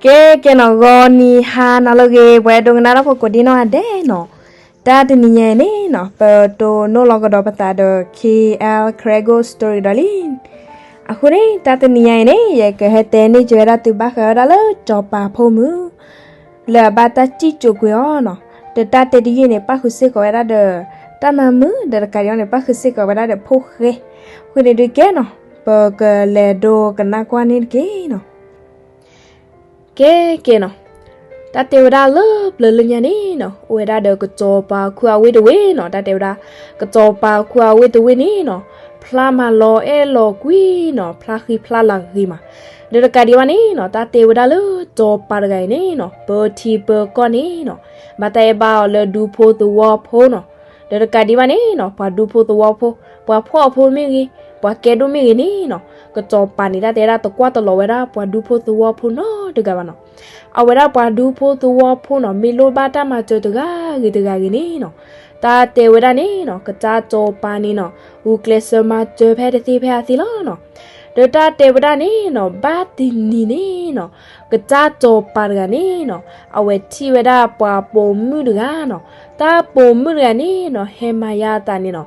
ကဲကဲနီၤ ဂီၤနံၤဟါနၤလၢအဂ့ၤ ပှၤအဲၣ်ဒိးကနၣ်တၢ်ဖိကိးဒံနီၢ်ဂၤဒဲးနီၤ, တၢ်တနံၤညါအံၤန့ၣ်နီၤ ပတိၢ်နီၣ်လီၤကဒီးပသးဒီး K L Karen Goes Story ဒီးလံ. အဃိန့ၣ် တၢ်တနံၤညါအံၤန့ၣ် ယကဟဲတဲန့ၢ်က့ၤဝဲဒၣ်သုဘၣ်ဃးဝဲဒၣ်လၢစီၤပၤဖိမုၣ် လၢအဘၣ်တၢ်စံၣ်စိၤကွံာ်အီၤနီၤ, ဒီးတၢ်တဲတယုၢ်န့ၣ် ပၣ်ဃုာ်စ့ၢ်ကီးဝဲဒၣ်ဒီး တၢ်နါမုာ် ဒီးတကးဒံးဘၣ်န့ၣ် ပၣ်ဃုာ်စ့ၢ်ကီးဝဲဒၣ်ဒီးဖိၣ်ဃဲ, အဃိန့ၣ်ဒုးကဲနီၤ ပကလဲၤဒိကနၣ်ကွၢ်န့ၣ်တက့ၢ်နီၤ. ကဲကဲနီၤ, တၢ်တဲဝဲဒၣ်လၢပျၢၤလၢညါန့ၣ်နီၤ အိၣ်ဝဲဒၣ်ဒီးကစီၤပၤခူအဝ့ၢ်တဝ့ၢ်နီၤ, တၢ်တဲဝဲဒၣ် ကစီၤပၤခူအဝ့ၢ်တဝ့ၢ်န့ၣ်နီၤ ဖျါမၤလီၤအဲၣ်လီၤကွံနီၤ ဖျါဃံဖျါလၤဂ့ၤမး, ဒီးတကးဒံးဘၣ်န့ၣ်နီၤ တၢ်တဲဝဲဒၣ်လၢစီၤပၤတဂၤအံၤန့ၣ်နီၤ ပၢထံပၢကီၢ်န့ၣ်နီၤ ဘၣ်တၢ်အဲၣ်ဘၣ်အီၤလၢဒူဖိသဝီဖိနီၤ, ဒီးတကးဒံးဘၣ်န့ၣ်နီၤ ပှၤဒူဖိသဝီဖိ ပှၤဖှီၣ်အဖိမ့ၢ်ဂ့ၤ ပှၤကဲဒိၣ်မ့ၢ်ဂ့ၤန့ၣ်နီၤ ကစီၤပၤန့ၣ် တၢ်တဲဝဲဒၣ် တကွၢ်တလီၤဝဲဒၣ်ပှၤဒူဖိသဝီဖိနီတဂၤဘၣ်နီၤ. အဝဲဒၣ်ပှၤဒူဖိသဝီဖိနီၤ မ့ၢ်လိၣ်ဘၣ်တၢ်မၤစၢၤတဂၤဂ့ၤတဂၤဂ့ၤန့ၣ်နီၤ တၢ်တဲဝဲဒၣ်န့ၣ်နီၤ ကစၢ်စီၤပၤန့ၣ်နီၤ ဂုာ်ကျဲးစၢးမၤစၢၤဖဲတသ့ဖဲအသ့လီၤနီၤ. ဒီးတၢ်တဲဝဲဒၣ်န့ၣ်နီၤ ဘၣ်တနံၤန့ၣ်နီၤ ကစၢ်စီၤပၤတဂၤန့ၣ်နီၤ အဝဲထံၣ်ဝဲဒၣ်ပှၤပိာ်မုၣ်တဂၤနီၤ, တၢ်ပိာ်မုၣ်တဂၤန့ၣ်နီၤ ဟဲမၤယါအသးန့ၣ်နီၤ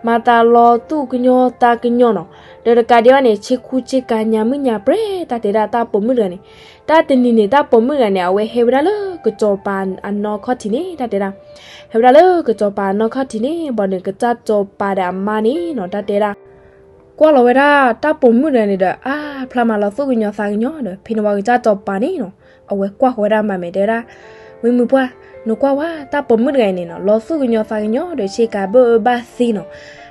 မၤသးလီၤသူၣ်ကညီၤသးကညီၤနီၤ, ဒီးတကးဒံးဘၣ်န့ၣ် ဆ့ခူဆ့ကၤညါမုၣ်ညါပြဲ တၢ်တဲဒၣ်တၢ်ပိာ်မုၣ်တဂၤန့ၣ်, တၢ်တနံၤန့ၣ် တၢ်ပိာ်မုၣ်တဂၤန့ၣ် အဝဲဟဲဝဲဒၣ်လၢကစီၤပၤအနီၢ်ခီၣ်ထံးန့ၣ် တၢ်တဲဒၣ်, ဟဲဝဲဒၣ်လၢကစီၤပၤအနီၢ်ခီၣ်ထံးန့ၣ် ဘၣ်ဒီးကစၢ်စီၤပၤဒီးအမါန့ၣ်နီၤ တၢ်တဲဒၣ် ကွၢ်လီၤဝဲဒၣ်တၢ်ပိာ်မုၣ်တဂၤန့ၣ်ဒီး အါဖျါမၤလီၤသူၣ်ကညီၤသးကညီၤဒီး ဖဲန့ၣ်ဝံၤကစၢ်စီၤပၤန့ၣ်နီၤ အဝဲကွၢ်ဃီၤဝဲဒၣ်မၤမဲာ်တဲဝဲဒၣ်, ဝံမုၣ်ပှၢ်, နကွၢ်ဝဲ တၢ်ပိာ်မုၣ်တဂၤအံၤန့ၣ်နီၤ လီၤသူၣ်ကညီၤသးကညီၤဒီး ဆ့ကၤဘၣ်အၢဘၣ်သီနီၤ,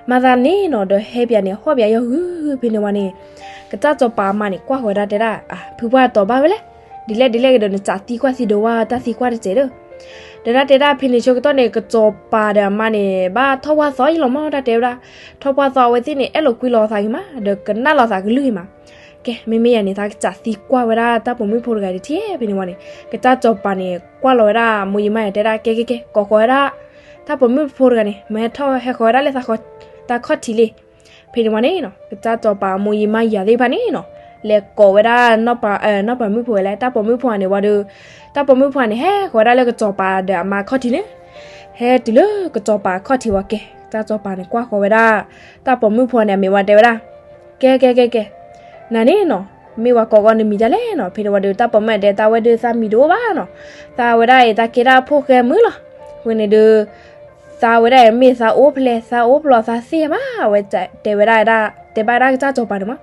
မၤသးန့ၣ်နီၤ ဒီးဟဲပၠးန့ၣ် ဟီၣ်ပၠးယီၤဂုၤ ဖဲန့ၣ်ဝံၤန့ၣ် ကစၢ်စီၤပၤအမါန့ၣ် ကွၢ်ဃီၤဝဲဒၣ်တဲဒၣ်, အါ ဖုပှၢ်တီၤဘၣ်ဝဲလဲၣ်, ဒ်လဲၣ်ဒ်လဲၣ်ကဒီး နစးသံကွၢ်သံဒိးဝဲတၢ်သံကွၢ်တစဲးဒီး ဒီးတၢ်တဲဒၣ်ဖဲန့ၣ်ဆၢကတီၢ်န့ၣ် ကစီၤပၤဒီးအမါန့ၣ် ဘၣ်ထီၣ်ပှၢ်သီအံၤလီၤမး တၢ်တဲဝဲဒၣ်, ထီၣ်ပှၢ်သီအဝဲသ့ၣ်န့ၣ် အဲၣ်လိာ်ကွံလိာ်သးဂ့ၤမး ဒီးကနၣ်လိာ်သးကလုၢ်ဂ့ၤမး, ကဲ မ့မ့ၢ်ယၤန့ၣ် သးကစးသံကွၢ်ဝဲဒၣ်တၢ်ပိာ်မုၣ်ဖိတဂၤတထံၣ် ဖဲန့ၣ်ဝံၤန့ၣ် ကစၢ်စီၤပၤန့ၣ် ကွၢ်လီၤဝဲဒၣ်မိၢ်ယံၤမါယၤတဲဒၣ် ကဲကဲကဲ ကိးဃီၤဝဲဒၣ် တၢ်ပိာ်မုၣ်ဖိတဂၤန့ၣ် မ့ၢ်ဟဲထီၣ်ဟဲဃီၤဝဲဒၣ်လၢသးခီၣ်ထံးလံ ဖဲန့ၣ်ဝံၤန့ၣ်နီၤ ကစၢ်စီၤပၤမိၢ်ယံၤမါယၤသ့ၣ်တဖၣ်န့ၣ်နီၤ လဲၤကိးဝဲဒၣ် နီၢ်ပၤမုၣ်ဖိဝဲလဲၣ် တၢ်ပိာ်မုၣ်ဖိန့ၣ်ဝံၤဒီး တၢ်ပိာ်မုၣ်ဖိန့ၣ် ဟဲဃီၤဝဲဒၣ်လၢကစီၤပၤဒီးအမါခီၣ်ထံးန့ၣ်, ဟဲတုၤလၢကစီၤပၤအခီၣ်ထံးဝံၤကဲ ကစၢ်စီၤပၤန့ၣ် ကွၢ်ဃီၤဝဲဒၣ် တၢ်ပိာ်မုၣ်ဖိန့ၣ် အမ့ၢ်ဝံၤတဲဝဲဒၣ်, ကဲကဲကဲကဲ, နၤန့ၣ်နီၤ မ့ၢ်ဝံၤကိးဂီၤနမံၤဒ်လဲၣ်နီၤ ဖဲန့ၣ်ဝံၤဒီး တၢ်ပိာ်မုၣ်တဲ သးဝဲဒၣ်သးမံၤတအိၣ်ဘၣ်နီၤ, သးဝဲဒၣ်အံၤ သးကဲဒၣ်ဖိၣ်ဃဲမုၣ်လီၤ, အဃိန့ၣ်ဒီး သးဝဲဒၣ်အံၤ မ့ၢ်သးအိၣ်ဖျဲၣ် သးအိၣ်ဖျဲၣ်သးသ့ၣ်ညါဘၣ် အဝဲတဲဝဲဒၣ် တဲဘၣ်ဒၣ်ကစၢ်စီၤပၤန့ၣ်မး,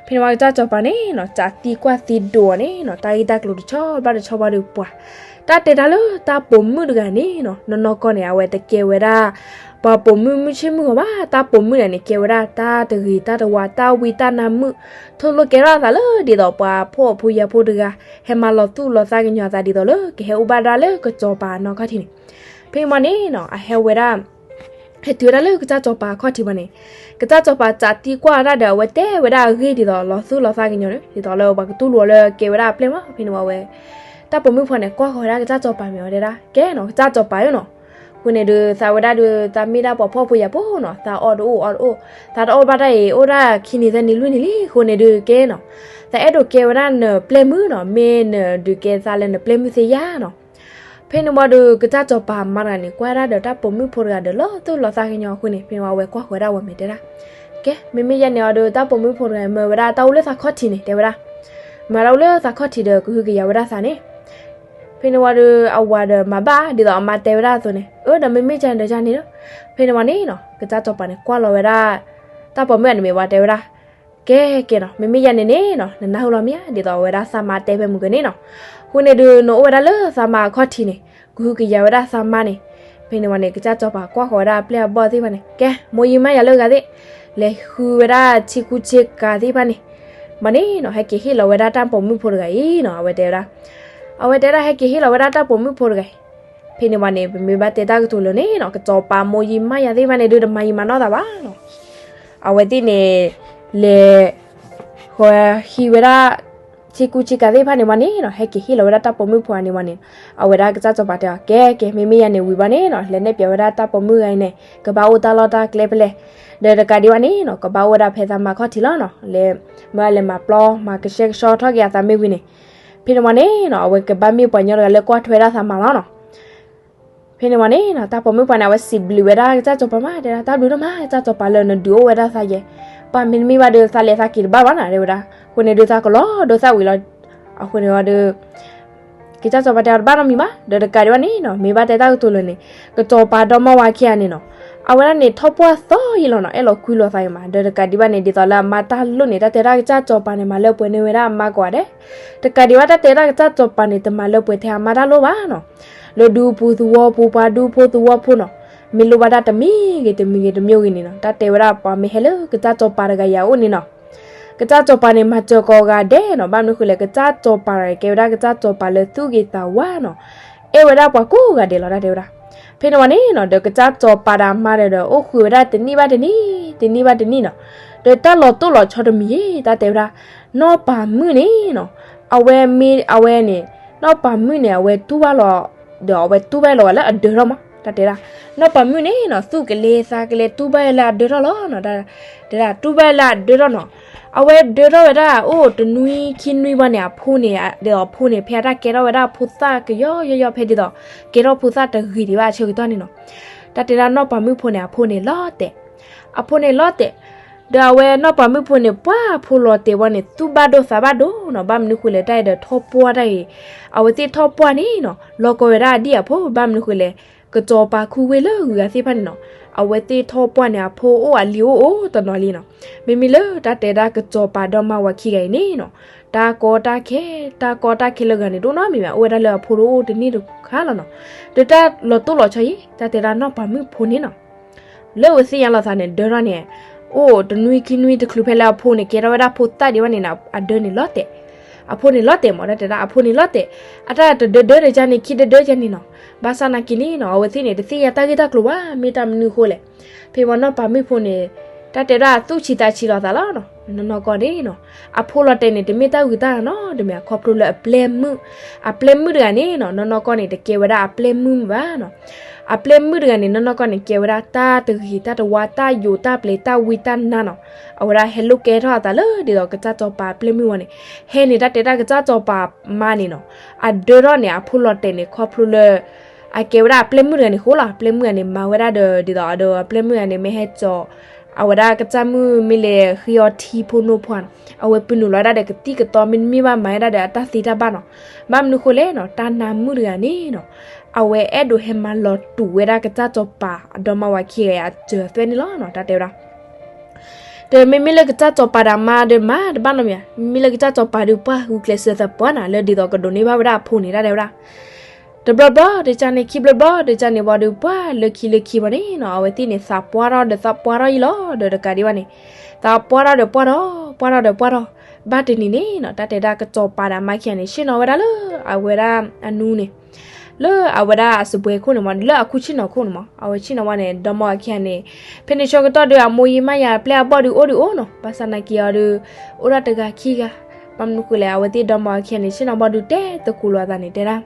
ဖဲန့ၣ်ဝံၤကစၢ်စီၤပၤန့ၣ်နီၤ စးသံကွၢ်သံဒိးအီၤန့ၣ်နီၤ တၢ်ဂ့ၢ်တၢ်ကျိၤတဆီဘၣ်တဆီဘၣ်ဒီးပှၤ, တၢ်တဲတၢ်လၢတၢ်ပိာ်မုၣ်တဂၤန့ၣ်နီၤ နီၢ်နီၢ်ကီၢ်န့ၣ် အဝဲတကဲဝဲဒၣ် ပှၤပိာ်မုၣ်မုၢ်ဆ့ၣ်မုၢ်ဂီၤဘၣ် တၢ်ပိာ်မုၣ်တဂၤန့ၣ် ကဲဝဲဒၣ်တၢ်တဂ့ၤတၢ်တဝါ တၢ်ဝံတၢ်နါမုာ်, ထိၣ်လိာ်ကဲထီၣ်အသးလၢဒ်သိးပှၤဖှီၣ်ဖိယာ်ဖိတဂၤ ဟဲမၤလီၤသူၣ်လီၤသးကညီၤအသးဒ်သိးလၢ ကဟဲအိၣ်ဘၣ်ဒၣ်လၢကစီၤပၤအနီၢ်ခီၣ်ထံးန့ၣ်, ဖဲမးန့ၣ်နီၤ အဟဲဝဲဒၣ် ဟဲတုၤဝဲဒၣ်လၢကစၢ်စီၤပၤအခီၣ်ထံးမးန့ၣ်, ကစၢ်စီၤပၤစးသံကွၢ်ဝဲဒၣ်ဒီး အဝဲတဲဝဲဒၣ်အဂ့ၢ်ဒ်သိးလီၤသူၣ်လီၤသးကညီၤန့ၣ် ဒ်သိးလၢပှၤကတူၢ်လိာ်အီၤလၢကဲဝဲဒၣ်အပျဲၢ်မး ဖဲန့ၣ်ဝံၤဝဲ တၢ်ပိာ်မုၣ်ဖိန့ၣ် ကွၢ်ဃီၤဝဲဒၣ်ကစၢ်စီၤပၤမ့ၢ်ဝံၤတဲဒၣ် ကဲနီၤ ကစၢ်စီၤပၤဧၢနီၤ, အဃိန့ၣ်ဒီး သးဝဲဒၣ်ဒီး သးမ့ၢ်ဒၣ်ပှၤဖှီၣ်ဖိယာ်ဖိနီၤ သးအီၣ်တအိၣ်အီတအိၣ်, သးတအီၣ်ဘၣ်တၢ်အံၤ အိၣ်ဒၣ်ခံနံၤသၢနံၤလွံၢ်နံၤလံ အဃိန့ၣ်ဒီးကဲနီၤ, သးအဲၣ်ဒိးကဲဝဲဒၣ်နပျဲၢ်မုၣ်နီၤ မ့ၢ်နဒုးကဲသးလၢနပျဲၢ်မုၣ်သ့ဧါနီၤ ဖဲန့ၣ်ဝံၤဒီး ကစၢ်စီၤပၤမါတဂၤန့ၣ် ကွၢ်ဒၣ်ဒီးတၢ်ပိာ်မုၣ်ဖိတဂၤဒီး လီၤသူၣ်လီၤသးကညီၤအဃိန့ၣ် ဖဲန့ၣ်ဝံၤအဝဲကွၢ်ဃီၤဝဲဒၣ်ဝဲမ့ၢ်တဲဒၣ်, ကဲ မ့မ့ၢ်ယဲန့ၣ်အီၤဒီး တၢ်ပိာ်မုၣ်ဖိတဂၤ မၢဝဲဒၣ်တၢ်အိၣ်လၢသးခီၣ်ထံးန့ၣ် တဲဝဲဒၣ်, မၢတၢ်အိၣ်လၢသးခီၣ်ထံးဒီးကဟုကယာ်ဝဲဒၣ်သးန့ၣ်, ဖဲန့ၣ်ဝံၤဒီး အဝၤဒီးမၤဘၣ် ဒ်သိးအမါတဲဝဲဒၣ်အသိးန့ၣ် အၢ ဒီးမ့မ့ၢ်ယဲန့ၣ်ဒီးယဲန့ၣ်လီၤ, ဖဲန့ၣ်ဝံၤန့ၣ်နီၤ ကစၢ်စီၤပၤန့ၣ် ကွၢ်လီၤဝဲဒၣ် တၢ်ပိာ်မုၣ်အန့ၣ်မ့ၢ်ဝံၤတဲဝဲဒၣ် ကဲကဲနီၤ မ့မ့ၢ်ယဲန့ၣ်န့ၣ်နီၤ နနၢ်ဟူလီၤမ့ၢ်ဧါ ဒ်သိးအဝဲဒၣ်သးမါတဲဖဲမုၢ်ကန့ၣ်နီၤ, အဃိန့ၣ်ဒီး နအိၣ်ဝဲဒၣ်လၢသးမါအခီၣ်ထံးန့ၣ် ကဟုကယာ်ဝဲဒၣ်သးမါန့ၣ်, ဖဲန့ၣ်ဝံၤန့ၣ် ကစၢ်စီၤပၤကွၢ်ဃီၤဝဲဒၣ်အပျဲၢ်အဘီၣ်သ့ၣ်တဖၣ်န့ၣ် ကဲ မိၢ်ယံၤမါယၤလၢဂၤသ့ၣ်, လဲၤဃုဝဲဒၣ်ဆ့ကူဆ့ကၤသ့ၣ်တဖၣ်န့ၣ်, မ့ၢ်န့ၣ်နီၤ ဟဲက့ၤဟ့ၣ်လီၤဝဲဒၣ်တၢ်ပိာ်မုၣ်ဖိတဂၤအံၤနီၤ အဝဲတဲဝဲဒၣ်, အဝဲတဲဒၣ်ဟဲက့ၤဟ့ၣ်လီၤဝဲဒၣ်တၢ်ပိာ်မုၣ်ဖိတဂၤအံၤ, ဖဲန့ၣ်ဝံၤန့ၣ် ပမ့ၢ်ဘၣ်တဲတၢ်ကတိၤလၢာ်န့ၣ်နီၤ ကစီၤပၤမိၢ်ယံၤမါယၤသ့ၣ်တဖၣ်န့ၣ်ဒီး တမၤယံာ်မၤနီၢ်သးဘၣ်နီၤ အဝဲသ့ၣ်န့ၣ် လဲၤ ဃီၤဟံးဝဲဒၣ် ဆ့ကူဆ့ကၤသ့ၣ်တဖၣ်န့ၣ်ဝံၤန့ၣ်နီၤ ဟဲက့ၤဟ့ၣ်လီၤဝဲဒၣ်တၢ်ပိာ်မုၣ်ဖိန့ၣ်ဝံၤန့ၣ်, အဝဲဒၣ်ကစၢ်စီၤပၤတဲအီၤ ကဲကဲ မ့မ့ၢ်ယဲန့ၣ်ဝံၤဘၣ်န့ၣ်နီၤ လဲၤနဲၣ်ပၠးဝဲဒၣ်တၢ်ပိာ်မုၣ်ဂၤအံၤန့ၣ် ကဘၣ်အိၣ်တၢ်လီၢ်တၢ်ကျဲဖဲလဲၣ်, ဒီးတကးဒံးဘၣ်န့ၣ်နီၤ ကဘၣ်အိၣ်ဝဲဒၣ်ဖဲသးမါခီၣ်ထံးလီၤနီၤ လဲၤ မ့ၢ်လဲၤမၤပျီ မၤကဆှဲကဆှီထီၣ်က့ၤအသးမ့ၢ်ဝံၤန့ၣ်, ဖဲ ဖဲန့ၣ်ဝံၤန့ၣ်နီၤ အဝဲကဘၣ်မ့ၢ်ပှၤညီတဂၤလၢကွၢ်ထွဲဒၣ်သးမးလီၤနီၤ. ဖဲန့ၣ်ဝံၤန့ၣ်နီၤ တၢ်ပိာ်မုၣ်ပှၤန့ၣ် အဝဲစံးဘျုးဝဲဒၣ်ကစၢ်စီၤပၤမး တဲဒၣ် တၢ်ဘျုးဒိၣ်မး ကစၢ်စီၤပၤလၢနဒုးအိၣ်ဝဲဒၣ်သးယဲ, ပှၤမ့တမ့ၢ်ဘၣ်ဒီး သးလဲၤသးက့ၤတဘၣ်ဘၣ်နီၤ တဲဝဲဒၣ်. အဃိန့ၣ်ဒုး သးကလီၤဒိသၣ်ဝံၤလီၤ. အဃိန့ၣ်ဝံၤဒီး ကစၢ်စီၤပၤတဲအီၤတဘၣ်နီတမံၤဘၣ်, ဒီးတကးဒံးဘၣ်န့ၣ်နီၤ မ့ၢ်ဘၣ်တဲတၢ်ကတိၤလၢာ်န့ၣ် ကစီၤပၤဒီမါဝၤခံဂၤန့ၣ်နီၤ အဝဲဒၣ်န့ၣ် ထီၣ်ပှၢ်သီယံာ်လီၤနီၤ အဲၣ်လီၤကွံလိာ်သးဂ့ၤမး, ဒီးတကးဒံးဘၣ်န့ၣ် ဒ်သိးလၢအမါတၢ်လိၣ်န့ၣ် တၢ်တဲဒၣ်ကစၢ်စီၤပၤန့ၣ် မၤလၢပှဲၤန့ၢ်ဝဲဒၣ်အမါကိးဂၤဒဲး, တကးဒံးဘၣ် တၢ်တဲဒၣ်ကစၢ်စီၤပၤန့ၣ် တမၤလၢပှဲၤထဲအမါတၢ်လိၣ်ဘၣ်နီၤ. လၢဒူပူၤသဝီပူၤ ပှၤဒူဖိသဝီဖိနီၤ မ့ၢ်လိၣ်ဘၣ်ဒၣ်တမံၤဂ့ၤတမံၤဂ့ၤတမံၤဂ့ၤန့ၣ်နီၤ တၢ်တဲဝဲဒၣ်ပှၤမ့ၢ်ဟဲလၢကစၢ်စီၤပၤတဂၤအံၤအအိၣ်န့ၣ်နီၤ ကစၢ်စီၤပၤန့ၣ် မၤစၢၤကိးဂၤဒဲးနီၤ, ဘၣ်မနုၤဃိလဲၣ် ကစၢ်စီၤပၤန့ၣ် ကဲဝဲဒၣ်ကစၢ်စီၤပၤလၢသူၣ်ဂ့ၤသးဝါနီၤ, အဲၣ်ဝဲဒၣ်ပှၤကိးဂၤဒဲးလီၤ တၢ်တဲဝဲဒၣ်. ဖဲန့ၣ်ဝံၤန့ၣ်နီၤ ဒီးကစၢ်စီၤပၤဒီးအမါဒီး အိၣ်ဃုာ်ဝဲဒၣ်တနံၣ်ဘၣ်တနံၣ် တနံၣ်ဘၣ်တနံၣ်နီၤ, ဒီးတၢ်လီၤတိၢ်လီၤဆီတမံၤအံၤ တၢ်တဲဝဲဒၣ် နီၢ်ပၤမုၣ်န့ၣ်နီၤ အဝဲမ့ၢ်အဝဲန့ၣ် နီၢ်ပၤမုၣ်န့ၣ် အဝဲတူၢ်ဘၣ်လီၤ ဒီးအဝဲတူၢ်ဘၣ်လီၤဂာ်လၢအဒၢထီၣ်မး တၢ်တဲဒၣ်. နီၢ်ပၤမုၣ်န့ၣ်နီၤ သူၣ်ကလဲၤသးကလဲၤတူၢ်ဘၣ်လၢအဒၢထီၣ်လီၤနီၤ တၢ်တဲဒၣ် တူၢ်ဘၣ်လၢအဒၢထီၣ်နီၤ, အဝဲဒၢထီၣ်ဝဲဒၣ် အိၣ်တနွံခံနွံဘၣ်န့ၣ် အဖိန့ၣ် ဒ်သိးအဖိန့ၣ် ဖဲအတၢ်ကဲထီၣ်ဝဲဒၣ်ဖိသၣ်ကယီယီယီ ဖဲဒ်သိး ကဲထီၣ်ဖိသၣ်တဂ့ၤဒံးဘၣ်အဆၢကတီၢ်န့ၣ်နီၤ, တၢ်တဲဒၣ်နီၢ်ပၤမုၣ်ဖိန့ၣ် အဖိန့ၣ်လီၤတဲာ်, အဖိန့ၣ်လီၤတဲာ်, ဒီးအဝဲနီၢ်ပၤမုၣ်ဖိန့ၣ် ပှၢ်အဖိလီၤတဲာ်ဝံၤန့ၣ် သူၣ်ဘၣ်ဒိသးဘၣ်ဒိနီၤ, ဘၣ်မနုၤဃိလဲၣ် တၢ်အဲၣ်ဒိးထီၣ်ပှၢ်တၢ်အံၤ, အဝဲသ့ၣ်ထီၣ်ပှၢ်န့ၣ်နီၤ လီၤကီဝဲဒၣ်အဒံၣ်အဖိ, ဘၣ်မနုၤဃိလဲၣ် ကစီၤပၤခူဝ့ၢ်လၢဂုၤဂၤသ့ၣ်တဖၣ်န့ၣ်နီၤ, အဝဲသ့ၣ်ထီၣ်ပှၢ်န့ၣ် အဖိအိၣ်အလံၤအိၣ်အိၣ်တနီၤလံနီၤ, မ့မ့ၢ်လၢတၢ်တဲဒၣ်ကစီၤပၤဒီမါဝၤခံဂၤအံၤန့ၣ်နီၤ, တၢ်ကီတၢ်ခဲ တၢ်ကီတၢ်ခဲလၢဂၤန့ၣ် တအိၣ်နီတမံၤဘၣ်, အိၣ်ဝဲဒၣ်လၢအဖိတအိၣ်တန့ၢ်တခါလီၤနီၤ, ဒီးတၢ်လီၤတိၢ်လီၤဆီအံၤ တၢ်တဲဒၣ်နီၢ်ပၤမုၣ်ဖိန့ၣ်နီၤ လၢအဝဲသ့ၣ်ညါလီၤသးန့ၣ် ဒၢထီၣ်န့ၣ်, အိၣ်တနွံခံနွံတချုးဖဲလၢအဖိန့ၣ် ကဲထီၣ်ဝဲဒၣ်ဖိသၣ်ဒံးဘၣ်န့ၣ်နီၤ, အဒၢန့ၣ်လီၤတဲာ်, အဖိန့ၣ်လီၤတဲာ်မး တၢ်တဲဒၣ် အဖိန့ၣ်လီၤတဲာ်, အတၢ်တဒၢဒၢတကါန့ၣ် ခံဒၢဒၢကါန့ၣ်နီၤ, ဘၣ်ဆၣ်နာ်က့န့ၣ်နီၤ အဝဲသ့ၣ်န့ၣ် တသ့ၣ်ညါတၢ်ဂ့ၢ်တၢ်ကျိၤဘၣ် မ့ၢ်တၢ်မနုၤအဃိလဲၣ်, ဖဲဝံၤနီၢ်ပၤမုၣ်ဖိန့ၣ် တၢ်တဲဒၣ်သူၣ်ဆံးသးဆံးလီၤသးလီၤနီၤ, နီၢ်နီၢ်ကီၢ်န့ၣ်နီၤ, အဖိလီၤတဲာ်န့ၣ် တမ့ၢ်တၢ်ဂုၤတၢ်ဂၤနီတမံၤ ခီဖျိလၢအပျဲၢ်မုၣ်, အပျဲၢ်မုၣ်တဂၤန့ၣ်နီၤ, နီၢ်နီၢ်ကီၢ်န့ၣ် တကဲဝဲဒၣ်အပျဲၢ်မုၣ်ဘၣ်နီၤ, အပျဲၢ်မုၣ်တဂၤန့ၣ် နီၢ်နီၢ်ကီၢ်န့ၣ် ကဲဝဲဒၣ်တၢ်တဂ့ၤတၢ်တဝါ တၢ်ယိးတၢ်ပျဲၤ တၢ်ဝံတၢ်နါနီၤ, အဝဲဒၣ်ဟဲလိာ်ကဲထီၣ်အသးလၢဒ်သိးကစၢ်စီၤပၤအပျဲၢ်မုၣ်ဝံၤန့ၣ်, ဟဲန့ၣ်တၢ်တဲဒၣ်ကစၢ်စီၤပၤမါန့ၣ်နီၤ, အဒၢထီၣ်န့ၣ် အဖိလီၤတဲာ်န့ၣ် ခီဖျိလၢ အကဲဝဲဒၣ်အပျဲၢ်မုၣ်တဂၤန့ၣ်အဃိလီၤ, အပျဲၢ်မုၣ်တဂၤန့ၣ် မၤဝဲဒၣ်ဒီး ဒ်သိးဒီးအပျဲၢ်မုၣ်တဂၤန့ၣ် မ့ၢ်ဟဲစိာ် အဝဲဒၣ်ကစၢ်မုၣ်မ့ၢ်လဲၤဃ့အီထံဖိနိဖိနီၤ, အဝဲပနုာ်လီၤဝဲဒၣ်ဒီးကသံၣ်ကသီ မ့တမ့ၢ်ဘၣ်မၤဝဲဒၣ်ဒီးအတၢ်သ့တၢ်ဘၣ်နီၤ, ဘၣ်မနုၤဃိလဲၣ်နီၤ, တၢ်နါမုၣ်တဂၤန့ၣ်နီၤ, အဝဲအဲၣ်ဒိးဟဲမၤလီၤတူာ်ဝဲဒၣ်ကစၢ်စီၤပၤအဒီမါဝၤခံဂၤအစၢၤအသွဲၣ်န့ၣ်လီၤနီၤ, တၢ်တဲဝဲဒၣ် ဒီးမ့မ့ၢ်လၢကစၢ်စီၤပၤဒီးမါဒီးမၤတဘၣ်နီတမံၤ, မ့မ့ၢ်လၢကစၢ်စီၤပၤဒီးပှၢ်ဂုာ်ကျဲးစၢးသးပှၢ်နၤ လၢဒ်သိးကဒိးန့ၢ်ဘၣ်ဝဲဒၣ်အဖိန့ၣ် တၢ်တဲဝဲဒၣ် တဘျီဘျီတကါန့ၣ် ခံဘျီဘျီတကါန့ၣ်ဝံၤဒီး ပှၢ်လၢခံလၢခံဝံၤန့ၣ်နီၤ, အဝဲသ့ၣ်န့ၣ် သးပှၢ်ထီၣ်ဒီးသးပှၢ်ထီၣ်အံၤလီၤ, ဒီးတကးဒံးဘၣ်န့ၣ် သးပှၢ်ထီၣ်ဒီးပှၢ်ထီၣ် ပှၢ်ထီၣ်ဒီးပှၢ်ထီၣ်, ဘၣ်တနံၤန့ၣ်နီၤ တၢ်တဲဒၣ်ကစီၤပၤဒီးမါခံဂၤန့ၣ် ဆ့ၣ်နီၤဝဲဒၣ်လၢအဝဲဒၣ်အနူန့ၣ် လၢအဝဲဒၣ်အစပွဲခိၣ်န့ၣ်မး လၢအခိၣ်ဆ့ၣ်နီၤခိၣ်န့ၣ်မး အဝဲဆ့ၣ်နီၤဝဲန့ၣ် ဒီမါဝၤခံဂၤန့ၣ်, ဖဲန့ၣ်ဆၢကတီၢ်ဒီး အမိၢ်ယံာ်မါယၤအပျဲၢ်အဘီၣ်ဒုးအိၣ်ဒုးအိၣ်နီၤ, ဘၣ်ဆၣ်နာ်က့ၤအီၤဒီး အိၣ်ဒၣ်တဂၤခံဂၤ, ဘၣ်မနုၤဃိလဲၣ် အဝဲသ့ၣ်ဒီမါဝၤခံဂၤန့ၣ် ဆ့ၣ်နီၤဘီဒုးတဲသကိးလိာ်အသးန့ၣ် တဲဒၣ်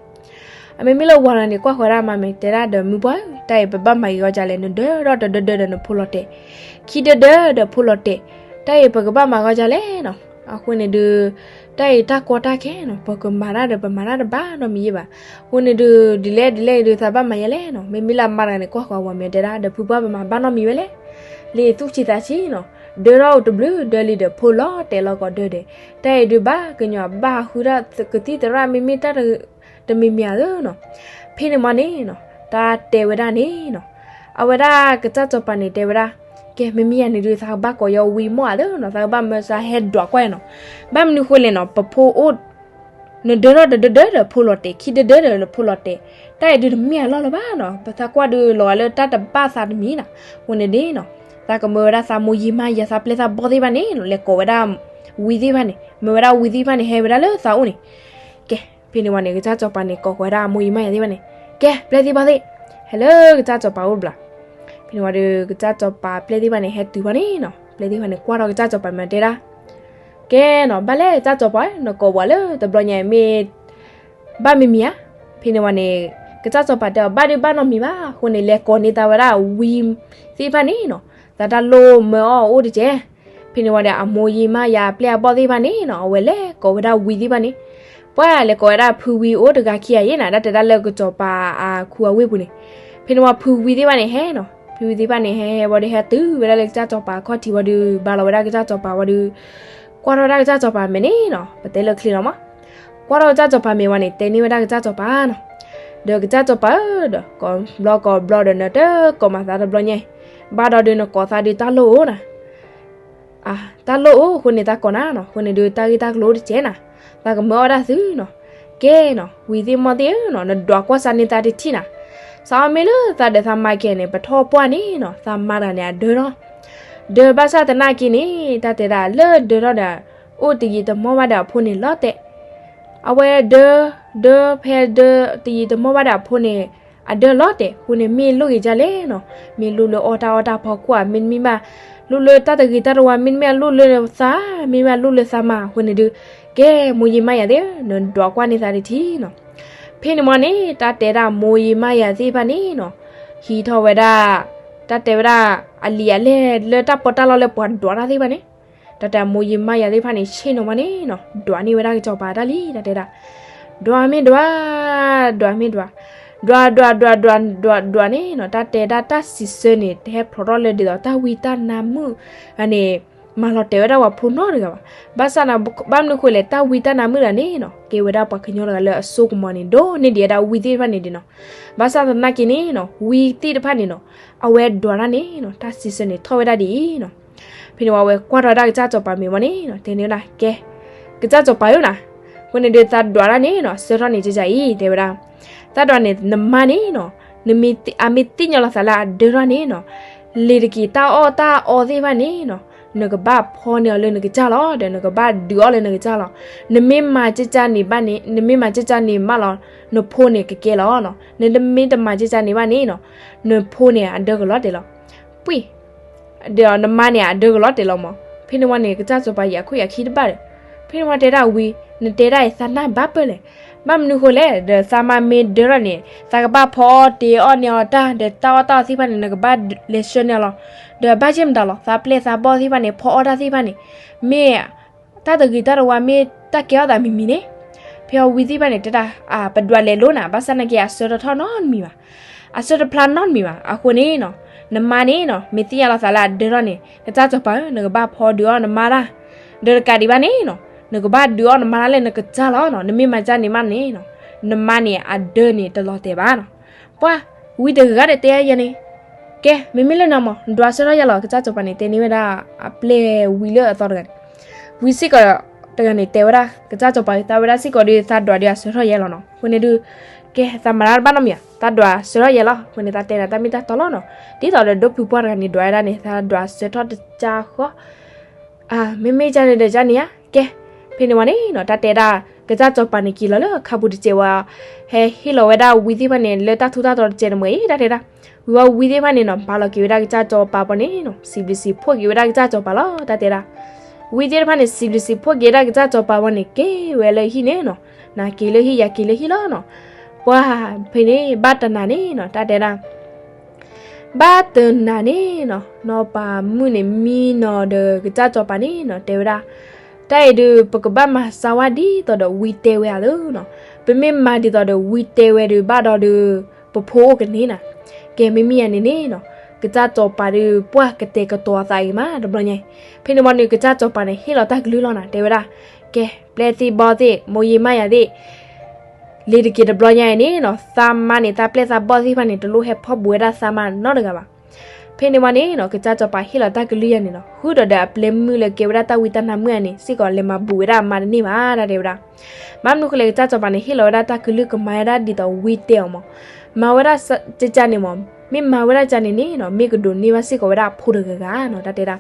အမ့မ့ၢ်လၢဝၤလီၤန့ၣ် ကွၢ်ဃီၤဒၣ်မါမ့ၢ် တဲဒၣ်ဒီးမုၢ်ပှၢ်ဧၢ, တၢ်အံၤပဘၣ်မၤဂ့ၤဂီၢ်ကလဲၣ်, နဒၢထီၣ်တဒၢဒၢဒီးနဖိလီၤတဲာ်, ခံဒၢဒၢဒီးဖိလီၤတဲာ်, တၢ်အံၤပကဘၣ်မၤဂီၢ်ကလဲၣ်နီၤ, အဃိန့ၣ်ဒုး တၢ်အံၤတၢ်ကီတၢ်ခဲနီၤ ပကမၤတၢ်ဒီးပမၤတၢ်တဘၣ်နီတမံၤယဲဘၣ်, အဃိန့ၣ်ဒုး ဒ်လဲၣ်ဒ်လဲၣ်အံၤဒုး သးဘၣ်မၤယဲလဲၣ်နီၤ, မ့မ့ၢ်လၢအမါတဂၤန့ၣ် ကွၢ်ဃီၤဝၤမ့ၢ်တဲဒၣ် ဒီးဖုပှၢ်ပမၤဘၣ်နီတမံၤဝဲလဲၣ်, လၢသူၣ်ဆံးသးဆံးနီၤ, ဒၢထီၣ်အိၣ်တဘျုးဒၢလံဒီးဖိလီၤတဲာ်လီၤကီးဒၢဒဲး, တၢ်အံၤဒုးဘၣ်ကညီၤဘၣ်ဃုဒၣ် ကသံၣ်သရၣ် မ့မ့ၢ်တၢ် တမံၤမံၤဧါသၢနီၤ, ဖဲန့ၣ်မးန့ၣ်နီၤ တၢ်တဲဝဲဒၣ်န့ၣ်နီၤ, အဝဲဒၣ်ကစၢ်စီၤပၤန့ၣ်တဲဝဲဒၣ်, ကဲ မ့မ့ၢ်ယၤန့ၣ်ဒုး သးကဘၣ်ကိးယီၤဝံၤမီၢ်ဧါသၢနီၤ, သးကဘၣ်မၢသးဟဲဒွးကွၢ်နီၤ, ဘၣ်မနုၤဃိလဲၣ်နီၤ ပဖိအိၣ် နဒၢထီၣ်တဒၢဒၢဒီးဖိလီၤတဲာ် ခံဒၢဒၢဒီးဖိလီၤတဲာ်, တၢ်အံၤဒုးတမ့ၢ်အလီၢ်လၢၤဘၣ်နီၤ, ပသးကွၢ်ဒုးလီၤဂာ်လၢတၢ်တဘၣ်သးတမံၤနီၤ, အဃိန့ၣ်ဒ်နီၤ, သးကမၢဝဲဒၣ်သးမိၢ်ယံာ်မါယၤ သးပျဲၢ်သးဘီၣ်သ့ၣ်တဖၣ်န့ၣ်နီၤ လဲၤကိးဝဲဒၣ် ဝံၤသ့ၣ်တဖၣ်န့ၣ် မၢဝဲဒၣ်ဝံၤသ့ၣ်တဖၣ်န့ၣ် ဟဲဝဲဒၣ်လၢသးအိၣ်န့ၣ်, ကဲ ဖဲန့ၣ်ဝံၤန့ၣ် ကစၢ်စီၤပၤန့ၣ် ကိးဃီၤဝဲဒၣ်အမိၢ်ယံာ်မါယၤသ့ၣ်တဖၣ်န့ၣ်, ကဲ ပျဲၢ်သ့ၣ်ဘီၣ်သ့ၣ်, ဟဲလၢကစၢ်စီၤပၤအိၣ်တဘျီ, ဖဲန့ၣ်ဝံၤဒီး ကစၢ်စီၤပၤပျဲၢ်သ့ၣ်တဖၣ်န့ၣ် ဟဲတုၤဘၣ်န့ၣ်နီၤ ပျဲၢ်သ့ၣ်တဖၣ်န့ၣ် ကွၢ်ထီၣ်ကစၢ်စီၤပၤမ့ၢ်တဲဒၣ် ကဲနီၤ ဘၣ်လဲၣ်ကစၢ်စီၤပၤ နကိးဝဲလၢတဘျီညါအံၤမ့ၢ် ဘၣ်မံၤမံၤဧါ, ဖဲန့ၣ်ဝံၤန့ၣ် ကစၢ်စီၤပၤတဲအီၤ ဘၣ်ဒုးဘၣ်နီတမံၤဘၣ်, အဃိန့ၣ် လဲၤကိးန့ၢ်သးဝဲဒၣ်ဝံၤသ့ၣ်တဖၣ်န့ၣ်နီၤ, သးတၢ်လိၣ်မၢအီၣ်အိၣ်တက့ၢ်, ဖဲန့ၣ်ဝံၤဒီး အမိၢ်ယံာ်မါယၤအပျဲၢ်အဘီၣ်သ့ၣ်တဖၣ်န့ၣ်နီၤ အဝဲလဲၤကိးဝဲဒၣ်ဝံၤသ့ၣ်တဖၣ်န့ၣ်, ပှၤလဲၤကိးဝဲဒၣ်ဖုဝံအိၣ်တဂၤခံဂၤအံၤနၤ, တၢ်တဲဒၣ်လၢကစီၤပၤအခူအဝ့ၢ်ပူၤန့ၣ်. ဖဲန့ၣ်ဝံၤဖုဝံသ့ၣ်တဖၣ်န့ၣ်ဟဲနီၤ, ဖုဝံသ့ၣ်တဖၣ်န့ၣ် ဟဲဟဲဝံၤဒီး ဟဲတုၤဝဲဒၣ်လၢကစၢ်စီၤပၤအခီၣ်ထံးဝံၤဒီး ဘါလီၤဝဲဒၣ်ကစၢ်စီၤပၤဝံၤဒီး ကွၢ်ထီၣ်ဝဲဒၣ်ကစၢ်စီၤပၤမဲာ်န့ၣ်နီၤ, ပတဲလၢချ့လီၤမး. ကွၢ်ထီၣ်ကစၢ်စီၤပၤမဲာ်ဝံၤန့ၣ် တဲန့ၢ်ဝဲဒၣ်ကစၢ်စီၤပၤနီၤ, ဒီးကစၢ်စီၤပၤဧၢ, ဒီးကိးဘျီကိးဘျီဒီး နတကိးမၤသးတဘျီညါ, ဘၣ်ဒီးဒုးနကိးသးဒုးတၢ်လိၣ်ဧိၤနၤ တၢ်လိၣ်ဧိၤအဃိန့ၣ် သးကိးနၤနီၤ, အဃိန့ၣ်ဒုး တၢ်ဂ့ၢ်တၢ်ကျိၤအိၣ်တစဲးနၤ, သးကမၢအီၣ်ဝဲဒၣ်သုနီၤ. ကဲနီၤ, ဝံသ့ၣ်မီၢ်သ့ၣ်ဧၢနီၤ, နဒွးကွၢ်စၢ်န့ၢ်သးတထံၣ်နၤ, စးအီၣ်မ့ၢ်လၢသးဒီးသးမါကဲန့ၣ် ပထီၣ်ပှၢ်န့ၣ်နီၤ, သးမါတဂၤန့ၣ် အဒၢထီၣ်, ဒီးဘၣ်ဆၣ်သနာ်က့န့ၣ် တၢ်တဲဒၣ်လၢဒၢထီၣ်ဒီး အိၣ်တယံာ်တမီၢ်ဘၣ်ဒီးအဖိန့ၣ်လီၤတဲာ် အဝဲဒၢ, ဒၢဖဲဒၢတယံာ်တမီၢ်ဘၣ်ဒီးအဖိန့ၣ် အဒၢလီၤတဲာ်အဃိန့ၣ် မ့ၢ်လိၣ်ဂ့ၤဒ်လဲၣ်နီၤ, မ့ၢ်လိၣ်လၢအီၣ်တၢ်အီၣ်တၢ်ဖီခိၣ်ဧါ, မ့တမ့ၢ်ဘၣ်လိၣ်လၢတၢ်တဂ့ၤတၢ်တဝါ, မ့တမ့ၢ်လိၣ်လၢသး, မ့တမ့ၢ်လိၣ်လၢသးမါအဃိန့ၣ်ဒုး, ကဲမိၢ်ယံၤမါယၤသ့ၣ်, နဒွးကွၢ်န့ၢ်သးတထံၣ်နီၤ. ဖဲန့ၣ်ဝံၤန့ၣ် တၢ်တဲဒၣ်မိၢ်ယံၤမါယၤသ့ၣ်တဖၣ်န့ၣ်နီၤ, ဟံးထီၣ်ဝဲဒၣ်, တၢ်တဲဝဲဒၣ်, အလံာ်အလဲၢ်လၢတၢ်ပီးတၢ်လီလၢပှၤဒွးတၢ်သ့ၣ်တဖၣ်န့ၣ်, တၢ်တဲမိၢ်ယံၤမါယၤသ့ၣ်တဖၣ်န့ၣ် ဆ့ၣ်နီၤဝဲန့ၣ်နီၤ, ဒွးန့ၢ်ဝဲဒၣ်ကစီၤပၤတၢ်လံ, တၢ်တဲဒၣ်, ဒွးမ့ၢ်ဒွး, ဒွးမ့ၢ်ဒွး, ဒွးဒွးဒွးဒွးဒွးဒွးန့ၣ်နီၤ, တၢ်တဲဒၣ်တၢ်စံးဆၢန့ၣ် တဟဲဖျိးထီၣ်လၢဒ်သိးတၢ်ဝံတၢ်နါမုာ်န့ၣ် မၤလီၤတဲာ်ဝဲဒၣ်ပှၤဖိနီတဂၤဘၣ်. ဘၣ်ဆၣ်န့ၣ် ဘၣ်မနုၤဃိလဲၣ်, တၢ်ဝံတၢ်နါမုာ်တဂၤန့ၣ်နီၤ ကဲဝဲဒၣ်ပှၤကညီတဂၤလၢအစိကမီၤန့ၣ် ဒိၣ်န့ၢ်ဒံးဝဲဒၣ်ဝံသ့ၣ်တဖၣ်န့ၣ်ဒံးနီၤ. ဘၣ်ဆၣ်သနာ်က့န့ၣ်နီၤ ဝံသ့ၣ်တဖၣ်န့ၣ်နီၤ အဝဲဒွးတၢ်န့ၣ်နီၤ တၢ်စံးဆၢန့ၣ်ထီၣ်ဝဲဒၣ်ဒ်အံၤနီၤ. ဖဲန့ၣ်ဝံၤအဝဲကွၢ်ထီၣ်ဝဲဒၣ်ကစၢ်စီၤပၤမဲာ်ဝံၤန့ၣ်နီၤ တဲန့ၢ်ဝဲဒၣ် ကဲ, ကစၢ်စီၤပၤဧၢနီၤ, အဃိန့ၣ်ဒုးသးဒွးတၢ်န့ၣ်နီၤ ဆၢထၢၣ်န့ၣ်ကကါအံၤ တဲဝဲဒၣ်, သးဒွးန့ၣ် နမါန့ၣ်နီၤ, နမ့ၢ်သ့ၣ်, အမ့ၢ်သ့ၣ်ညါလီၤသးလၢအဒၢထီၣ်န့ၣ်နီၤ, လံၤတက့ၤတၢ်အီၣ်တၢ်အီသ့ၣ်တဖၣ်န့ၣ်နီၤ နကဘၣ်ဖီန့ၢ်အီၤလၢနကစၢ်လီၤ, ဒီးနကဘၣ်ဒုးအီၣ်လၢနကစၢ်လီၤ. နမ့ၢ်မၤကကါန့ၣ်ဘၣ်န့ၣ်, နမ့ၢ်မၤကကါန့ၣ်မးလီၤ, နဖိန့ၣ်ကကဲလီၤနီၤ. နမ့ၢ်တမၤကကါန့ၣ်ဘၣ်န့ၣ်နီၤ, နဖိန့ၣ်အဒၢကလီၤတဲာ်လီၤ. ပှ့ၤ ဒီးနမါန့ၣ် အဒၢကလီၤတဲာ်လီၤမး. ဖဲန့ၣ်ဝံၤန့ၣ် ကစၢ်စီၤပၤယံာ်အခိၣ်ယံာ်ခံတဘၣ်ဒီး, ဖဲန့ၣ်ဝံၤတဲဒၣ်ဝံ, နတဲဒၣ်အံၤ သးနၢ်ဘၣ်ပၢၢ်လဲၣ်. ဘၣ်မနုၤဃိလဲၣ်, ဒီးသးမါမ့ၢ်ဒၢထီၣ်န့ၣ် သးကဘၣ်ဖီအီၣ်တ့ၤအီၣ်န့ၢ်အီၤတၢ်, ဒီးတၢ်အီၣ်တၢ်အီသ့ၣ်တဖၣ်န့ၣ် နကဘၣ်လဲၤဆှၢန့ၢ်အီၤလီၤ. ဒီးဘၣ်ဆၣ်မတၤလီၤ, သးပျဲၢ်သးဘီၣ်သ့ၣ်တဖၣ်န့ၣ် ဖီအီၣ်တၢ်သ့ၣ်တဖၣ်န့ၣ် မ့ၢ် တၢ်တဂ့ၤတၢ်တဝါ မ့ၢ်တၢ်ကဲထီၣ်သးမံၤမံၤန့ၣ်, ဖဲအဝံသ့ၣ်တဖၣ်န့ၣ် တဲဒၣ်, ပဒွးလဲၤလိၤနၤ, ဘၣ်ဆၣ်နာ်က့ အဆၢတထီၣ်နီတမံၤဘၣ်, အဆၢတဖျါနီတမံၤဘၣ်. အဃိန့ၣ်နီၤ, နမါန့ၣ်နီၤ မ့ၢ်သ့ၣ်ညါလီၤသးလၢအဒၢထီၣ်န့ၣ် ကစၢ်စီၤပၤဧၢ, နကဘၣ်ဖီဒုးအီၣ်နမါတၢ်, ဒီးတကးဒံးဘၣ်န့ၣ်နီၤ, နကဘၣ်ဒုးအီၣ်နမါတၢ်လၢနကစၢ်လီၤနီၤ. နမ့ၢ်မၤကၢန့ၣ်မးန့ၣ်နီၤ, နမါန့ၣ်အဒၢန့ၣ်တလီၤတဲာ်ဘၣ်နီၤ. ပှၤ ဝံတဂၤဒီးတဲယၤန့ၣ်, ကဲ မ့မ့ၢ်လၢနၤမး နဒွးဆၢထၢၣ်ယဲလီၤ. ကစၢ်စီၤပၤန့ၣ် တဲန့ၢ်ဝဲဒၣ်အပျဲၢ်ဝံလၢအသီတဂၤန့ၣ်, ဝံစ့ၢ်ကီးတဂၤန့ၣ် တဲဝဲဒၣ် ကစၢ်စီၤပၤဧၢ, သးဝဲဒၣ်စ့ၢ်ကီးဒီး သးဒွးဒီးအဆၢထၢၣ်ယဲလီၤနီၤ. အဃိန့ၣ်ဒုး ကဲ သးမၤတၢ်တဘၣ်နီတမံၤဧါ, သးဒွးဆၢထၢၣ်ယဲလီၤ. အဃိန့ၣ် သးတဲနၤတၢ်မ့ၢ်တၢ်တီလီၤနီၤ. ဒ်သိးဒီးဒိၣ်ဖုပှၢ်တဂၤန့ၣ် ဒွးဝဲဒၣ်န့ၣ် သးဒွးဆၢထၢၣ်တကါဃီ မ့မ့ၢ်ကန့ၣ်ဒီးကန့ၣ်ဧါ, ကဲ, ဖဲန့ၣ်ဝံၤန့ၣ်နီၤ တၢ်တဲဒၣ် ကစၢ်စီၤပၤန့ၣ်က့ၤလီၤလၢခါပူၤတစဲးဝံၤ ဟဲဟ့ၣ်လီၤဝဲဒၣ်ဝံသ့ၣ်တဖၣ်န့ၣ် လၢတၢ်ထူးတၢ်တီၤတစဲးန့ၣ်မ့ၢ်အံၤ တၢ်တဲဒၣ်. ဝံၤဝံသ့ၣ်တဖၣ်န့ၣ်နီၤ ပာ်လီၤက့ၤဝဲဒၣ်ကစၢ်စီၤပၤဘီန့ၣ်နီၤ စံးဘျုးစံးဖှိၣ်က့ၤဝဲဒၣ်ကစၢ်စီၤပၤလီၤ တၢ်တဲဒၣ်. ဝံသ့ၣ်တဖၣ်န့ၣ် စံးဘျုးစံးဖှိၣ်က့ၤဝဲဒၣ်ကစၢ်စီၤပၤဘီန့ၣ် က့ၤဝဲလၢဟံၣ်န့ၣ်နီၤ နၤက့ၤလၢဟံၣ် ယၤက့ၤလၢဟံၣ်လီၤနီၤ. ပှၤဖဲန့ၣ် ဘၣ်တနၤန့ၣ်နီၤ တၢ်တဲဒၣ် ဘၣ်တနၤန့ၣ်နီၤ နီၢ်ပၤမုၣ်န့ၣ်မံနီၤဒီးကစၢ်စီၤပၤန့ၣ်နီၤ တဲဝဲဒၣ်, တၢ်အံၤဒုး ပကဘၣ်မၤစၢၤဝဲဒ်သိးဒီးဝံတဲဝဲဧါလၢနီၤ. ပမ့ၢ်မၤဒ်သိးဒီးဝံတဲဝဲဒုး ဘၣ်ဒီးဒုး ပဖိအိၣ်ကန့ၢ်နၤ. ကဲ မ့မ့ၢ်ယၤန့ၣ်န့ၣ်နီၤ ကစၢ်စီၤပၤဒုး ပှၢ်ကတဲာ်ကတီၤအသးအံၤမး တဘျီညါအံၤ. ဖဲန့ၣ်ဝံၤန့ၣ် ကစၢ်စီၤပၤန့ၣ် ဟ့ၣ်လီၤတၢ်ကလုၢ်လီၤနၤ တဲဝဲဒၣ်, ကဲ ပျဲၢ်သ့ၣ်ဘီၣ်သ့ၣ် မိၢ်ယံၤမါယၤသ့ၣ် လ့ၤတက့ၤတဘျီညါအံၤန့ၣ်နီၤ သးမါန့ၣ် သးပျဲၢ်သးဘီၣ်သ့ၣ်တဖၣ်န့ၣ် တလိၣ်ဟဲဖီၣ်ဘူးဝဲဒၣ်သးမါနီတဂၤဘၣ်. ဖဲန့ၣ်ဝံၤန့ၣ်နီၤ ကစၢ်စီၤပၤဟ့ၣ်လီၤတၢ်ကလုၢ်ယၤန့ၣ်နီၤ ဃုာ်ဒီးဒီးအပျဲၢ်မုၣ်လၢကဲဝဲဒၣ်တၢ်ဝံတၢ်နါမုၣ်အံၤန့ၣ် စ့ၢ်ကီးလဲၤမၤဘူးဝဲဒၣ်အမါတန့ၢ်ဘၣ် တၢ်တဲဝဲဒၣ်. ဘၣ်မနုၤဃိလဲၣ် ကစၢ်စီၤပၤန့ၣ် ဟ့ၣ်လီၤဝဲဒၣ်တၢ်ကလုၢ်ကမၤဝဲဒၣ်ဒ်သိးဝံတဲအီၤမး. မၤဝဲဒၣ်ကကန့ၣ်မး မ့ၢ်မၤဝဲဒၣ်ကန့ၣ်န့ၣ်နီၤ မ့ၢ်ကဒိးန့ၢ်ဘၣ်စ့ၢ်ကီးဝဲဒၣ်အဖိတဂၤဂၤနီၤ တၢ်တဲဒၣ်.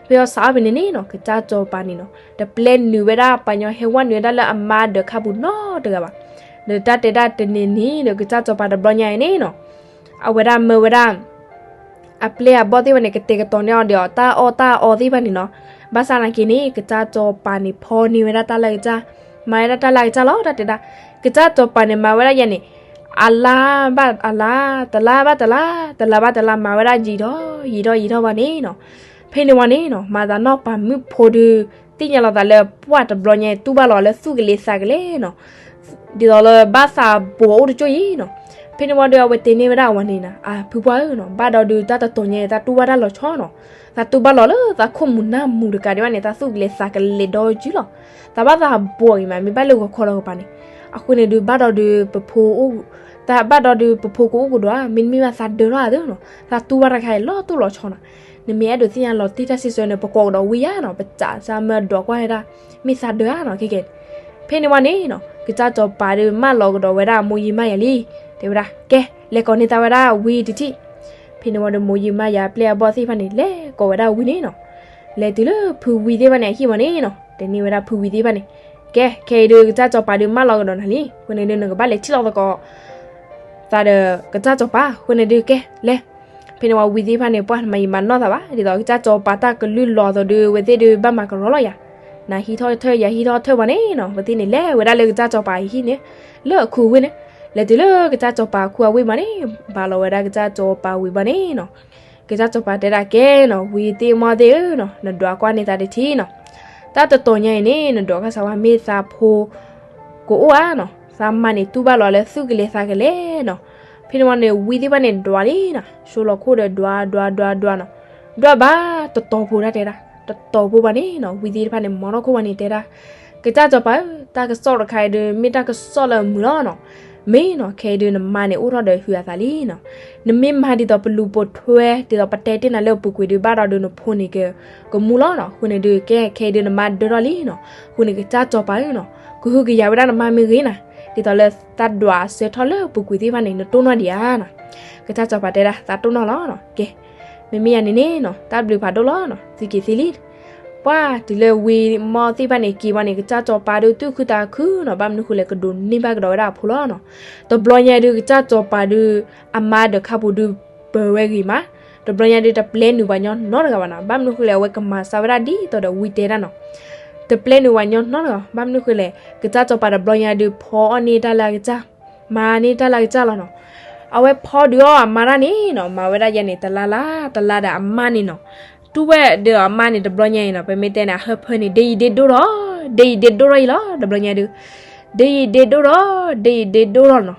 ဖဲအီၤစးအီၣ်ဖဲန့ၣ်န့ၣ်နီၤ ကစၢ်စီၤပၤန့ၣ်နီၤ တပျဲနုာ်ဝဲဒၣ်ပှၤကညီဟဲဝဲနုာ်ဝဲဒၣ်လၢအမါဒီးခါပူၤနီတဂၤဘၣ်. ဒီးတၢ်တဲဒၣ်တနံၤန့ၣ်ဒီး ကစၢ်စီၤပၤတဘျီညါအံၤန့ၣ်နီၤ အဝဲဒၣ်မၢဝဲဒၣ် အပျဲၢ်အဘီၣ်သ့ၣ်တဖၣ်န့ၣ် ကတဲာ်ကတီၤန့ၢ်အီၤဒီး တၢ်အီၣ်တၢ်အီသ့ၣ်တဖၣ်န့ၣ်နီၤ. ဘၣ်ဆၣ်သနာ်က့န့ၣ် ကစၢ်စီၤပၤန့ၣ် ဖီန့ၢ်ဝဲဒၣ်တၢ်လၢကစၢ်, မၤဝဲဒၣ်တၢ်လၢကစၢ်လီၤ တၢ်တဲဒၣ်. ကစၢ်စီၤပၤန့ၣ် မၤဝဲဒၣ်ယဲန့ၣ် အလါဘၣ်အလါ, တလါဘၣ်တလါ, တလါဘၣ်တလါ မၤဝဲဒၣ်ယံာ်ထီၣ်ယံာ်ထီၣ်ယံာ်ထီၣ်ဘၣ်န့ၣ်နီၤ. ဖဲန့ၣ်ဝံၤန့ၣ်နီၤ မၤသးနီၢ်ပၤမုၣ်ဖိဒုး သ့ၣ်ညါလီၤသးလၢပှၢ်တဘျီညါ တူၢ်ဘၣ်လီၤလၢသူၣ်ကလဲၤသးကလဲၤနီၤ, ဒ်သိးလၢဘၣ်သးဘှီးအိၣ်တကၠိၢ်အံၤနီၤ. ဖဲန့ၣ်ဝံၤဒီး အဝဲတဲန့ၢ်ဝဲဒၣ်အဝၤန့ၣ်နီၤ, အဖုပှၢ်ဧၢနီၤ, ဘၣ်ဒီးဒုးတၢ်တတီၤညါ တၢ်တူၢ်ဘၣ်တၢ်လီၤဆီနီၤ, တၢ်တူၢ်ဘၣ်လီၤလၢသးခိၣ်မူၤနၢ်မူၤတကးဒံးဘၣ်န့ၣ် တၢ်သူၣ်ကလဲၤသးကလဲၤဒီကၠိၢ်လီၤ. သးဘၣ်သးဘှီးအံၤမး မ့ၢ်ဘၣ်လၢဂီၤခီလီၤကပၤန့ၣ်, အဃိန့ၣ်ဒုး ဘၣ်ဒီးဒုးပဖိ တၢ်ဘၣ်ဒီးဒုးပဖိကအိၣ်ကဒီးဧါ, မ့တမ့ၢ်ဘၣ်သးဒၢထီၣ်ဧါသ့နီၤ, သးတူၢ်ဘၣ်တၢ်ခါအံၤလီၤတိၢ်လီၤဆီနီၤ. နမ့ၢ်အဲၣ်ဒိးသ့ၣ်ညါလီၤတံၢ်တၢ်စံးဆၢန့ၣ် ပကိးကဒီးဝံဧါနီၤ, ပစးစၢ်မၢဒွးကွၢ်ဝဲဒၣ် မ့ၢ်သးဒၢဧါနီၤ ခဲကဲန့ၣ်. ဖဲန့ၣ်ဝံၤန့ၣ်နီၤ ကစၢ်စီၤပၤဒုးမၢလီၤကဒီးဝဲဒၣ်မိၢ်ယံမါယၤလံ, တဲဝဲဒၣ် ကဲ လဲၤကိးန့ၢ်သးဝဲဒၣ်ဝံတထံၣ်. ဖဲန့ၣ်ဝံၤဒီးမိၢ်ယံမါယၤအပျဲၢ်အဘီၣ်သ့ၣ်တဖၣ်န့ၣ် လဲၤကိးဝဲဒၣ်ဝံန့ၣ်နီၤ. လဲၤတုၤလၢဖုဝံသ့ၣ်တဖၣ်န့ၣ်အဟံၣ်ဝံၤန့ၣ်နီၤ, တဲန့ၢ်ဝဲဒၣ်ဖုဝံသ့ၣ်တဖၣ်န့ၣ်, ကဲ ခဲအံၤဒုး ကစၢ်စီၤပၤဒုးမၢလီၤကဒီးနၤလံ, အဃိန့ၣ်ဒုး နကဘၣ်လဲၤထံၣ်လိာ်သကိး သးဒီးကစၢ်စီၤပၤ, အဃိန့ၣ်ဒုး ကဲ လဲၤ. ဖဲန့ၣ်ဝံၤဝံသ့ၣ်တဖၣ်န့ၣ် ပှၢ်မၤယံာ်မၤနီၢ်သးဘၣ်, ဒ်သိးကစၢ်စီၤပၤတၢ်ကလုၢ်လီၤအသိးဒုး အဝဲသ့ၣ်ဒုးဘၣ်မၤကရီလီၤယၤ, နဟံးထီၣ်ထၢၣ် ယဟံးထီၣ်ထၢၣ်ဝံၤန့ၣ်နီၤ, အဝဲသ့ၣ်န့ၣ် လဲၤဝဲဒၣ်လၢကစၢ်စီၤပၤအဟံၣ်န့ၣ် လၢအခူအဝ့ၢ်န့ၣ်. လဲၤတုၤလၢကစၢ်စီၤပၤအခူအဝ့ၢ်မးန့ၣ်, ဘၣ်လီၤဝဲဒၣ်ကစၢ်စီၤပၤဝံၤဘၣ်န့ၣ်နီၤ. ကစၢ်စီၤပၤတဲဒၣ် ကဲနီၤ ဝံသ့ၣ်မီၢ်သ့ၣ်ဧၢနီၤ, နဒွးကွၢ်န့ၢ်သးတထံၣ်နီၤ. တၢ်တတီၤညါအံၤန့ၣ် နဒွးခါစးဝါမ့ၢ်သးဖိ ကအိၣ်ဧါနီၤ, သးမါန့ၣ်တူၢ်ဘၣ်လီၤလၢသူၣ်ကလဲၤသးကလဲၤနီၤ. ဖဲန့ၣ်ဝံၤန့ၣ် ဝံသ့ၣ်တဖၣ်န့ၣ်ဒွးလံနီၤ, ဆိလီၤခိၣ်ဒီးဒွးဒွးဒွးဒွးနီၤ, ဒွးဘၣ်တတီၤဖိဒၣ်တဲဒၣ်, တတီၤဖိဘၣ်န့ၣ်နီၤ ဝံသ့ၣ်တဖၣ်န့ၣ် မီထီၣ်ခိၣ်ဝံၤန့ၣ်တဲဒၣ်, ကစၢ်စီၤပၤဧၢ, တၢ်ကစီၣ်တခါအံၤဒုး မ့ၢ်တၢ်ကစီၣ်လၢအမုာ်လီၤနီၤ. မ့ၢ်နီၤ ခဲအံၤဒုး နမါန့ၣ်အိၣ်ထီၣ်ဒီးဟုးအသးလံနီၤ. နမ့ၢ်မၤဒ်သိးပလူၤပိာ်ထွဲ ဒ်သိးပတဲတ့ၢ်နၤလၢအပူၤကွံာ်ဒုး ဘၣ်ဒီးဒုးနဖိန့ၣ်က ကမူလီၤနီၤ. အဃိန့ၣ်ဒုး ကဲ ခဲအံၤဒုး နမါဒၢထီၣ်လံနီၤ. အဃိန့ၣ် ကစၢ်စီၤပၤဧၢနီၤ, ကဟုကယာ်ဝဲဒၣ်နမါမ့ၢ်ဂ့ၤနီၤ, ဒ်သိးလၢတၢ်ဒွးအဆၢထီၣ်လၢအပူၤကွံာ်သ့ၣ်တဖၣ်န့ၣ် နတိၢ်နီၣ်ဒံးဧါနီၤ. ကစၢ်စီၤပၤတဲဒၣ် သးတိၢ်နီၣ်လီၤနီၤ. ကဲ မ့မ့ၢ်ယၤန့ၣ်န့ၣ်နီၤ တၢ်ဘျုးဖးဒိၣ်လီၤနီၤ, သုက့ၤသ့လံ. ပှၢ်တုၤလၢဝံမီၢ်သ့ၣ်တဖၣ်န့ၣ် က့ၤဝံၤန့ၣ် ကစၢ်စီၤပၤဒုးသူၣ်ခုသးခုနီၤ, ဘၣ်မနုၤဃိလဲၣ် ကဒိးန့ၢ်ဘၣ်ကဒီးဝဲဒၣ်အဖိလီၤနီၤ. တဘျီညါဒုး ကစၢ်စီၤပၤဒုး အမါဒီးခါပူၤဒုး ပၢၤဝဲဂ့ၤမး, တဘျီညါဒုး တပျဲနုာ်ပှၤညီနီတဂၤဘၣ်နီၤ, ဘၣ်မနုၤဃိလဲၣ် အဝဲကမၤစၢၤဝဲဒၣ်ဒ်သိးဒီးဝံတဲဒၣ်နီၤ. တပျဲနုာ်ပှၤညီနီတဂၤ, ဘၣ်မနုၤဃိလဲၣ် ကစၢ်စီၤပၤတဘျီညါဒုး ဖီအီၣ်န့ၢ်တၢ်လၢအကစၢ်, မၤန့ၢ်တၢ်လၢအကစၢ်လီၤနီၤ. အဝဲဖီဒုးအီၣ်အမါတၢ်န့ၣ်နီၤ, မၤဝဲဒၣ်ယဲန့ၣ် တလါလၢ်တလါဒီးအမါန့ၣ်နီၤ, တူၢ်ဝဲဒုးအမါန့ၣ် တဘျီညါအံၤနီၤ, ပမ့ၢ်တဲန့ၣ် အဟၢဖၢန့ၣ် ဒ့ယံာ်ဒ့ဒိၣ်ထီၣ်, ဒ့ယံာ်ဒ့ဒိၣ်ထီၣ်အံၤလီၤ. တဘျီညါဒုး ဒ့ယံာ်ဒ့ဒိၣ်ထီၣ်, ဒ့ယံာ်ဒ့ဒိၣ်ထီၣ်နီၤ.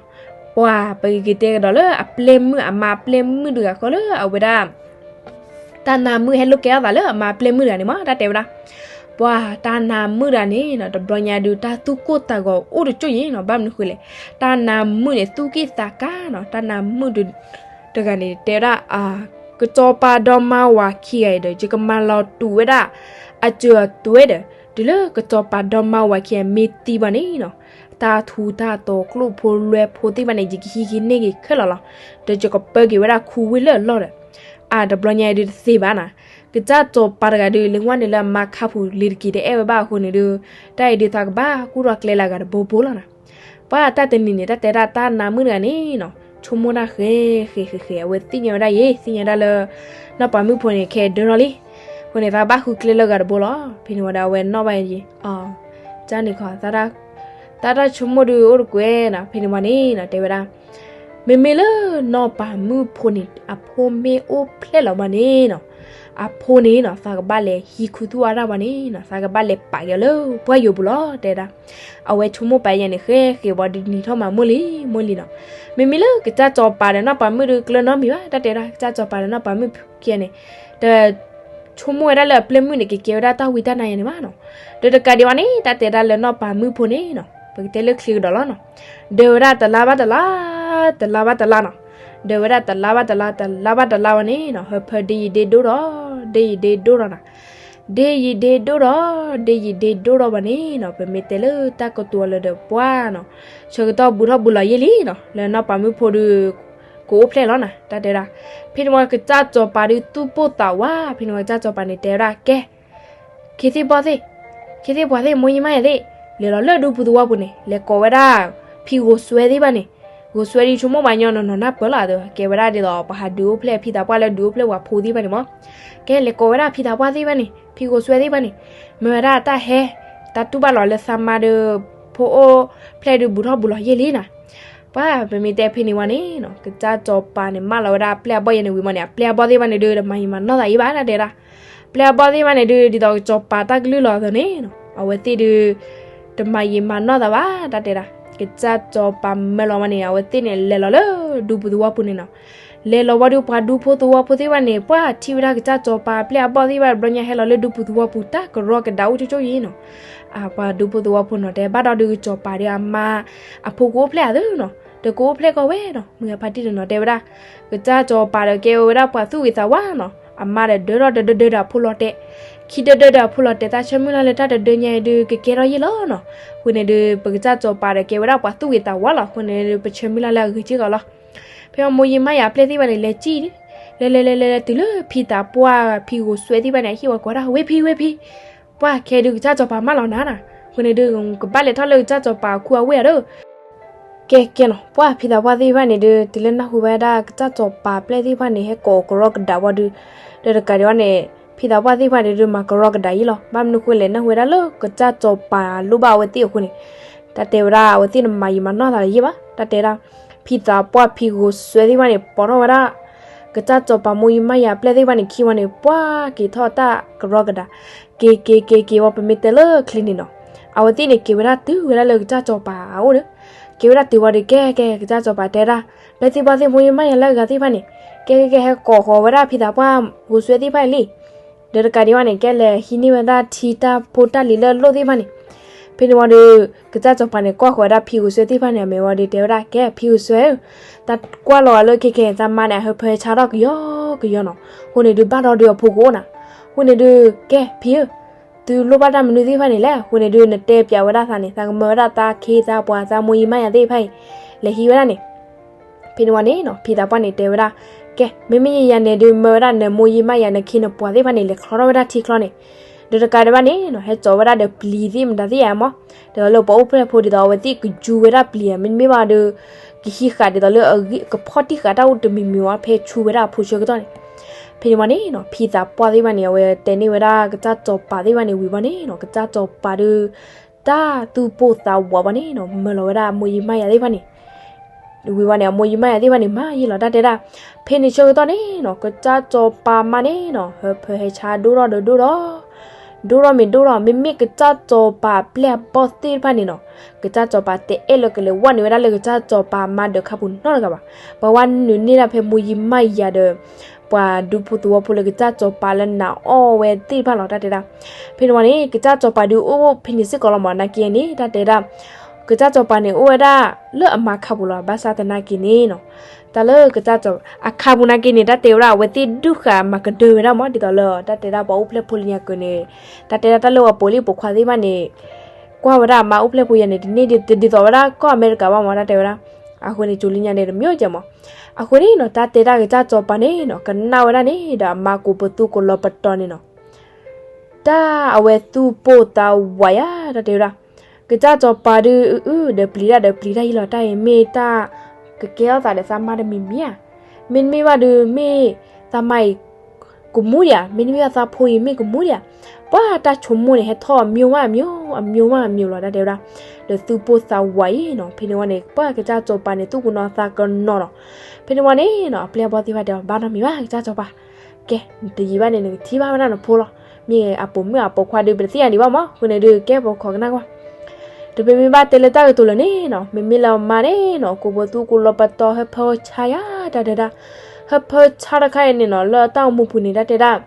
ပှၤ ပကက့ၤတဲကဒီးလၢအပျဲၢ်မုၣ်, အမါအပျဲၢ်မုၣ်တဂၤဃီလၢအဝဲဒၣ် တၢ်နါမုၣ်ဟဲလိာ်ကဲထီၣ်သးလၢအမါအပျဲၢ်မုၣ်တဂၤန့ၣ်မး, တၢ်တဲဝဲဒၣ်. ပှၤတၢ်နါမုၣ်တဂၤန့ၣ်နီၤ, တဘျီညါဒုး တၢ်သူၣ်ကိၢ်သးဂီၤအိၣ်တကၠိၢ်အံၤနီၤ, ဘၣ်မနုၤဃိလဲၣ်, တၢ်နါမုၣ်န့ၣ် သူၣ်က့ၣ်သးကါနီၤ, တၢ်နါမုၣ်ဒုး တဂၤန့ၣ် တဲဝဲဒၣ်, ကစီၤပၤဒီမါဝၤခံဂၤအံၤဒီး ယကမၤလီၤတူာ်ဝဲဒၣ် အစၢၤအသွဲဒီး တုၤလၢကစီၤပၤဒီမါဝၤခံဂၤမ့ၢ်သံဘၣ်န့ၣ်နီၤ, တၢ်ထူးတၢ်တီၤ ကျိၣ်ဖိလွဲဖိသ့ၣ်တဖၣ်န့ၣ် ယကဟံးက့ၤန့ၢ်က့ၤခဲလၢာ်လီၤ. ဒီးယကပၢက့ၤဝဲဒၣ်ခူဝ့ၢ်လၢအလီၢ်ဒီး အတဘျီညါအံၤဒုးတသ့ဘၣ်နီၤ. ကစၢ်စီၤပၤတဂၤဒုး လဲၤဝဲန့ၣ်လၢအမါခါပူၤလံၤတက့ၤ တအဲၣ်ဝဲဘၣ်အဃိန့ၣ်ဒုး, တၢ်အံၤဒုးသးကဘၣ်ကူၣ်ထီၣ်ကျဲလၢအဂၤတဘိဘိလီၤနီၤ. ပှၤတၢ်တနံၤန့ၣ် တၢ်တဲဒၣ်တၢ်နါမုၣ်တဂၤန့ၣ်နီၤ, ဆိကမိၣ်တၢ်ဃဲဃဲဃဲဃဲ, အဝဲသ့ၣ်ညါဝဲဒၣ်ယဲ, သ့ၣ်ညါဒၣ်လၢ နီၢ်ပၤမုၣ်ဖိန့ၣ် ခဲဒၢထီၣ်လံ. အဃိန့ၣ် သးဘၣ်ဃုကျဲလၢအဂၤတဘိလီၤ. ဖဲန့ၣ်ဝံၤဒီး အဝဲနီၣ်ဘၣ်ယဲ, အ, ကန့ၣ်ခီ, တၢ်တၢ်ဆိကမိၣ်ဒုးအိၣ်တကွဲးနီၤ. ဖဲန့ၣ်ဝံၤန့ၣ်နီၤ တဲဝဲဒၣ် မ့မ့ၢ်လၢနီၢ်ပၤမုၣ်ဖိန့ၣ် အဖိမ့ၢ်အိၣ်ဖျဲၣ်လီၤဘၣ်န့ၣ်နီၤ, အဖိန့ၣ်နီၤ သးကဘၣ်လဲၤဟံးခူသူၣ်အါတၢ်ဘၣ်န့ၣ်နီၤ, သးကဘၣ်လဲၤပာ်က့ၤအီၤလၢပှၢ်ယိာ်ပူၤလီၤ တဲဒၣ်. အဝဲဆိကမိၣ်ပာ်ယဲန့ၣ် ဃဲဃဲဝံၤဒုးနံၤထီၣ်မးမိၢ်လံ မိၢ်လံနီၤ. မ့မ့ၢ်လၢကစၢ်စီၤပၤဒီးနီၢ်ပၤမုၣ်ဒုးကျၢၤနီတမံၤဘၣ် တၢ်တဲဒၣ်, ကစၢ်စီၤပၤဒီးနီၢ်ပၤမုၣ်ခံဂၤန့ၣ် တ ဆိကမိၣ်ဝဲဒၣ်လၢအပျဲၢ်မုၣ်န့ၣ် ကကဲဝဲဒၣ်တၢ်ဝံတၢ်နါယဲန့ၣ်ဘၣ်နီၤ. ဒီးတကးဒံးဘၣ်န့ၣ် တၢ်တဲဒၣ်လၢနီၢ်ပၤမုၣ်ဖိန့ၣ်နီၤ, ပကတဲလၢချံကဒီးလီၤနီၤ, ဒၢဝဲဒၣ်တလါဘၣ်တလါ, တလါဘၣ်တလါနီၤ, ဒၢဝဲဒၣ်တလါဘၣ်တလါ, တလါဘၣ်တလါဝဲန့ၣ်နီၤ, ဟၢဖၢဒ့ယံာ်ဒ့ဒိၣ်ထီၣ်, ဒ့ယံာ်ဒ့ဒိၣ်ထီၣ်နီၤ, ဒ့ယံာ်ဒ့ဒိၣ်ထီၣ်, ဒ့ယံာ်ဒ့ဒိၣ်ထီၣ်ဝဲန့ၣ်နီၤ, ပမ့ၢ်တဲလၢတၢ်ကတိၤလၢဒီးပှၢ်နီၤ, ဆၢကတီၢ်ဘူးထီၣ်ဘူးလီၤယဲၢ်လံနီၤ, လၢနီၢ်ပၤမုၣ်ဖိဒုး ကအိၣ်ဖျဲၣ်လီၤနီၤ, တၢ်တဲဒၣ်. ဖဲန့ၣ်ဝံၤကစၢ်စီၤပၤဒုးသူၣ်ပိၢ်သးဝး, ဖဲန့ၣ်ဝံၤကစၢ်စီၤပၤန့ၣ်တဲဝဲဒၣ် ကဲ ခ့သ့ၣ်ဘီၣ်သ့ၣ်, ခ့သ့ၣ်ပှၤသ့ၣ် မိၢ်ယံမါယၤသ့ၣ်, လဲၤလီၤလၢဒူပူၤသဝီပူၤန့ၣ် လဲၤကိးဝဲဒၣ် ဖံဂိၤစွဲသ့ၣ်တဖၣ်န့ၣ်, ဂိၤစွဲဒုးဆိကမိၣ်ပှၤညီနီၢ်နီၢ်နၢ်ပၢၢ်လီၤ, ကဲဝဲဒၣ်ဒ်သိး ပှၤဟးဒုးအိၣ်ဖျဲၣ်ဖံသးပှၢ်လၢဒုးအိၣ်ဖျဲၣ်ဝၤဖိသ့ၣ်တဖၣ်န့ၣ်မး, ကဲလဲၤကိးဝဲဒၣ်ဖံသးပှၢ်သ့ၣ်တဖၣ်န့ၣ်, ဖံဂိၤစွဲသ့ၣ်တဖၣ်န့ၣ်, မ့ၢ်ဝဲဒၣ်တၢ်ဟဲ, တၢ်တူၢ်ဘၣ်လီၤလၢသးမါဒီး ဖိအိၣ်ဖျဲၣ်ဒုးဘူးထီၣ်ဘူးလီၤယဲၢ်လံနီၤ. ပှၤ ပမ့ၢ်တဲဖဲန့ၣ်ဝံၤန့ၣ်နီၤ, ကစၢ်စီၤပၤန့ၣ် မၢလီၤဝဲဒၣ်အပျဲၢ်အဘီၣ်ယဲန့ၣ်ဝံၤမးန့ၣ်, အပျဲၢ်အဘီၣ်သ့ၣ်တဖၣ်န့ၣ်ဒုး တမၤယံာ်မၤနီၢ်သးအံၤဘၣ် တၢ်တဲဒၣ်. ပျဲၢ်အဘီၣ်သ့ၣ်တဖၣ်န့ၣ်ဒုး ဒ်သိးကစီၤပၤတၢ်ကလုၢ်လီၤအသိးန့ၣ်နီၤ အဝဲသ့ၣ်ဒုး တမၤယံာ်မၤနီၢ်သးဘၣ် တၢ်တဲဒၣ်. ကစၢ်စီၤပၤမၢလီၤဝဲန့ၣ် အဝဲသ့ၣ်န့ၣ် လဲၤလီၤလၢဒူပူၤသဝီပူၤန့ၣ်နီၤ. လဲၤလီၤဝံၤဒီး ပှၤဒူဖိသဝီဖိသ့ၣ်တဖၣ်န့ၣ် ပှၤထံၣ်ဝဲဒၣ်ကစၢ်စီၤပၤပျဲၢ်အဘီၣ်သ့ၣ်တဖၣ် ဘျီညါဟဲလီၤလၢဒူပူၤသဝီပူၤ တၢ်ကရီကဒးအိၣ်ကၠိကၠိအံၤနီၤ. ပှၤဒူဖိသဝီဖိနီၤ တဲဘၣ်ဒီးဒုးကစီၤပၤဒီးအမါ အဖိကအိၣ်ဖျဲၣ်အသိးနီၤ ဒီးကအိၣ်ဖျဲၣ်ကီးဝဲနီၤ မုၢ်ဂၤဖါတံၢ်တနီၤတဲဝဲဒၣ် ကစၢ်စီၤပၤဒီးကဲဝဲဒၣ်ပှၤသူၣ်ဂ့ၤသးဝါနီၤ အမါဒီးဒၢထီၣ်တဒၢဒၢဒီးအဖိလီၤတဲာ်, ခံဒၢဒၢဒီးအဖိလီၤတဲာ် တၢ်ဆၢမုၢ်လၢ်လၢတၢ်တဒၢညါအံၤဒုး ကကဲထီၣ်ယ့ၢ်လီၤနီၤ. အဃိန့ၣ်ဒုး ပကစၢ်စီၤပၤဒီးကဲဝဲဒၣ်ပှၤသူၣ်ဂ့ၤသးဝါလီၤ. အဃိန့ၣ်ဒုး ပဆၢမုၢ်လၢ်လၢအဂ့ၤက့ၢ်ဂီၤလီၤ. ဖဲမိၢ်ယံမါယၤအပျဲၢ်သ့ၣ်တဖၣ်န့ၣ် လဲၤစံၣ် လဲၤလဲၤလဲၤလဲၤလဲၤတုၤလၢဖံသးပှၢ်ဖံဂိၤစွဲသ့ၣ်တဖၣ်န့ၣ် အဟ့ၣ်ဝဲကိးဒၣ် ဝ့ၢ်ဖံ ဝ့ၢ်ဖံ ပှၢ်ခဲဒုးကစၢ်စီၤပၤမၢလီၤနၤနီၤ. အဃိန့ၣ်ဒုး ကဘၣ်လဲၤထီၣ်လၢကစၢ်စီၤပၤအခူအဝ့ၢ်ဧါဒီး ကဲကဲနီၤ ပှၢ်ဖံသးပှၢ်သ့ၣ်တဖၣ်န့ၣ်ဒုး တုၤလၢနၢ်ဟူဘၣ်ဝဲဒၣ်ကစၢ်စီၤပၤပျဲၢ်သ့ၣ်တဖၣ်န့ၣ် ဟဲကိးကရီကဒးဝံၤဒီး ဒီးတကးဒံးဘၣ်န့ၣ် ဖံသးပှၢ်သ့ၣ်တဖၣ်န့ၣ်ဒုး မၤကရီကဒးယ့ၢ်လီၤ. ဘၣ်မနုၤဃိလဲၣ် နၢ်ဟူဝဲဒၣ်လၢကစၢ်စီၤပၤလိၣ်ဘၣ်အဝဲသ့ၣ်အဃိန့ၣ် တၢ်တဲဝဲဒၣ် အဝဲသ့ၣ်န့ၣ်မၤယံာ်မၤနီၢ်သးလၢၤယ့ၢ်ဘၣ် တၢ်တဲဒၣ်. ဖံသးပှၢ်ဖံဂိၤစွဲသ့ၣ်တဖၣ်န့ၣ် ပိာ်ထီၣ်ဝဲဒၣ် ကစၢ်စီၤပၤမိၢ်ယံမါယၤအပျဲၢ်သ့ၣ်တဖၣ်န့ၣ် ခံဝံၤန့ၣ် ပှၢ်က့ၤထီၣ်တၢ်ကရီကဒး က့ၤက့ၤက့ၤက့ၤဝံၤ ပမ့ၢ်တဲလၢချ့န့ၣ်နီၤ အဝဲသ့ၣ်န့ၣ် က့ၤဝဲဒၣ်တုၤဝဲဒၣ်လၢကစၢ်စီၤပၤအအိၣ်ဒီး က့ၤဝဲဒၣ်တုၤဝံၤဒီး ကဲကဲ ကစၢ်စီၤပၤတဲဒၣ် ပျဲၢ်သ့ၣ်ဘီၣ်သ့ၣ်မိၢ်ယံမါယၤလၢအဂၤသ့ၣ်တဖၣ်န့ၣ် ကဲကဲကဲ ဟဲကိးဃီၤဝဲဒၣ်ဖံသးပှၢ်ဂိၤစွဲသ့ၣ်တဖၣ်အံၤလံ ဒီးတကးဒံးဘၣ်န့ၣ် ကဲလဲၤဟံးန့ၢ်ဝဲဒၣ်ထံတၢ်ဖိတၢ်လံၤလၢအလိၣ်သ့ၣ်တဖၣ်န့ၣ်. ဖဲန့ၣ်ဝံၤဒီး ကစၢ်စီၤပၤန့ၣ် ကွၢ်ဃီၤဝဲဒၣ်ဖံဂိၤစွဲသ့ၣ်တဖၣ်န့ၣ် အမဲာ်ဝံၤဒီးတဲဝဲဒၣ် ကဲ ဖံဂိၤစွဲဧၢ, တၢ်ကွၢ်လီၤအီၤလၢခဲခဲ သးမါန့ၣ် အဟၢဖၢဆါထီၣ်ကယီကယီနီၤ. အဃိန့ၣ်ဒုး ဘၣ်ဒီးဒုးအဖိကအိၣ်နၤ. အဃိန့ၣ်ဒုး ကဲ ဖံဧၢ, သုလိၣ်ဘၣ်တၢ်မနုၤသ့ၣ်တဖၣ်န့ၣ်လဲၣ်. အဃိန့ၣ်ဒုး နတဲပၠးဝဲဒၣ်သးန့ၣ် သးကမၢဝဲဒၣ်သးခ့သးပှၤသးမိၢ်ယံမါယၤသ့ၣ်တဖၣ်အံၤ လဲၤဟံးဝဲဒၣ်န့ၣ် ဖဲန့ၣ်ဝံၤန့ၣ်နီၤ ဖံသးပှၢ်န့ၣ်တဲဝဲဒၣ်, ကဲ မ့မ့ၢ်ယယၤန့ၣ်ဒုး မၢဝဲဒၣ်နမိၢ်ယံမါယၤ နခ့နပှၤသ့ၣ်တဖၣ်န့ၣ် လဲၤချီထီၣ်ဝဲဒၣ်ထံချီန့ၣ်, ဒီးတကးဒံးဘၣ်န့ၣ်နီၤ ဟဲစိာ်ဝဲဒၣ်ဒီးပျံၤသ့ၣ်မတၤသ့ၣ်ယၤမး, ဒ်သိးလၢပှၤအိၣ်ဖျဲၣ်ဖိဒ်သိးအဝဲသ့ၣ်ကယူၤဝဲဒၣ်ပျံၤဧါ မ့တမ့ၢ်ဘၣ်ဒီး ကဟံးဃာ်ဒ်သိးလၢအဂ့ၢ် ကဖီၣ်တံၢ်ဃာ်တၢ်အိၣ်တမံၤမံၤဝံၤ ဖဲဆူဝဲဒၣ်အဖိဆၢကတီၢ်န့ၣ်, ဖဲန့ၣ်ဝံၤန့ၣ်နီၤ ဖံသးပှၢ်သ့ၣ်တဖၣ်န့ၣ် အဝဲတဲန့ၢ်ဝဲဒၣ်ကစၢ်စီၤပၤသ့ၣ်တဖၣ်န့ၣ်ဝံၤဘၣ်န့ၣ်နီၤ ကစၢ်စီၤပၤဒီး တၢ်သူၣ်ပိၢ်သးဝးဘၣ်န့ၣ်နီၤ မၢလီၤဝဲဒၣ်မိၢ်ယံမါယၤသ့ၣ်တဖၣ်န့ၣ် ဝံၤဝံၤန့ၣ် အမိၢ်ယံမါယၤသ့ၣ်တဖၣ်န့ၣ် မၤယံာ်လီၤတၢ်တဲဒၣ်, ဖဲန့ၣ်ဆၢကတီၢ်န့ၣ်နီၤ ကစၢ်စီၤပၤမါန့ၣ်နီၤ ဟၢဖၢဟဲဆါဒိၣ်ထီၣ်ဒီးဒိၣ်ထီၣ် ဒိၣ်ထီၣ်မ့ၢ်ဒိၣ်ထီၣ် မ့မ့ၢ်ကစၢ်စီၤပၤပျဲၢ်အဘီၣ်သ့ၣ်တဖၣ်န့ၣ်နီၤ ကစၢ်စီၤပၤတအဲၣ်လၢကလဲၤဝဲနုာ်ဝဲဒၣ်လၢကစၢ်စီၤပၤမါဒီးခါပူၤနီတဂၤဘၣ်, ပှၤဝဲနုာ်န့ၢ်ဒၣ်ဖဲမိၢ်ယံမါယၤဒီး ပှၤဒူဖိသဝီဖိလၢကစၢ်စီၤပၤလၢနာ်အီၣ်ဝဲသ့ၣ်တဖၣ်လီၤတၢ်တဲဒၣ်, ဖဲန့ၣ်ဝံၤန့ၣ် ကစၢ်စီၤပၤဒုးအိၣ်ဖဲန့ၣ်စ့ၢ်ကီးလီၤမး နာ်က့န့ၣ် တၢ်တဲဒၣ် ကစၢ်စီၤပၤန့ၣ် အိၣ်ဝဲဒၣ်လၢအမါခါပူၤလီၤ ဘၣ်ဆၣ်သနာ်က့န့ၣ်နီၤ တၢ်လၢကစၢ်စီၤ အခါပူၤနာ်က့န့ၣ် တၢ်တဲဝဲဒၣ် အဝဲသ့ၣ်ဒုးဃာ်မၤကဒၢဝဲဒၣ်မး ဒ်သိးလၢ တၢ်တဲဒၣ်ပှၤအိၣ်ဖျဲၣ်ဖိလၢညါကၢၤန့ၣ် တၢ်တဲဒၣ်တၢ်လၢပှၤပိာ်လံပိာ်ခွါသ့ၣ်တဖၣ်န့ၣ် ကွၢ်ဝဲဒၣ်အမါအိၣ်ဖျဲၣ်ဖိယၤန့ၣ် တန့ၢ်ဒ်သိးဝဲဒၣ်ကီၢ်အမဲရကၤဘၣ်မး တၢ်တဲဝဲဒၣ်, အဃိန့ၣ် ကၠိလံညါန့ၣ် တမ့ၢ်ကဲမး, အဃိန့ၣ်နီၤ တၢ်တဲဒၣ်ကစၢ်စီၤပၤန့ၣ်နီၤ ကနၣ်ဝဲဒၣ်န့ၣ်ဒီးအမါကိးပသူကိးလီၤပတီၤန့ၣ်နီၤ တၢ်အဝဲသူၣ်ပိၢ်သးဝးယၤ တၢ်တဲဝဲဒၣ်, ကစၢ်စီၤပၤဒုးအုၣ်အုၣ်ဒီးပျံၤတၢ်ဒီးပျံၤတၢ်ယံာ်လီၤ တၢ်အံၤမ့ၢ်တၢ်ကကဲထီၣ်သးဒီးသးမါတမံၤမံၤဧါ, မ့တမ့ၢ်ဘၣ်ဒုးမ့ၢ်သးမါအံၤ ကမူဒံးဧါ, မ့တမ့ၢ်ဘၣ်သးဖိအံၤမ့ၢ်ကမူဒံးဧါ, ပှၤတၢ်ဆိကမိၣ်န့ၣ် ဟဲထီၣ်အမျိုးမးအမျိုး အမျိုးမးအမျိုးလီၤ တၢ်တဲဝဲဒၣ်, ဒီးသူၣ်ပိၢ်သးဝးအံၤနီၤ ဖဲန့ၣ်ဝံၤန့ၣ် ပှၤကစၢ်စီၤပၤန့ၣ် သူၣ်ကနိးသးကနိးနီၤ, ဖဲန့ၣ်ဝံၤန့ၣ်နီၤ အပျဲၢ်အဘီၣ်သ့ၣ်တဖၣ်တဲအီၤ ဘၣ်နီတမံၤဘၣ် ကစၢ်စီၤပၤ ကဲ နတယံာ်ဘၣ်န့ၣ် နကထံၣ်ဘၣ်ဝဲဒၣ်နဖိလီၤ. မ့ၢ်အပိာ်မုၣ်အပိာ်ခွါဒုး ပတသ့ၣ်ညါဒံးဘၣ်မး အဃိန့ၣ်ဒုး ကဲပခိးကနၣ်ကွၢ်. တမ့မ့ၢ်ဘၣ်တဲလၢတၢ်ကတိၤလၢာ်န့ၣ်နီၤ မ့မ့ၢ်လၢအမါန့ၣ်နီၤ ကိးပသူကိးလီၤပတီၤ ဟၢဖၢဆါယၤ တၢ်တဲဒၣ်, ဟၢဖၢဆါတခါအံၤန့ၣ်နီၤ လၢတၢ်အိၣ်မူပူၤန့ၣ် တၢ်တဲဒၣ်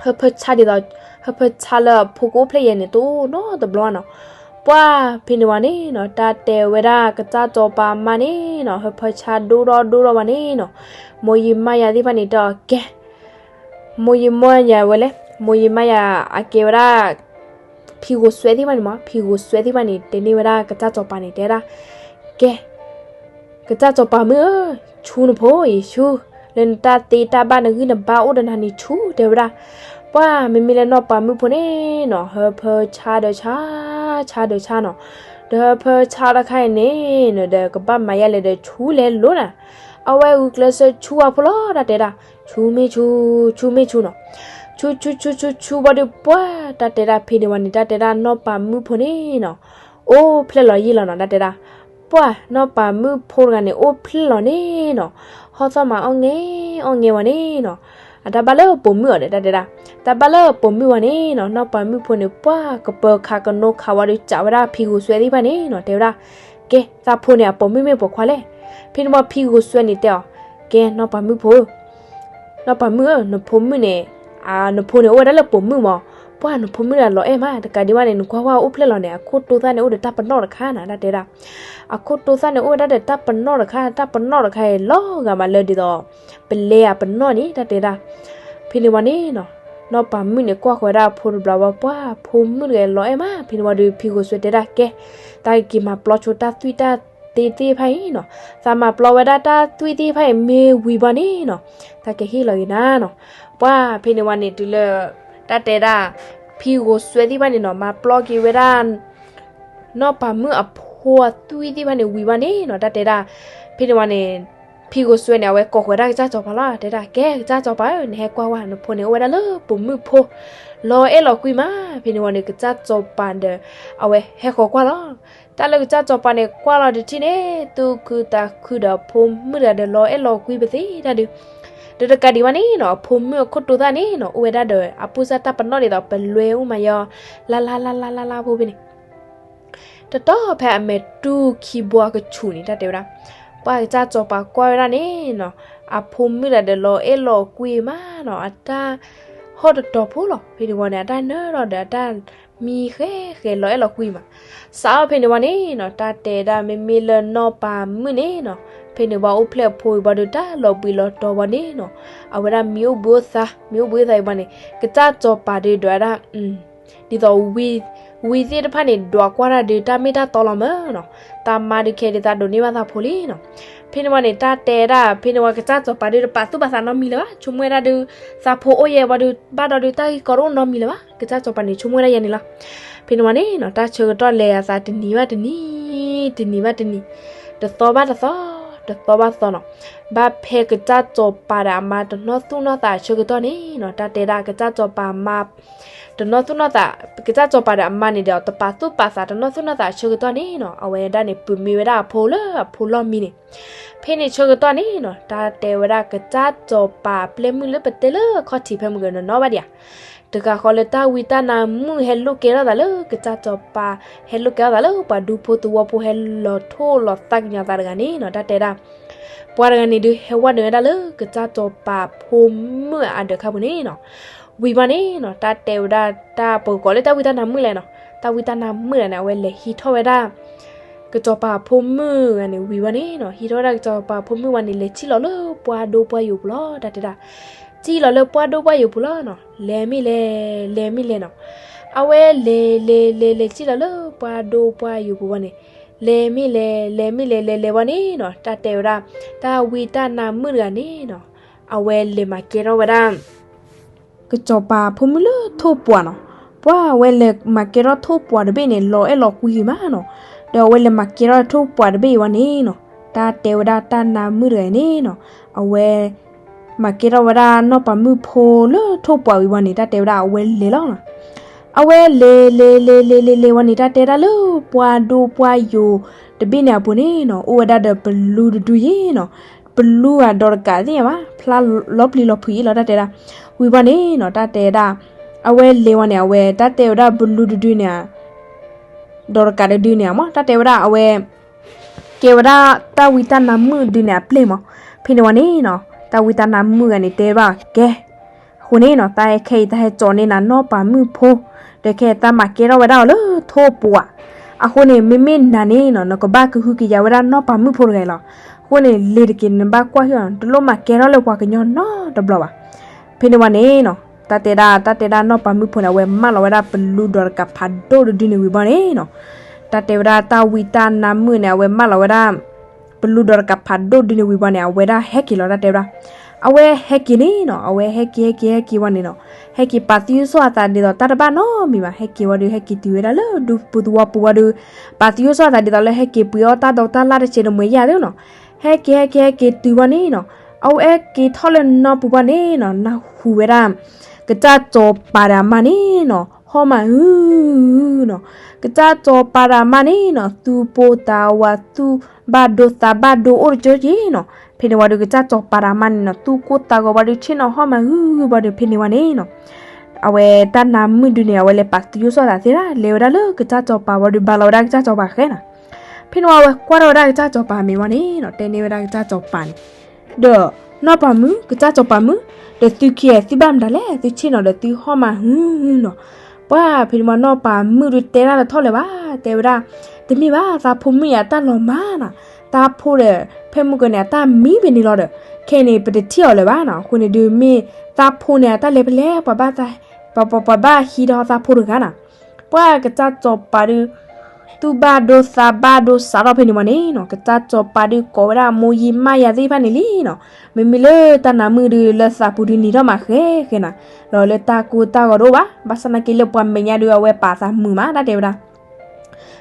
ဟၢဖၢဆါဒ်သိး ဟၢဖၢဆါလၢအဖိကအိၣ်ဖျဲၣ်ယဲန့ၣ် တအိၣ်နီတဘျီနီၤ. ပှၢ်ဖဲန့ၣ်ဝံၤန့ၣ်နီၤ တၢ်တဲဝဲဒၣ်ကစၢ်စီၤပၤမါန့ၣ်နီၤ ဟၢဖၢဆါဒိၣ်ထီၣ်ဒိၣ်ထီၣ်ဝံၤန့ၣ်နီၤ မိၢ်ယံမါယၤသ့ၣ်တဖၣ်န့ၣ် တဲအီၤကဲ မိၢ်ယံမါယၤဝဲလဲၣ် မိၢ်ယံမါယၤအကဲဝဲဒၣ် ဖံဂိၤစွဲသ့ၣ်တဖၣ်န့ၣ်မး ဖံဂိၤစွဲသ့ၣ်တဖၣ်န့ၣ် တဲန့ၢ်ဝဲဒၣ်ကစၢ်စီၤပၤန့ၣ် တဲဝဲဒၣ် ကဲ ကစၢ်စီၤပၤမုၣ်ဧၢ, ဆူနဖိအံၤဆူ, လၢနတၢ်သ့တၢ်ဘၣ်နဂံၢ်နဘါအိၣ်ဒီးနၤန့ၣ်ဆူ တဲဝဲဒၣ်. ပှၢ်မ့မ့ၢ်လၢနီၢ်ပၤမုၣ်ဖိန့ၣ်နီၤ ဟၢဖၢဆါဒီးဆါ, ဆါဒီးဆါနီၤ, ဒီးဟၢဖၢဆါတခါအံၤန့ၣ်နီၤ ဒီးကဘၣ်မၤယါလဲၣ်ဒီးဆူလဲၤလိၤနၤ, အဝဲဂုာ်ကျဲးစၢးဆူအဖိလီၤ တၢ်တဲဒၣ်, ဆူမ့ၢ်ဆူ, ဆူမ့ၢ်ဆူနီၤ, ဆူဆူဆူဆူဆူဘၣ်ဒီးပှၢ် တၢ်တဲဒၣ်ဖဲန့ၣ်ဝံၤန့ၣ် တၢ်တဲဒၣ်နီၢ်ပၤမုၣ်ဖိန့ၣ်နီၤ အိၣ်ဖျဲၣ်လီၤယံာ်လီၤနီၤ တၢ်တဲဒၣ်. ပှၢ်နီၢ်ပၤမုၣ်ဖိတဂၤန့ၣ် အိၣ်ဖျဲၣ်လီၤန့ၣ်နီၤ, ဟီၣ်သီၣ်မးအီၣ်ငဲအီၣ်ငဲဝဲန့ၣ်နီၤ, အတၢ်ဘၣ်လၢပိာ်မုၣ်အီၤဒီး တၢ်တဲဒၣ်, တၢ်ဘၣ်လၢပိာ်မုၣ်ဝဲန့ၣ်နီၤ, နီၢ်ပၤမုၣ်ဖိန့ၣ် ပှၢ်ကပၢၤခးကနိခးဝံၤဒီး စံးဝဲဒၣ်ဖံဂိၤစွဲသ့ၣ်တဖၣ်န့ၣ်နီၤ, တဲဝဲဒၣ်, ကဲ, သးဖိန့ၣ်အပိာ်မုၣ်မ့ၢ်ပိာ်ခွါလဲၣ်. ဖဲန့ၣ်ဝံၤဖံဂိၤစွဲန့ၣ်တဲအီၤ, ကဲ နီၢ်ပၤမုၣ်ဖိ နီၢ်ပၤမုၣ်ဧၢ, နဖိမုၣ်န့ၣ်, နဖိန့ၣ်အိၣ်ဝဲဒၣ်လၢပိာ်မုၣ်မး, ပှၢ်နဖိမုၣ်တဂၤလီၤအဲၣ်မး, တကးဒံးဘၣ်န့ၣ် နကွၢ်ဝဲအိၣ်ဖျဲၣ်လီၤန့ၣ် အခိၣ်တိသၣ်န့ၣ်အိၣ်ဒီးတၢ်ပနီၣ်တခါနၤ, တၢ်တဲဒၣ်, အခိၣ်တိသၣ်န့ၣ်အိၣ်ဝဲဒၣ်ဒီးတၢ်ပနီၣ်တခါ, တၢ်ပနီၣ်တခါအံၤလီၤဂာ်မးလၢဒ်သိး ပလဲအပနီၣ်န့ၣ် တၢ်တဲဒၣ်. ဖဲန့ၣ်ဝံၤန့ၣ်နီၤ, နီၢ်ပၤမုၣ်န့ၣ်ကွၢ်ဃီၤဝဲဒၣ်အဖိတဘျီဝံၤ ပှၢ်ဖိမုၣ်တဂၤလီၤအဲၣ်မး, ဖဲန့ၣ်ဝံၤဒီး ဖံဂိၤစွဲတဲဒၣ် ကဲ, တၢ်က့ၤမၤပျီဆိတၢ်သွံၣ်တၢ်သ့သ့ၣ်တဖၣ်အံၤနီၤ, သးမၤပျီဝဲဒၣ်တၢ်သွံၣ်သ့ၣ်တဖၣ်အံၤမ့ၢ်ဝံၤဘၣ်န့ၣ်နီၤ, တၢ်ကဟ့ၣ်လီၤက့ၤနၤနီၤ. ပှၢ်ဖဲန့ၣ်ဝံၤန့ၣ် တုၤလၢ တၢ်တဲဒၣ်, ဖံဂိၤစွဲသ့ၣ်တဖၣ်န့ၣ်နီၤ မၤပျီက့ၤဝဲဒၣ် နီၢ်ပၤမုၣ်အဖိအသွံၣ်သ့ၣ်တဖၣ်န့ၣ်ဝံၤဘၣ်န့ၣ်နီၤ, တၢ်တဲဒၣ်. ဖဲန့ၣ်ဝံၤန့ၣ်, ဖံဂိၤစွဲန့ၣ် အဝဲကိးဃီၤဒၣ်ကစၢ်စီၤပၤလီၤ, တဲဒၣ် ကဲ ကစၢ်စီၤပၤဧၢ, နဟဲကွၢ်ဝဲ နဖိန့ၣ်အိၣ်ဝဲဒၣ်လၢပိာ်မုၣ်ဖိ လီၤအဲၣ်လီၤကွံမး. ဖဲန့ၣ်ဝံၤန့ၣ် ကစၢ်စီၤပၤဒီး အဝဲဟဲဃီၤကွၢ်လီၤ. တၢ်လၢကစၢ်စီၤပၤန့ၣ်ကွၢ်လီၤတထံၣ်န့ၣ် သူၣ်ခုသးခုဒီးအဖိမုၣ်တဂၤဒီးလီၤအဲၣ်လီၤကွံပသ့ၣ်တၢ်ဒုး ဒီးတကးဒံးဘၣ်န့ၣ်နီၤ အဖိမုၣ်အခိၣ်တိသၣ်န့ၣ်နီၤ အိၣ်ဝဲဒၣ်ဒီးအပုၢ်စၢ်တၢ်ပနီၣ်ဒ်သိး ပလွဲအိၣ်မးယီၤ လါလါလါလါလါလါဖိဖဲန့ၣ် တတီၤဖဲအမဲာ်တူၢ်ခံဘိအကဆူးန့ၣ် တၢ်တဲဝဲဒၣ်. ပှၤကစၢ်စီၤပၤကွၢ်ဝဲဒၣ်န့ၣ်နီၤ အဖိမုၣ်တဂၤဒီးလီၤအဲၣ်လီၤကွံမးနီၤ အတၢ်ဟီၣ်တတီၤဖိလီၤ. ဖဲန့ၣ်ဝံၤန့ၣ် အတၢ်နၢၤဒီးအတၢ်မံဃဲဃဲလီၤအဲၣ်လီၤကွံမး. စးထီၣ်ဖဲန့ၣ်ဝံၤန့ၣ်နီၤ တၢ်တဲဒၣ်မ့မ့ၢ်လၢနီၢ်ပၤမုၣ်န့ၣ်နီၤ ဖဲန့ၣ်ဝံၤအိၣ်ဖျဲၣ်အဖိဝံၤဘၣ်ဒီးတၢ်လီၤဘှံးလီၤတီၤဝံၤန့ၣ်နီၤ အဝဲဒၣ်မံအိၣ်ဘှံးအိၣ်သါ မံအိၣ်ဘှံးအိၣ်သါဝံၤဘၣ်န့ၣ် ကစၢ်စီၤပၤဒုးဒွးဒၣ် ဒ်သိး ဝံသ့ၣ်တဖၣ်န့ၣ် ဒွးကွၢ်တၢ်ဒုးတၢ်မ့ၢ်တၢ်တီလီၤမးနီၤ တၢ်မါဒုးခဲဒုးသးဒိးန့ၢ်ဘၣ်သးဖိလံနီၤ. ဖဲန့ၣ်ဝံၤန့ၣ် တၢ်တဲဒၣ် ဖဲန့ၣ်ဝံၤကစၢ်စီၤပၤဒုးတပာ်သူၣ်ပာ်သးနီတမံၤလၢၤဘၣ် ဆိကမိၣ်ဝဲဒၣ်ဒုး သးဖိအိၣ်ယဲဝံၤဒုး ဘၣ်ဒီးဒုးတၢ်ဂ့ၢ်ကီတအိၣ်နီတမံၤလၢၤဘၣ် ကစၢ်စီၤပၤန့ၣ် ဆိကမိၣ်ဝဲဒၣ်ယဲန့ၣ်လီၤ. ဖဲန့ၣ်ဝံၤန့ၣ်နီၤ တၢ်ဆၢကတီၢ်လဲၤအသးတနံၤဘၣ်တနံၤ တနံၤဘၣ်တနံၤ တသီဘၣ်တသီ တသီဘၣ်တသီနီၤ ဘၣ်ဖဲကစၢ်စီၤပၤဒီးအမါတနီၢ်သူၣ်နီၢ်သးအဆၢကတီၢ်န့ၣ်နီၤ တၢ်တဲဒၣ်ကစၢ်စီၤပၤမါ တနီၢ်သူၣ်နီၢ်သး ကစၢ်စီၤပၤဒီးအမါန့ၣ်ဒီး တပာ်သူၣ်ပာ်သးတနီၢ်သူၣ်နီၢ်သးအဆၢကတီၢ်န့ၣ်နီၤ အဝဲဒၣ်န့ၣ် ပုၢ်မ့ၢ်ဝဲဒၣ်အဖိလၢအဖိလီၢ်မံန့ၣ် ဖဲန့ၣ်ဆၢကတီၢ်န့ၣ်နီၤ တၢ်တဲဝဲဒၣ်ကစၢ်စီၤပၤအပျဲၢ်မုၣ်လၢပတဲလၢအခီၣ်ထံးဖဲမုၢ်ကနီၤနီၤဘၣ်ဒံးဧါ တဂၤဃီလၢတၢ်ဝံတၢ်နါမုၣ်ဟဲလိာ်ကဲထီၣ်သးလၢကစၢ်စီၤပၤ ဟဲလိာ်ကဲထီၣ်သးလၢပှၤဒူဖိသဝီဖိဟဲလီၤထိၣ်လီၤသးကညီၤသးတဂၤန့ၣ်နီၤ တၢ်တဲဒၣ် ပှၤတဂၤန့ၣ်ဒုးဟဲဝဲနုာ်ဝဲဒၣ်လၢကစၢ်စီၤပၤဖိမုၣ်အဒၢးခါပူၤန့ၣ်နီၤ ဝံၤဘၣ်န့ၣ်နီၤ တၢ်တဲဝဲဒၣ်တၢ် ပကကိးလၢတၢ်ဝံတၢ်နါမုၣ်လဲၣ်နီၤ တၢ်ဝံတၢ်နါမုၣ်တဂၤန့ၣ် အဝဲလဲၤဟံးထီၣ်ဝဲဒၣ် ကစီၤပၤဖိမုၣ်တဂၤန့ၣ် ဝံၤဘၣ်န့ၣ်နီၤ ဟံးထီၣ်ဝဲဒၣ်ကစီၤပၤဖိမုၣ်ဝံၤန့ၣ် လဲၤစံၣ်လီၤလၢပှၢ်ဒိပှၢ်ယိာ်ပူၤလီၤ တၢ်တဲဒၣ် စံၣ်လီၤလၢပှၢ်ဒိပှၢ်ယိာ်ပူၤလီၤနီၤ လဲၤမ့ၢ်လဲၤ လဲၤမ့ၢ်လဲၤနီၤ အဝဲလဲၤလဲၤလဲၤလဲၤစံၣ်လီၤလၢပှၢ်ဒိပှၢ်ယိာ်ပူၤဘၣ်န့ၣ် လဲၤမ့ၢ်လဲၤ လဲၤမ့ၢ်လဲၤ လဲၤလဲၤဝံၤန့ၣ်နီၤ တၢ်တဲဝဲဒၣ် တၢ်ဝံတၢ်နါမုၣ်တဂၤန့ၣ်နီၤ အဝဲလဲၤမၤကဲထီၣ်ဝဲဒၣ် ကစီၤပၤဖိမုၣ်လၢထိၣ်ပှာ်နီၤ ပှၢ်အဝဲလဲၤမၤကဲထီၣ်ထိၣ်ပှာ်တဘ့ၣ်န့ၣ် လီၤအဲၣ်လီၤကွံမးနီၤ ဒီးအဝဲလဲၤမၤကဲထီၣ်ထိၣ်ပှာ်တဘ့ၣ်အံၤဝံၤန့ၣ်နီၤ တၢ်တဲဝဲဒၣ်တၢ်နါမုၣ်တဂၤန့ၣ်နီၤ အဝဲ မၤကဲထီၣ်ဝဲဒၣ်နီၢ်ပၤမုၣ်ဖိလၢထိၣ်ပှာ်ဝံၤဝံၤန့ၣ် တၢ်တဲဝဲဒၣ်အဝဲလဲၤလီၤနီၤ အဝဲလဲၤလဲၤလဲၤလဲၤလဲၤလဲၤဝံၤန့ၣ် တၢ်တဲဒၣ်လၢပှၢ်ဒိပှၢ်ယိာ်တဘ့ၣ်န့ၣ်အပူၤန့ၣ်နီၤ အိၣ်ဝဲဒၣ်ဒီးပလူတဒုယ့ၣ်နီၤ ပလူအဒီးတကးသ့ၣ်ညါဘၣ် ဖျါလီၤပျံၤလီၤဖုးအံၤလီၤ တၢ်တဲဒၣ် ဝံၤဘၣ်န့ၣ်နီၤ တၢ်တဲဒၣ် အဝဲလဲၤဝံၤန့ၣ် အဝဲတၢ်တဲဝဲဒၣ်ပလူတဒုန့ၣ် ဒီးတကးတဒုန့ၣ်မး တၢ်တဲဝဲဒၣ်အဝဲ ကဲဝဲဒၣ်တၢ်ဝံတၢ်နါမုၣ်ဒုန့ၣ်အပျဲၢ်မး ဖဲန့ၣ်ဝံၤန့ၣ်နီၤ တၢ်ဝံတၢ်နါမုၣ်ဂၤန့ၣ် တဲဘၣ်ကဲ အဃိန့ၣ်နီၤ တၢ်ခဲအံၤတၢ်ဟဲစိာ်န့ၢ်နၤနီၢ်ပၤမုၣ်ဖိ ဒီးခဲအံၤတၢ်မၤကဲထီၣ်ဝဲဒၣ်အီၤလၢထိၣ်ပှာ် အဃိန့ၣ် မ့မ့ၢ်နၤန့ၣ်နီၤ နကဘၣ်ကဟုကယာ်ဝဲဒၣ်နီၢ်ပၤမုၣ်ဖိတဂၤအံၤလီၤ အဃိန့ၣ် လ့ၤတက့ၤနဘၣ်ကွၢ်ဟံၣ်အီၤ တလိၣ်မၤကဲထီၣ်လၢပှၤကညီနီတဘျီဘၣ် ဖဲန့ၣ်ဝံၤန့ၣ်နီၤ တၢ်တဲဒၣ် တၢ်တဲဒၣ်နီၢ်ပၤမုၣ်ဖိန့ၣ် အဝဲမၢလီၤဝဲဒၣ်ပလူဒီးတကးဖးဒိၣ်တဒုန့ၣ်ဝံၤဘၣ်န့ၣ်နီၤ တၢ်တဲဝဲဒၣ်တၢ်ဝံတၢ်နါမုၣ်န့ၣ် အဝဲမၢလီၤဝဲဒၣ် ပလူဒီးတကးဖးဒိၣ်ဒုန့ၣ်ဝံၤဘၣ်န့ၣ် အဝဲဒၣ်ဟဲက့ၤလီၤ တၢ်တဲဝဲဒၣ် အဝဲဟဲက့ၤန့ၣ်နီၤ အဝဲဟဲက့ၤဟဲက့ၤဟဲက့ၤဝံၤန့ၣ်နီၤ ဟဲက့ၤပာ်သယုၢ်စီၣ်အသးဒ်သိးတၢ်တဘၣ်နီတမံၤဘၣ် ဟဲက့ၤဝံၤဒီး ဟဲက့ၤတုၤဝဲဒၣ်လၢဒူပူၤသဝီပူၤဝံၤဒီး ပာ်သယုၢ်စီၣ်အသးဒ်သိးလၢဟဲက့ၤပှ့ၤအီၣ်တၢ်ဒိးတၢ်လၣ်တစဲးတမှဲၤယၤသ့နီၤ ဟဲက့ၤဟဲက့ၤဟဲက့ၤတုၤဝံၤန့ၣ်နီၤ အဝဲက့ၤထီၣ်လၢနီၢ်ပူၤဘၣ်န့ၣ်နီၤ နၢ်ဟူဝဲဒၣ် ကစၢ်စီၤပၤဒီးအမါန့ၣ်နီၤ ဟီၣ်မးအုနီၤ ကစၢ်စီၤပၤဒီးအမါန့ၣ်နီၤ သူၣ်ပိၢ်သးဝးသူၣ် ဘၣ်ဒိသးဘၣ်ဒိအိၣ်တကၠိက့ၤနီၤ. ဖဲန့ၣ်ဝံၤဒီး ကစၢ်စီၤပၤဒီးအမါန့ၣ်နီၤ သူၣ်ကိၢ်သးဂီၤဝံၤဒီး ဆ့ၣ်နီၤဟီၣ်မၤဟုဘၣ်ဒီး ဖဲန့ၣ်ဝံၤန့ၣ်နီၤ အဝဲတၢ်နါမုၣ်ဒုန့ၣ် အဝဲလဲၤပာ်သူယိၣ်စီၣ်သးသ့ဒၣ် လဲၤဝဲဒၣ်လၢကစၢ်စီၤပၤဝံၤဒီး ဘၣ်လီၤဝဲဒၣ်ကစၢ်စီၤပၤဃဲနီၤ. ဖဲန့ၣ်ဝံၤ အဝဲကွၢ်ထီၣ်ဝဲဒၣ်ကစၢ်စီၤပၤမ့ၢ်ဝံၤန့ၣ်နီၤ တဲန့ၢ်ဝဲဒၣ်ကစၢ်စီၤပၤန့ၣ် ဒီးနီၢ်ပၤမုၣ် ကစၢ်စီၤပၤမုၣ်, ဒီးသုခံဂၤသုဘၣ်မတၤလဲၣ် သုဆ့ၣ်နီၤဒီးသုဟီၣ်မၤဟုနီၤ. ပှၢ်ဖဲန့ၣ်ဝံၤနီၢ်ပၤမုၣ်ဒုတဲတၢ်တထီၣ်လၢၤဘၣ် တဲဝဲဒၣ်, တမ့ၢ်ဘၣ် သးဖိမုၣ်အံၤအတၢ်လီၤမၢ်နီၤ, သးဖိဒီး ဖဲမုၢ်ကန့ၣ် အတၢ်မံဖဲန့ၣ်လီၤဒီး ခဲအံၤန့ၣ် ပတထံၣ်အီၤလၢၤဘၣ်နီၤ. အဃိန့ၣ်ဒုးမ့ၢ်သးဖိန့ၣ် အတၢ်လဲၤဖဲလဲၣ် ပှၤဘၣ် ပှၤဘၣ်ဟံးထီၣ်သးဖိတဂၤနီၤ. ပှၢ်ကစၢ်စီၤပၤဒုး သူၣ်ဘၣ်ဒိသးဘၣ်ဒိစးထီၣ်ဖဲန့ၣ်ဝံၤန့ၣ်နီၤ ကစၢ်စီၤပၤဒုးကိးဝဲဒၣ်မိၢ်ယံၤမါယၤသ့ၣ်တဖၣ်န့ၣ်လံနီၤ. မ့မ့ၢ်လၢတၢ်နါမုၣ်ဒုးလၢသးပူၤဒုးနံၤထီၣ်မးဃဲဃဲနီၤ, ဒီးလၢတၢ်ကိၢ်တၢ်ဂီၤတအိၣ်ဘၣ်, ဘၣ်ဆၣ်သနာ်က့လၢပှၤမဲာ်ညါဒုးအဝဲပာ်သးမုာ်မး တၢ်တဲဝဲဒၣ်.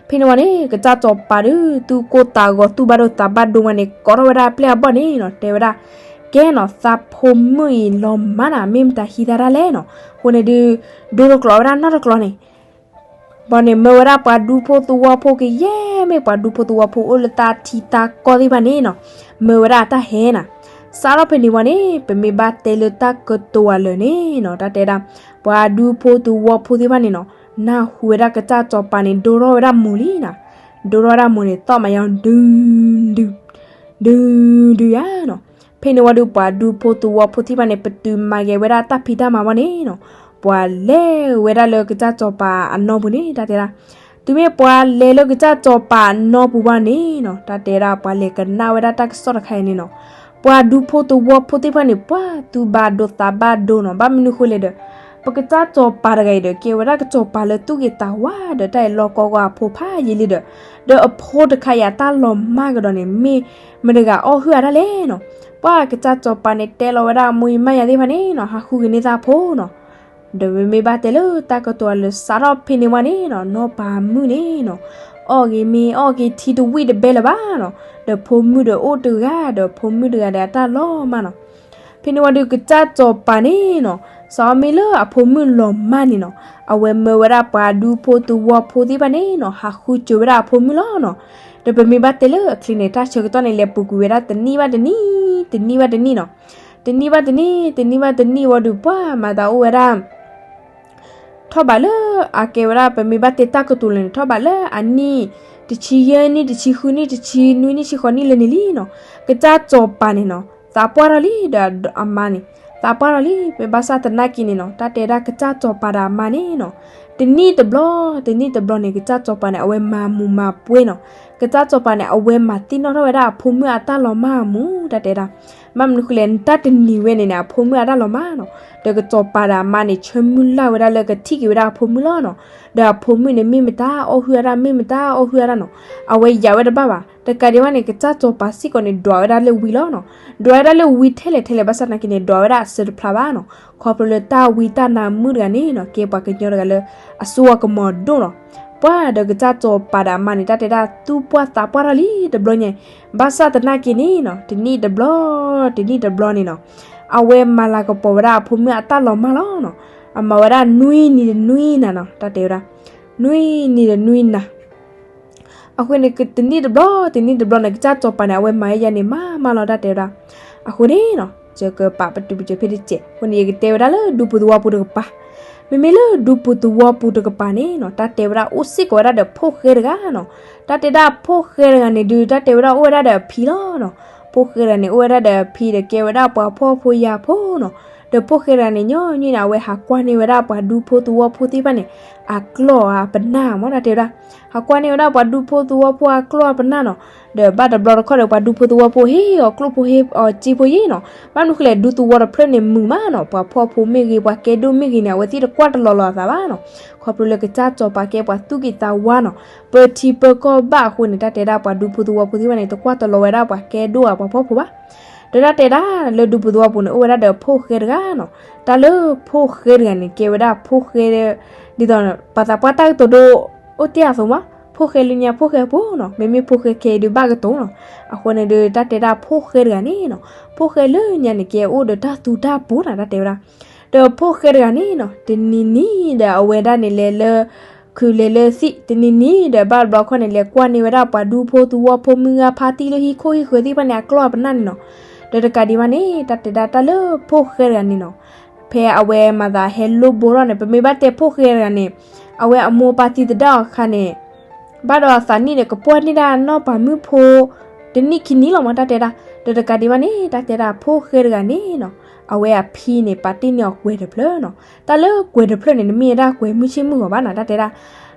ဖဲန့ၣ်ဝံၤန့ၣ် ကစၢ်စီၤပၤဒုး သူၣ်ကိၢ်သးဂီၤသူၣ်ဘၣ်ဒိသးဘၣ်ဒိဝဲန့ၣ် ကိးထီၣ်ဝဲဒၣ်အပျဲၢ်အဘီၣ်န့ၣ်နီၤ တဲဝဲဒၣ်, ကဲနီၤ သးဖိမုၣ်အံၤလီၤမၢ်နၤ မ့ၢ်မတၤဟံးသးတၢ်လဲၣ်နီၤ. အဃိန့ၣ်ဒုး ဒိတကျိးဝဲဒၣ်နီတကျိးန့ၣ် ဘၣ်န့ၣ် မၢဝဲဒၣ်ပှၤဒူဖိသဝီဖိကယဲၢ်မ့ၢ်ပှၤဒူဖိသဝီဖိအိၣ်လၢတၢ်ထံတၢ်ကီၢ်သ့ၣ်တဖၣ်န့ၣ်နီၤ, မၢဝဲဒၣ်အတၢ်ဟဲနီၤ. စးထီၣ်ဖဲန့ၣ်ဝံၤန့ၣ် ပမ့ၢ်ဘၣ်တဲလၢတၢ်ကတိၤအလၢာ်န့ၣ်နီၤ တၢ်တဲဒၣ်, ပှၤဒူဖိသဝီဖိသ့ၣ်တဖၣ်န့ၣ်နီၤ နၢ်ဟူဝဲဒၣ်ကစၢ်စီၤပၤန့ၣ် ဒိထီၣ်ဝဲဒၣ်မိၢ်လံနီၤ. ဒိထီၣ်ဝဲဒၣ်မိၢ်န့ၣ် သီၣ်မးယီၤ ဒုဒု ဒုဒုယါနီၤ. ဖဲန့ၣ်ဝံၤဒီး ပှၤဒူဖိသဝီဖိသ့ၣ်တဖၣ်န့ၣ် ပတုာ်မၤဂဲၤဝဲဒၣ်တၢ်ဖံးတၢ်မၤဝံၤန့ၣ်နီၤ, ပှၤလဲၤဝဲဒၣ်လၢကစၢ်စီၤပၤအနီၢ်ပူၤန့ၣ် တၢ်တဲဒၣ်, တုၤမ့ၢ်ပှၤလဲၤလၢကစၢ်စီၤပၤအနီၢ်ပူၤဘၣ်န့ၣ်နီၤ တၢ်တဲဒၣ် ပှၤလဲၤကနၣ်ဝဲဒၣ်တၢ်ကစီၣ်တခါအံၤန့ၣ်နီၤ, ပှၤဒူဖိသဝီဖိသ့ၣ်တဖၣ်န့ၣ် ပှၤသူၣ်ဘၣ်ဒိသးဘၣ်ဒိနီၤ. ဘၣ်မနုၤဃိလဲၣ်ဒီး ပကစၢ်စီၤပၤတဂၤအံၤဒီး ကဲဝဲဒၣ်ကစီၤပၤလၢသူၣ်ဂ့ၤသးဝါဒီး တၢ်အံၤလီၢ်ကီၢ်ဂီၢ်အဖိဖးယံာ်လံဒီး, ဒီးအဖိတခါအံၤအတၢ်လီၤမၢ်ကဒီးန့ၣ် မ့ၢ်မတဂၤအီၣ်ဟုၣ်အါတၢ်လဲၣ်နီၤ. ပှၢ်ကစၢ်စီၤပၤန့ၣ် တဲလီၤဝဲဒၣ်အမိၢ်ယံၤမါယၤသ့ၣ်တဖၣ်န့ၣ်နီၤ ဟးဃုက့ၤန့ၢ်သးဖိနီၤ. ဒီးပမ့ၢ်ဘၣ်တဲလၢတၢ်ကတိၤအလၢာ် စးထီၣ်ဖဲန့ၣ်ဝံၤန့ၣ်နီၤ နီၢ်ပၤမုၣ်န့ၣ်နီၤ အီၣ်က့ၤမ့ၤအီၣ်က့ၤထံတဝံၣ်တဘဲလၢၤဘၣ်နီၤ. ဒီးဖိမုၣ်ဒီးအိၣ်တဂၤ ဒီးဖိမုၣ်တဂၤဒီးအတၢ်လီၤမၢ်နီၤ. ဖဲန့ၣ်ဝံၤဒီး ကစၢ်စီၤပၤန့ၣ်နီၤ စးအီၤမ့ၢ်လၢအဖိမုၣ်လီၤမၢ်န့ၣ်နီၤ အဝဲမၢဝဲဒၣ်ပှၤဒူဖိသဝီဖိသ့ၣ်တဖၣ်န့ၣ်နီၤ ဟးဃုစၢၤဝဲဒၣ်အဖိမုၣ်လီၤနီၤ. ဒီးပမ့ၢ်ဘၣ်တဲလၢအချ့န့ၣ် တၢ်ဆၢကတီၢ်န့ၣ် လဲၤပူၤကွံာ်ဝဲဒၣ်တနံၣ်ဘၣ်တနံၣ် တနံၣ်ဘၣ်တနံၣ်နီၤ. တနံၣ်ဘၣ်တနံၣ် တနံၣ်ဘၣ်တနံၣ်ဝံၤဒီး ပှၢ်မၤသးအိၣ်ဝဲဒၣ် ထီၣ်ဘးလၢ အကဲဝဲဒၣ် ပမ့ၢ်ဘၣ်တဲတၢ်ကတိၤလၢာ်န့ၣ် ထီၣ်ဘးလၢအနံၣ် တဆံယဲၢ်နံၣ် တဆံဃုနံၣ် တဆံနွံနံၣ် ဆံဃိးနံၣ်လၢာ်န့ၣ်လံနီၤ. ကစၢ်စီၤပၤန့ၣ်နီၤ သးပှၢ်ထီၣ်လံ ဒီးအမါန့ၣ် သးပှၢ်ထီၣ်လံ. မ့ၢ်ဘၣ်ဆၣ်သနာ်က့န့ၣ်နီၤ တၢ်တဲဒၣ်ကစၢ်စီၤပၤဒီးအမါန့ၣ်နီၤ တနံၣ်တဘျီ တနံၣ်တဘျီန့ၣ် ကစၢ်စီၤပၤန့ၣ် အဝဲမၤမူးမၤပွဲနီၤ. ကစၢ်စီၤပၤန့ၣ် အဝဲမၤသ့ၣ်နီၣ်ထီၣ်ဝဲဒၣ်အဖိမုၣ်အတၢ်လီၤမၢ်အမူး တၢ်တဲဒၣ်. ဘၣ်မနုၤဃိလဲၣ် တၢ်တနံၤဝဲန့ၣ်န့ၣ် အဖိမုၣ်အတၢ်လီၤမၢ်နီၤ. ဒီးကစၢ်စီၤပၤဒီးအမါန့ၣ် ဆၢမုၢ်လၢ်ဝဲဒၣ်လၢကထံၣ်က့ၤဝဲဒၣ်အဖိမုၣ်လီၤနီၤ. ဒီးအဖိမုၣ်န့ၣ် မ့ၢ်မတၤအီၣ်ဟုၣ်ဝဲဒၣ် မ့ၢ်မတၤအီၣ်ဟုၣ်ဝဲဒၣ်နီၤ. အဝဲယၤဝဲတဘၣ်ဘၣ်. တကးဒံးဘၣ်န့ၣ် ကစၢ်စီၤပၤစ့ၢ်ကီးန့ၣ် ဒွးဝဲဒၣ်လၢဝံလီၤနီၤ. ဒွးဝဲဒၣ်လၢဝံထဲလဲၣ်ထဲလဲၣ် ဘၣ်ဆၣ်သနာ်က့န့ၣ် ဒွးဝဲဒၣ်အစၢၤတဖျါဘၣ်နီၤ. ခီဖျိလၢတၢ်ဝံတၢ်နါမုၣ်တဂၤန့ၣ်နီၤ ကဲပှၤကညီတဂၤလၢ အစိအကမီၤဒိၣ်နီၤ. ပှၢ်ဒီးကစၢ်စီၤပၤဒီးအမါန့ၣ် တၢ်တဲဒၣ် သူၣ်ပှၢ်သးပှၢ်ထီၣ်လံတဘျီညါ. ဘၣ်ဆၣ်သနာ်က့န့ၣ်နီၤ တနံၣ်တဘျီ တနံၣ်တဘျီန့ၣ်နီၤ အဝဲမၤလၤကပီၤဝဲဒၣ်အဖိမုၣ်အတၢ်လီၤမၢ်လီၤနီၤ. အမၤဝဲဒၣ်နွံနံၤတနွံနၤနီၤ တၢ်တဲဝဲဒၣ် နွံနံၤတနွံနၤ အဃိန့ၣ် တနံၣ်တဘျီ တနံၣ်တဘျီန့ၣ် ကစၢ်စီၤပၤန့ၣ် အဝဲမၤယါန့ၣ် မၤမၢ်လီၤ တၢ်တဲဝဲဒၣ်. အဃိန့ၣ်နီၤ ယကပာ်ပတုာ်ပစၢၤဖဲတစဲး အဃိန့ၣ် ယကတဲဝဲဒၣ်လၢဒူပူၤသဝီပူၤတကပၤ. မ့မ့ၢ်လၢဒူပူၤသဝီပူၤတကပၤန့ၣ်နီၤ တၢ်တဲဝဲဒၣ်အိၣ်စ့ၢ်ကီးဝဲဒၣ်ဒီးဖိၣ်ဃဲတဂၤနီၤ. တၢ်တဲဒၣ်ဖိၣ်ဃဲတဂၤန့ၣ်ဒုး တၢ်တဲဝဲဒၣ်အိၣ်ဝဲဒၣ်ဒီးအဖံလီၤနီၤ. ဖိၣ်ဃဲတဂၤန့ၣ် အိၣ်ဝဲဒၣ်ဒီးအဖံဒီးကဲဝဲဒၣ်ပှၤဖှီၣ်ဖိယာ်ဖိနီၤ. ဒီးဖိၣ်ဃဲတဂၤန့ၣ် ညီနုၢ်န့ၣ် အဝဲဟးကွၢ်န့ၢ်ဝဲဒၣ်ပှၤဒူဖိသဝီဖိသ့ၣ်တဖၣ်န့ၣ် အကျီၢ်အပနၢ်မ့ၢ် တၢ်တဲဝဲဒၣ်. ဟးကွၢ်န့ၢ်ဝဲဒၣ်ပှၤဒူဖိသဝီဖိအကျီၢ်အပနၢ်နီၤ. ဒီးဘၣ်တဘျီတခီၣ်ဒီး ပှၤဒူဖိသဝီဖိဟ့ၣ်အီၤကျိၣ်ဖိဟ့ၣ်အီၤစ့ဖိယ့ၣ်နီၤ. ဘၣ်မနုၤဃိလဲၣ် ဒူသဝီတဖျၢၣ်န့ၣ်မုာ်မးနီၤ. ပှၤဖှီၣ်ဖိမ့ၢ်ဂ့ၤ ပှၤကဲဒိၣ်မ့ၢ်ဂ့ၤန့ၣ် အဝဲသ့ၣ်တကွၢ်တလီၤလီၤအသးဘၣ်နီၤ. ခီဖျိလၢကစၢ်စီၤပၤကဲပှၤသူၣ်က့ၤသးဝါနီၤ ပၢထံပၢကီၢ်ဘၣ်အဃိန့ၣ် တၢ်တဲဒၣ်ပှၤဒူဖိသဝီဖိသ့ၣ်တဖၣ်န့ၣ် တကွၢ်တလီၤဝဲဒၣ်ပှၤကဲဒိၣ်ဧါ ပှၤဖှီၣ်ဖိဘၣ်. ဒီးတၢ်တဲဒၣ်လၢဒူပူၤသဝီပူၤန့ၣ် အိၣ်ဝဲဒၣ်ဒီးဖိၣ်ဃဲတဂၤနီၤ. တၢ်လၢဖိၣ်ဃဲတဂၤန့ၣ် ကဲဝဲဒၣ်ဖိၣ်ဃဲ ဒ်သိး ပှၤသးပှၢ်တၢ်ကတိၤဒိ အိၣ်တ့ၢ်အသိးမး ဖိၣ်ဃဲလၢညါဖိၣ်ဃဲဖိနီၤ. မ့မ့ၢ်ဖိၣ်ဃဲခဲအံၤဒုးဘၣ်ကတိၤနီၤ. အဃိန့ၣ်ဒီး တၢ်တဲဒၣ်ဖိၣ်ဃဲတဂၤန့ၣ်နီၤ ဖိၣ်ဃဲလၢညါန့ၣ် ကဲအိၣ်ဒီးတၢ်သူတၢ်ပူၤနီၤ တၢ်တဲဝဲဒၣ်. ဒီးဖိၣ်ဃဲတဂၤန့ၣ်နီၤ တနံၤနံၤဒီးအဝဲဒၣ်န့ၣ်လဲၤလၢ ခုးလဲၤလၢသံၣ်တနံၤနံၤဒီး ဘၣ်တဘျီခီန့ၣ် လဲၤကွၢ်န့ၢ်ဝဲဒၣ်ပှၤဒူဖိသဝီဖိမုၢ်ဂၤဖါတံၢ်လၢဟံၣ်ခိၣ်ဟံၣ်ဃၢၤသ့ၣ်တဖၣ်န့ၣ် အကျီၢ်အပနၢ်န့ၣ်နီၤ. ဒီးတကးဒံးဘၣ်န့ၣ် တၢ်တဲဒၣ်တၢ်လၢဖိၣ်ဃဲတဂၤန့ၣ်နီၤ, ဖဲအဝဲမၤသးဟဲလိၣ်ဘိထီၣ်န့ၣ် ပမ့ၢ်ဘၣ်တဲဖိၣ်ဃဲတဂၤန့ၣ် အဝဲအမိၢ်ပၢ်သံသဒၣ်အီၤအခါန့ၣ် ဘၣ်ဒီးအသးနံၣ်ဒီး ကပှၢ်န့ၢ်ဒၣ်နီၢ်ပၤမုၣ်ဖိ တနံၣ်ခံနံၣ်လီၤမး တၢ်တဲဒၣ်. ဒီးတကးဒံးဘၣ်န့ၣ် တၢ်တဲဒၣ်ဖိၣ်ဃဲတဂၤန့ၣ်နီၤ, အဝဲအဖံန့ၣ် ပာ်တ့ၢ်န့ၢ်အီၤကွဲၤတဖျၢၣ်နီၤ. တၢ်လၢကွဲၤတဖျၢၣ်န့ၣ် နမ့ၢ်ဝဲဒၣ်ကွဲၤမုၢ်ဆ့ၣ်မုၢ်ဂီၤဘၣ်နီၤ တၢ်တဲဒၣ်.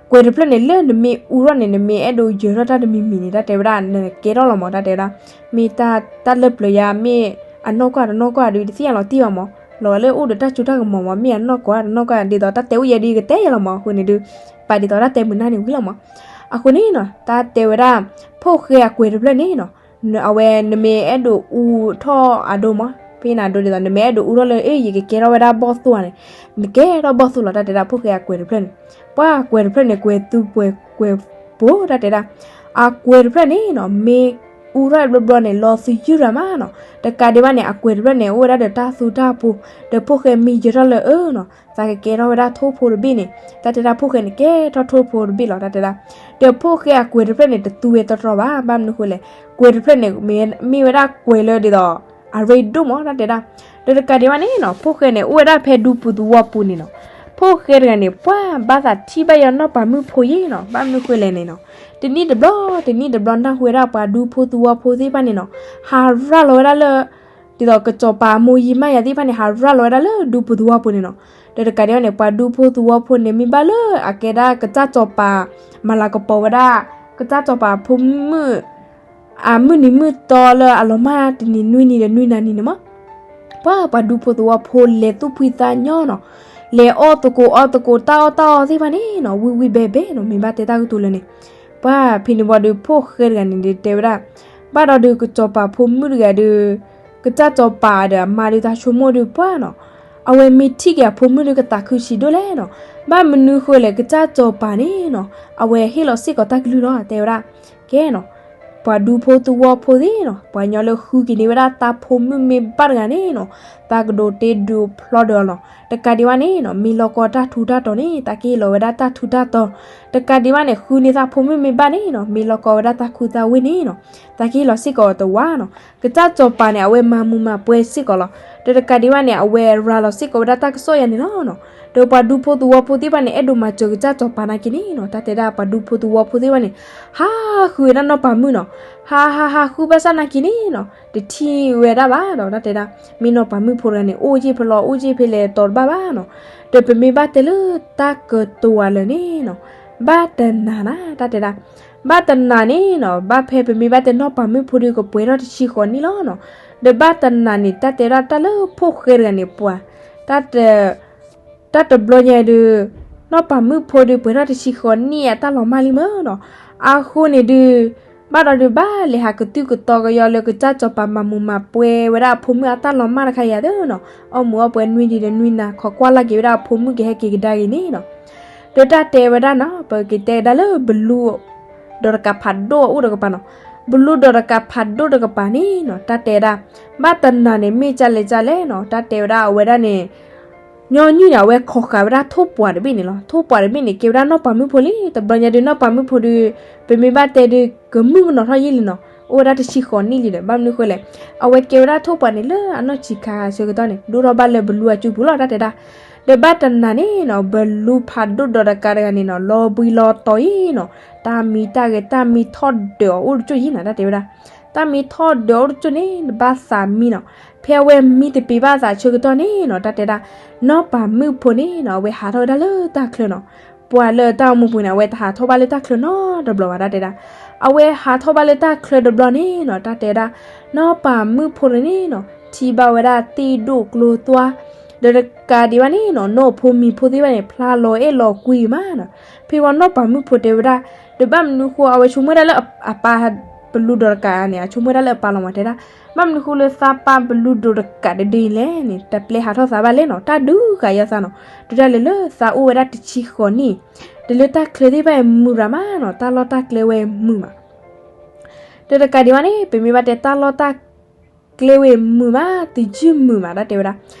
ကွဲၤတဖျၢၣ်န့ၣ် လၢနမ့ၢ်အူထီၣ်န့ၣ် နမ့ၢ်အဲၣ်ဒိးယၢၤထီၣ်တၢ်တမံၤမံၤန့ၣ် တၢ်တဲဝဲဒၣ် နကဲထီၣ်လီၤမး တၢ်တဲဝဲဒၣ်. မ့ၢ်တၢ်လၢပျၢၤယါ မ့ၢ်အနီၢ်ကီၢ်တနီၢ်ကီၢ်ဒုး တသ့ၣ်ညါလီၤတံၢ်ဘၣ်မး, လီၤဂာ်လၢအိၣ်ဒီးတၢ်စိတၢ်ကမီၤမး, မ့ၢ်အနီၢ်ကီၢ်တနီၢ်ကီၢ် ဒ်သိးတၢ်တဲအိၣ်ယဲဒုး ကတဲယဲလီၤမး. အဃိန့ၣ်ဒုး ပာ်ဒ်သိးတၢ်တဲမုာ်နၢ်န့ၣ်ဝံၤလီၤမး. အဃိန့ၣ်နီၤ တၢ်တဲဝဲဒၣ် ဖိၣ်ဃဲအကွဲၤတဖျၢၣ်န့ၣ်နီၤ, အဝဲနမ့ၢ်အဲၣ်ဒိးအူထီၣ်အဒိမး, ဖဲနၤဒိဒ်သိး နမ့ၢ်အဲၣ်ဒိးအူထီၣ်လၢ အ့ၣ် ယကကဲထီၣ်ဝဲဒၣ်ဘီၣ်သိၣ်ဧါန့ၣ်, နကဲထီၣ်ဘီၣ်သိၣ်လီၤ တၢ်တဲဒၣ်ဖိၣ်ဃဲအကွဲၤတဖျၢၣ်န့ၣ်. ပှၤကွဲၤတဖျၢၣ်န့ၣ် ကွဲၤသူကွဲၤကွဲၤပိၤ တၢ်တဲဒၣ်. အကွဲၤတဖျၢၣ်န့ၣ်နီၤ မ့ၢ်အူထီၣ်ဘျီဘျီန့ၣ် လီၤသယုၢ်ရၤမးနီၤ. တကးဒံးဘၣ်န့ၣ် အကွဲၤတဖျၢၣ်န့ၣ် အိၣ်ဝဲဒၣ်ဒီးတၢ်သူတၢ်ဖိ, ဒီးဖိၣ်ဃဲမ့ၢ်ယၢၤထီၣ်လၢအၢနီၤ သးကကဲထီၣ်ဝဲဒၣ်ထိၣ်ဖိတဘ့ၣ်န့ၣ်, တၢ်တဲဒၣ်ဖိၣ်ဃဲန့ၣ် ကဲထီၣ်ထိၣ်ဖိတဘ့ၣ်လီၤ တၢ်တဲဒၣ်. ဒီးဖိၣ်ဃဲအကွဲၤတဖျၢၣ်န့ၣ် တသူဝဲတီတီဘၣ်, ဘၣ်မနုၤဃိလဲၣ်, ကွဲၤတဖျၢၣ်န့ၣ် မ့ၢ်ဝဲဒၣ်ကွဲၤလၢဒ်သိး အရ့ဒိၣ်မး တၢ်တဲဒၣ်. ဒီးတကးဒံးဘၣ်န့ၣ်နီၤ ဖိၣ်ဃဲန့ၣ် အိၣ်ဝဲဒၣ်ဖဲဒူပူၤသဝီပူၤန့ၣ်နီၤ. ဖိၣ်ဃဲတဂၤန့ၣ် ပှၤဘၣ်သးထံၣ်ဘၣ်ယီၤနီၢ်ပၤမုၣ်ဖိယ့ၣ်နီၤ, ဘၣ်မနုၤဃိလဲၣ်န့ၣ်နီၤ, တနံၣ်တဘျီ တနံၣ်တဘျီ နၢ်ဟူဝဲဒၣ်ပှၤဒူဖိသဝီဖိသ့ၣ်တဖၣ်န့ၣ်နီၤ, ဟးရၤလီၤဝဲဒၣ်လၢ ဒ်သိးကစီၤပၤအမိၢ်ယံၤမးယၤသ့ၣ်တဖၣ်န့ၣ် ဟးရၤလီၤဝဲဒၣ်လၢဒူပူၤသဝီပူၤန့ၣ်နီၤ. ဒီးတကးဒံးဘၣ်န့ၣ် ပှၤဒူဖိသဝီဖိန့ၣ် မ့ၢ်ဘၣ်လၢအကဲဒၣ်ကစၢ်စီၤပၤ မၤလၤကပီၤဝဲဒၣ် ကစၢ်စီၤပၤဖိမုၣ် အမုၢ်နံၤမုၢ်သီလၢအလီၤမၢ်တနံၤနွံနံၤဒီးနွံနၤနံၤန့ၣ်မး, ပှၤပှၤဒူဖိသဝီဖိလဲၤသူၣ်ဖှံသးညီနီၤ, လဲၤအီၣ်သကိးအီသကိး တၢ်အီၣ်တၢ်အီသ့ၣ်တဖၣ်န့ၣ်နီၤ ဝံၣ်ဝံၣ်ဘဲဘဲနီၤ, မ့ၢ်ဘၣ်တဲတၢ်ကတိၤလၢန့ၣ်. ပှၤဖဲန့ၣ်ဝံၤဒီး ဖိၣ်ဃဲတဂၤန့ၣ်ဒီးတဲဝဲဒၣ်, ဘၣ်ဒီးဒုးကစီၤပၤဖိမုၣ်တဂၤဒီး ကစၢ်စီၤပၤဒီးအမါဒုးသးဆိကမိၣ်ဒုးပှၢ်နီၤ, အဝဲမ့ၢ်ထံၣ်က့ၤအဖိမုၣ်ဒုးကသးခုဆံးဒိၣ်လဲၣ်နီၤ. ဘၣ်မနုၤဃိလဲၣ် ကစၢ်စီၤပၤန့ၣ်နီၤ အဝဲဟ့ၣ်လီၤစ့ၢ်ကီးတၢ်ကလုၢ်လီၤ တဲဝဲဒၣ်. ကဲနီၤ ပှၤဒူဖိသဝီဖိသ့ၣ်နီၤ ပှၤကညီလၢဃုက့ၤန့ၢ်ဝဲဒၣ်တၢ်ဖိမုၣ်မ့ၢ်ဘၣ်တဂၤန့ၣ်နီၤ, သးကဒိးတ့ဒိးဖျီဒီးအီၤနီၤ. တကးဒံးဘၣ်န့ၣ်နီၤ မ့ၢ်လီၢ်ကီတၢ်ထူးတၢ်တီၤန့ၣ် သးကဟ့ၣ်လီၤဝဲဒၣ်တၢ်ထူးတၢ်တီၤ. တကးဒံးဘၣ်န့ၣ် ဃုန့ၢ်သးဖိမုၣ်မ့ၢ်ဘၣ်န့ၣ်နီၤ မ့ၢ်လီၢ်ကီဝဲဒၣ်တၢ်ခူတၢ်ဝ့ၢ်န့ၣ်နီၤ, သးကဟ့ၣ်လီၤစ့ၢ်ကီးအီၤတဝါနီၤ. ကစၢ်စီၤပၤန့ၣ် အဝဲမၤမူၤမၤပွဲစ့ၢ်ကီးလီၤ. ဒီးတကးဒံးဘၣ်န့ၣ် အဝဲရၤလီၤစ့ၢ်ကီးဝဲဒၣ်တၢ်ကစီၣ်ယၤန့ၣ်လီၤနီၤ. ဒီးပှၤဒူဖိသဝီဖိသ့ၣ်တဖၣ်န့ၣ် အဲၣ်ဒိးမၤစၢၤကစၢ်စီၤပၤနာ်က့န့ၣ်နီၤ, တၢ်တဲဒၣ်ပှၤဒူဖိသဝီဖိသ့ၣ်တဖၣ်န့ၣ် ဟးဃုဝဲဒၣ်နီၢ်ပၤမုၣ်နီၤ, ဟးဟးဟးဃုဘၣ်ဆၣ်နာ်က့န့ၣ်နီၤ တထံၣ်ဝဲဒၣ်ဘၣ်ဒီး တၢ်တဲဒၣ် မ့ၢ်နီၢ်ပၤမုၣ်ဖိတဂၤန့ၣ် အိၣ်ယ့ၢ်ဖဲလဲၣ် အိၣ်ယ့ၢ်ဖဲလဲၣ် တီၤတဘၣ်ဘၣ်နီၤ. ဒီးပမ့ၢ်ဘၣ်တဲလၢတၢ်ကတိၤဝဲလၢာ်န့ၣ်နီၤ, ဘၣ်တနၤနီၤ တၢ်တဲဒၣ် ဘၣ်တနၤန့ၣ်နီၤ ဘၣ်ဖဲပမ့ၢ်ဘၣ်တဲနီၢ်ပၤမုၣ်ဖိဒီးကပှဲၤထီၣ်တဆံဃိးနံၣ်လီၤနီၤ. ဒီးဘၣ်တနၤန့ၣ် တၢ်တဲဒၣ်တၢ်လၢဖိၣ်ဃဲတဂၤန့ၣ်ပှၤ တၢ်တ တၢ်တဘျီညါဒုး နီၢ်ပၤမုၣ်ဖိဒုး ပှဲၤထီၣ်တဆံဃိးနံၣ်အတၢ်လီၤမၢ်လံမ့ၢ်နီၤ. အဃိန့ၣ်ဒုး ဘၣ်ဒီးဒုးဘၣ်လဲၤဟးကတုၢ်ကတီၤကယီလၢကစၢ်စီၤပၤမၤမူၤမၤပွဲဝဲဒၣ်အဖိမုၣ်အတၢ်လီၤမၢ်တခါယၤသ့နီၤ, အီၣ်မူၤအီၣ်ပွဲနွံနံၤဒီးနွံနၤ ခိးကွၢ်လၢ်က့ၤဝဲဒၣ်အဖိမုၣ်ကဟဲက့ၤကဒါက့ၤန့ၣ်နီၤ. ဒီးတၢ်တဲဝဲဒၣ်နီၤ ပက့ၤတဲဒၣ်လၢဘလူဒီးတကးဖးဒိၣ်အအိၣ်တကပၤနီၤ. ဘလူဒီးတကးဖးဒိၣ်တကပၤန့ၣ်နီၤ တၢ်တဲဒၣ် ဘၣ်တနၤန့ၣ် မ့ၢ်ကလဲၣ်ကလဲၣ်နီၤ တၢ်တဲဝဲဒၣ်အဝဲဒၣ်န့ၣ် ညီနုၢ်န့ၣ် အဝဲခိးဃာ်ဝဲဒၣ်ထိၣ်ပှာ်တဘ့ၣ်န့ၣ်လီၤ. ထိၣ်ပှာ်တဘ့ၣ်န့ၣ် ကဲဝဲဒၣ်နီၢ်ပၤမုၣ်ဖိလံ. တဘျီညါဒုးနီၢ်ပၤမုၣ်ဖိဒုး ပမ့ၢ်ဘၣ်တဲဒုး ကမုၣ်ကနီၤထီၣ်ယံာ်လံနီၤ, အိၣ်ဝဲဒၣ်တဆံဃိးနံၣ်လံဒီး ဘၣ်မနုၤဃိလဲၣ်, အဝဲကဲဝဲဒၣ်ထိၣ်ပှာ်န့ၣ်လၢအနီၢ်ဆံးခါဆၢကတီၢ်န့ၣ် ဒိၣ်ထီၣ်ဘၣ်လၢဘလူအစုပူၤလီၤ တၢ်တဲဒၣ်. ဒီးဘၣ်တနၤန့ၣ်နီၤ ဘလူဖးဒိၣ်ဒီးတကးတဂၤန့ၣ်နီၤ လီၤဘှံးလီၤတီၤယံၤနီၤ, တၢ်မံတၢ်ဂဲၤ တၢ်မံထီၣ်ဒၢးအီၤအိၣ်တကၠိၢ်ယံၤနီၤ တၢ်တဲဝဲဒၣ်. တၢ်မံထီၣ်ဒၢးအီၤအိၣ်တကၠိၢ်န့ၣ် တဘၣ်သးမံနီၤ. ဖဲအဝဲမံတပ့ၤဘၣ်သးဆၢကတီၢ်န့ၣ်နီၤ တၢ်တဲဒၣ် နီၢ်ပၤမုၣ်ဖိန့ၣ်နီၤ အဝဲဟးထီၣ်ဝဲဒၣ်လၢတၢ်ချၢနီၤ. ပှၤလၢတၢ်အိၣ်မူပူၤန့ၣ် အဝဲတဟးထီၣ်ဘၣ်လၢတၢ်ချၢနီတဘျီဘၣ် တၢ်တဲဒၣ်. အဝဲဟးထီၣ်ဘၣ်လၢတၢ်ချၢတဘျီန့ၣ်နီၤ တၢ်တဲဒၣ် နီၢ်ပၤမုၣ်ဖိန့ၣ်နီၤ ထံၣ်ဘၣ်ဝဲဒၣ်သ့ၣ်ဒိၣ်ကျိသွါ ဒီးတကးဒံးဘၣ်န့ၣ်နီၤ နီၢ်ဖိမံၤဖိသ့ၣ်တဖၣ်န့ၣ် ဖျါလီၤအဲၣ်လီၤကွံမးနီၤ. ဖဲဝံၤနီၢ်ပၤမုၣ်ဖိတဲဝဲဒၣ် ဒီးဘၣ်မနုၤဃိ အဝဲဆိကမိၣ်ဝဲဒၣ်လၢအပၢ်ဘလူဒီးတကးန့ၣ် အဆိကမိၣ်ဝဲဒၣ်လၢအပၢ်လီၤမး တဲဒၣ်. ဘၣ်မနုၤဃိလၢသးပၢ်ဘလူဒီးတကးဒ်အံၤလဲၣ်န့ၣ် တပျဲဟးထီၣ်သးဘၣ်လဲၣ်နီၤ တၢ်ဒုးဃာ်ယီၤသးနီၤ. ဒီးတၢ်လဲၤလၢသးအိၣ်ဝဲဒၣ်တဆံဃိးနံၣ် ဒီးလၢတၢ်ချၢသ့ၣ်တဖၣ်အံၤမုာ်ရၤမးနီၤ တၢ်လီၢ်တၢ်ကျဲဝဲမုာ်မး ဒီးတကးဒံးဘၣ်န့ၣ် ပမ့ၢ်ဘၣ်တဲတၢ်လီၢ်တၢ်ကျဲဝဲမုာ်မး တယုၢ်မုာ်မး တၢ်တဲဝဲဒၣ်.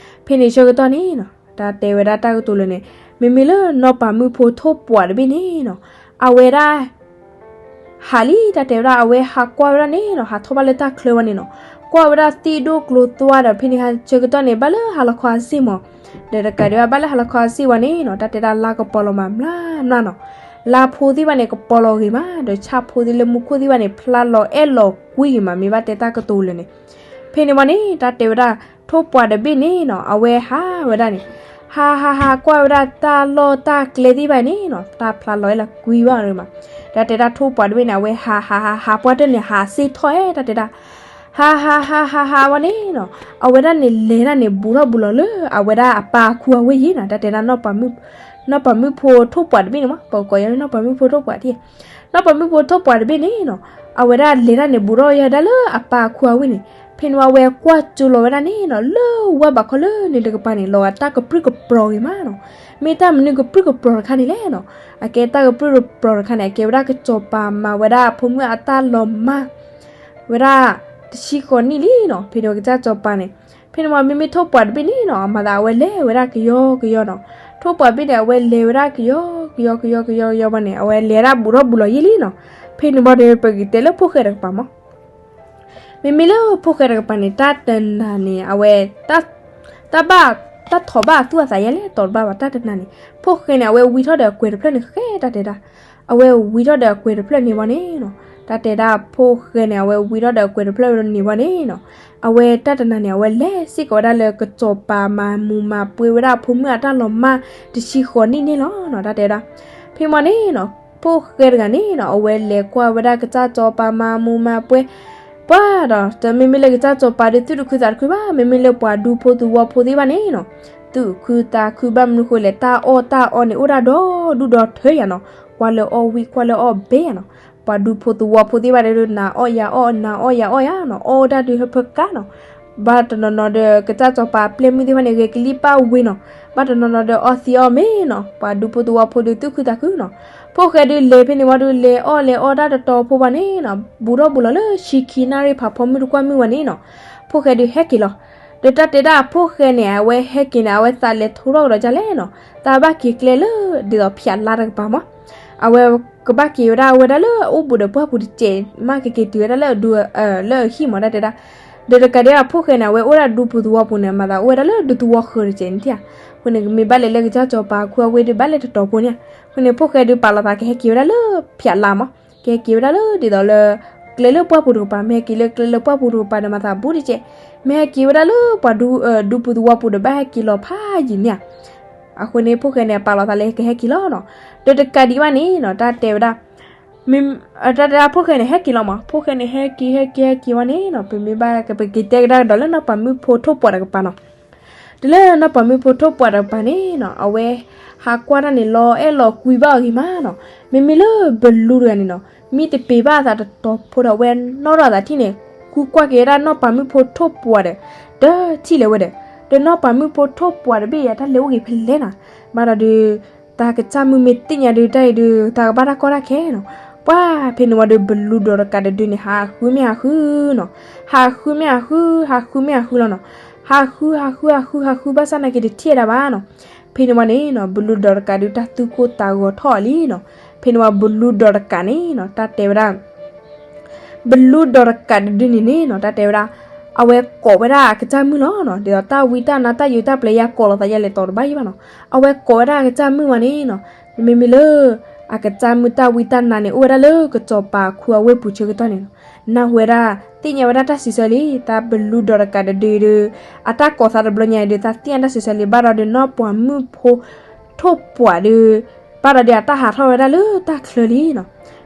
ဖဲန့ၣ်ဆၢကတီၢ်န့ၣ်နီၤ တၢ်တဲဝဲဒၣ်တၢ်ကတိၤလၢန့ၣ် မ့မ့ၢ်လၢနီၢ်ပၤမုၣ်ဖိထိၣ်ပှၢ်တဘ့ၣ်န့ၣ်နီၤ, အဝဲဒၣ် ဟးလံ တၢ်တဲဝဲဒၣ် အဝဲဟးကွၢ်ဝဲဒၣ်န့ၣ်နီၤ, ဟးထီၣ်ဘၣ်လၢတၢ်ချၢဝဲန့ၣ်နီၤ, ကွၢ်ဝဲဒၣ်သ့ၣ်ဒိၣ်ကျိၤသွါဒီး ဖဲန့ၣ်ဆၢကတီၢ်န့ၣ် ဘၣ်လၢဟါလီၤခီအစ့ၢ်မး, ဒီးတကးဒံးဘၣ် ဘၣ်လၢဟါလီၤခီအစ့ၢ်ဝဲန့ၣ်နီၤ, တၢ်တဲဒၣ်လါကပီၤလီၤမးမျၢ်မျၢ်နီၤ, လါဖိသ့ၣ်တဖၣ်န့ၣ် ကပီၤလီၤဂ့ၤမး ဒီးဆၣ်ဖိသ့ၣ်လၢမူခိၣ်သ့ၣ်တဖၣ်န့ၣ် ဖျါလီၤအဲၣ်လီၤကွံဂ့ၤမး မ့ၢ်ဘၣ်တဲတၢ်ကတိၤလၢာ်န့ၣ်, ဖဲန့ၣ်ဝဲန့ၣ် တၢ်တဲဝဲဒၣ် ထိၣ်ပှၢ်တဘ့ၣ်န့ၣ်နီၤ အဝဲဟးဝဲဒၣ်န့ၣ်, ဟးဟးဟးကွၢ်ဝဲဒၣ်တၢ်လီၢ်တၢ်ကျဲသ့ၣ်တဖၣ်န့ၣ်နီၤ တၢ်ဖျါလီၤအဲၣ်လီၤကွံဘၣ်မး, တၢ်တဲဒၣ်ထိၣ်ပှၢ်တဘ့ၣ်န့ၣ် အဝဲဟးဟးဟးဟးပှၢ်တၢၢ်န့ၣ် ဟးစ့ၢ်ထီၣ်အဲၣ် တၢ်တဲဒၣ် ဟးဟးဟးဟးဟးဝဲန့ၣ်နီၤ, အဝဲဒၣ်န့ၣ်လဲၤဒၣ်န့ၣ် ဘူးထီၣ်ဘူးလီၤလၢအဝဲဒၣ်အပၢ်အခူအဝ့ၢ်ယံၤနီၤ, တၢ်တဲဒၣ် နီၢ်ပၤမုၣ်ဖိထိၣ်ပှၢ်တဘ့ၣ်န့ၣ်မး ပကိးယၤလၢနီၢ်ပၤမုၣ်ဖိထိၣ်ပှၢ်ထံၣ်, နီၢ်ပၤမုၣ်ဖိထိၣ်ပှၢ်တဘ့ၣ်န့ၣ်နီၤ, အဝဲဒၣ်လဲၤဒၣ်န့ၣ် ဘူးထီၣ်ယၤဒၣ်လၢအပၢ်အခူအဝ့ၢ်န့ၣ်, ဖဲန့ၣ်ဝဲအဝဲကွၢ်ကၠိလီၤဝဲဒၣ်န့ၣ်နီၤ လၢဝၢ်ဘးခီလၢန့ၣ်တကပၤန့ၣ် လီၤဂာ်တၢ်ကပြုၢ်ကပြီၤဂ့ၤမးနီၤ, မ့ၢ်တၢ်မနုၤကပြုၢ်ကပြီၤတခါန့ၣ်လဲၣ်နီၤ, အကဲတၢ်ကပြုၢ်ကပြီၤတခါန့ၣ် အကဲဝဲဒၣ်ကစီၤပၤမၤဝဲဒၣ်ဖိမုၣ်အတၢ်လီၤမၢ် ဝဲဒၣ် တဆံဃိးနံၣ်လံနီၤ, ဖဲန့ၣ်ဝဲကစၢ်စီၤပၤန့ၣ်, ဖဲန့ၣ်မ့မ့ၢ်ထိၣ်ပှၢ်တဘ့ၣ်န့ၣ်နီၤ အမၤသးအဝဲလဲၤဝဲဒၣ်ကယီကယီနီၤ, ထိၣ်ပှၢ်ဘ့ၣ်န့ၣ် အဝဲလဲၤဝဲဒၣ်ကယီကယီကယီကယီကယီဘၣ်န့ၣ် အဝဲလဲၤဒၣ်ဘူးထီၣ်ဘူးလီၤယံၤလံနီၤ, ဖဲန့ၣ်ဘၣ်ဒီး ပကတဲလၢဖိၣ်ဃဲတကပၤမး မ့မ့ၢ်လၢဖိၣ်ဃဲတကပၤန့ၣ် တၢ်တနၤန့ၣ် အဝဲ တၢ်ဘၣ် တၢ်ထိးဘၣ်အသူၣ်အသးယဲလဲၣ် တီၤတဘၣ်ဘၣ်တၢ်တနၤန့ၣ် ဖိၣ်ဃဲန့ၣ် အဝဲဝံထီၣ်ဒီးအကွဲၤတဖျၢၣ်န့ၣ်ဃဲတၢ်တဲဒၣ်, အဝဲဝံထီၣ်ဒီးအကွဲၤတဖျၢၣ်န့ၣ်ဝဲန့ၣ်နီၤ, တၢ်တဲဒၣ်ဖိၣ်ဃဲန့ၣ် အဝဲဝံထီၣ်ဒီးအကွဲၤတဖျၢၣ်န့ၣ်ဝဲန့ၣ်နီၤ, အဝဲတၢ်တနၤန့ၣ် အဝဲလဲၤစ့ၢ်ကီးဝဲဒၣ်လၢကစီၤပၤမၤမူးမၤပွဲဝဲဒၣ်ဖိမုၣ်အတၢ်လီၤမၢ်တဆံဃိးနံၣ်န့ၣ်လီၤနီၤ, တၢ်တဲဒၣ်, ဖဲမ့ၢ်န့ၣ်နီၤ ဖိၣ်ဃဲတဂၤန့ၣ်နီၤ အဝဲလဲၤကွၢ်ဝဲဒၣ်ကစၢ်စီၤပၤမၤမူးမၤပွဲ ပှၤဒီး တမ့မ့ၢ်လၢကစၢ်စီၤပၤဒီးသူၣ်တခုသးတခုဘၣ်, မ့မ့ၢ်လၢပှၤဒူဖိသဝီဖိသ့ၣ်တဖၣ်န့ၣ်နီၤ, သူၣ်ခုသးခုဘၣ်မနုၤဃိလဲၣ် တၢ်အီၣ်တၢ်အီန့ၣ် အိၣ်ဒၣ်ဒီဒူၣ်ဒီထၢယၤနီၤ, ကွၢ်လၢအီၣ်ဝံၣ် ကွၢ်လၢအီၣ်ဘဲယၤနီၤ, ပှၤဒူဖိသဝီဖိသ့ၣ်တဖၣ်ဒီး နၤအီၣ်ယၤအီၣ် နၤအီၣ်ယၤအီၣ်ယၤနီၤ, အီၣ်ဒၣ်ဒုးဟၢဖၢကါနီၤ, ဘၣ်တနီၤနီၤဒီး ကစၢ်စီၤပၤအပျဲၢ်မုၣ်သ့ၣ်တဖၣ်န့ၣ် ဂဲၤကလံၣ်ပၣ်ဝ့ၤနီၤ, ဘၣ်တနီၤနီၤဒီးအီသံးအီမ့ၤနီၤ, ပှၤဒူဖိသဝီဖိဒီးသူၣ်ခုသးခုနီၤ, ဖိၣ်ဃဲဒုးလဲၤဖဲန့ၣ်ဝံၤဒီး လဲၤအီၣ်လဲၤအီဒၣ်တတီၤဖိဘၣ်န့ၣ်နီၤ, ဘူးထီၣ်ဘူးလီၤလၢဆံခံနၣ်ရံၣ်ဖးဖီမုၢ်တကွၢ်မုၢ်ဝဲန့ၣ်နီၤ, ဖိၣ်ဃဲဒုးဟဲက့ၤလီၤ. ဒီးတၢ်တဲဒၣ်အဖိၣ်ဃဲန့ၣ် အဝဲဟဲက့ၤန့ၣ် အဝဲသးလဲၤထိထီၣ်ကဒီးဒ်လဲၣ်နီၤ, တၢ်ဘၣ်က့ၤကျဲလၢ ဒ်သိးဖၠးလါတကပၤမး, အဝဲကဘၣ်က့ၤဝဲဒၣ် အဝဲဒၣ်လၢအအိၣ်ဘူးဒီးပှၢ်ပူၤတစဲးမး ကက့ၤတုၤဝဲဒၣ်လၢအဒူ လၢအဟံၣ်မး တၢ်တဲဒၣ်, ဒီးတကးဒံးဘၣ်ဖိၣ်ဃဲန့ၣ် အဝဲအိၣ်ဒၣ်ဒူပူၤသဝီပူၤန့ၣ် မၤသးအိၣ်ဝဲဒၣ်လၢဒူသဝီဃၢၤတစဲးန့ၣ်ဧါ, အဃိန့ၣ် မ့ၢ်ဘၣ်လဲၤလၢကစၢ်စီၤပၤခူအဝ့ၢ်ဒီး ဘၣ်လဲၤတတီၤဖိန့ၣ်ဧါ, အဃိန့ၣ် ဖိၣ်ဃဲဒုးပာ်လီၤသးကဟဲက့ၤဝဲဒၣ်လၢဖၠးလါမး, ကဟဲက့ၤဝဲဒၣ်လၢဒ်သိးလၢ ကျဲလၢပှၢ်ပူၤတကပၤ, မ့ၢ်ဟဲက့ၤလၢကျဲလၢပှၢ်ပူၤတကပၤဒီး မၤသးဘူးတစဲး, မ့ၢ်ဟဲက့ၤဝဲဒၣ်လၢပှၤဒူ ဒူပူၤသဝီပူၤဒီး ဘၣ်ဟဲက့ၤလီၤဖးယံာ်န့ၣ်ဧါ, အဃိန့ၣ် ဖိၣ်ဃဲန့ၣ် ပာ်လီၤသးလၢကဟဲက့ၤလီၤနီၤ, ဒီးတကးဒံးဘၣ်န့ၣ်နီၤ တၢ်တဲဝဲဒၣ် မ့ၢ် တၢ်တဲဒၣ်ဖိၣ်ဃဲန့ၣ် ဟဲက့ၤလီၤမး, ဖိၣ်ဃဲန့ၣ် ဟဲက့ၤ ဟဲက့ၤ ဟဲက့ၤဝဲန့ၣ်နီၤ, ပမ့ၢ်ဘၣ် ပက့ၤတဲကဒါကဒီးလၢနီၢ်ပၤမုၣ်ဖိထိၣ်ပှၢ်တကပၤနီၤ, တုၤလၢနီၢ်ပၤမုၣ်ဖိထိၣ်ပှၢ်တကပၤန့ၣ်နီၤ, အဝဲဟးကွၢ်တၢ်န့ၣ် လီၤအဲၣ်လီၤကွံဘၣ်အီၤဂ့ၤမးနီၤ, မ့မ့ၢ်လၢဘလူတဂၤန့ၣ်နီၤ, မံတပ့ၤဘၣ်အသးတတီၤဖိဒီး အဝဲနီၣ်ထီၣ်အသးထံၣ်န့ၣ် ဃုကွၢ်က့ၤဝဲဒၣ်နီၢ်ပၤမုၣ်ဖိထိၣ်ပှၢ်ဒီး တထံၣ်လၢၤဝဲဒီး, ဒီးနီၢ်ပၤမုၣ်ဖိထိၣ်ပှၢ်တဘ့ၣ်အံၤ တၢ်လဲၤအိၣ်ဂ့ၤဖဲလဲၣ်နီၤ, ဘၣ်ဒီးဒုး တၢ်ကစၢ်မုၣ်မ့ၢ်သ့ၣ်ညါဒုး တၢ်အံၤဒုး တၢ်ကဘၣ်တၢ်ကီတၢ်ခဲနီၤ, ပှၢ်ဖဲန့ၣ်ဝံၤဒီး ဘလူဒီးတကးတဒုန့ၣ် ဟးဃုမ့ၢ်ဟးဃုနီၤ, ဟးဃုမ့ၢ်ဟးဃု ဟးဃုမ့ၢ်ဟးဃုလီၤနီၤ, ဟးဃု ဟးဃု ဟးဃု ဟးဃု ဘၣ်ဆၣ်နာ်က့ၤတထံၣ်ဝဲဒၣ်ဘၣ်နီၤ, ဖဲန့ၣ်ဝံၤန့ၣ်နီၤ ဘလူဒီးတကးဒုး တၢ်သူၣ်ကိၢ်သးဂီၤထီၣ်အီၤလံနီၤ, ဖဲန့ၣ်ဝံၤ ဘလူဒီးတကးန့ၣ်နီၤ တၢ်တဲဝဲဒၣ် ဘလူဒီးတကးတဒုန့ၣ်န့ၣ်နီၤ တၢ်တဲဝဲဒၣ်, အဝဲကိးဝဲဒၣ်အကစၢ်မုၣ်လီၤနီၤ, ဒ်သိးတၢ်ဝံတၢ်နါတၢ်ယိးတၢ်ပျဲယၤကိးလိာ်သးယဲလဲၣ်တီၤတဘၣ်ယံၤဘၣ်နီၤ, အဝဲကိးဝဲဒၣ်အကစၢ်မုၣ်ဝဲန့ၣ်နီၤ, မ့မ့ၢ်လၢ အကစၢ်မုၣ်တၢ်ဝံတၢ်နါန့ၣ် အိၣ်ဝဲဒၣ်လၢကစီၤပၤခူအဝ့ၢ်ပူၤဆၢကတီၢ်န့ၣ်နီၤ, နၢ်ဟူဝဲဒၣ် သ့ၣ်ညါဝဲဒၣ်တၢ်စံးဆၢလံ, တၢ်ဘလူဒီးတကးတဒုဒု အတၢ်ကိးသးတဘျီညါအံၤဒုး သးသ့ၣ်ညါတၢ်စံးဆၢလံ, ဘၣ်ဒီးဒုးနီၢ်ပၤမုၣ်ဖိ ထိၣ်ပှၢ်ဒုး ဘၣ်ဒီးဒုးအတၢ်ဟးထီၣ်ဝဲဒၣ်လၢတၢ်ချၢလံနီၤ,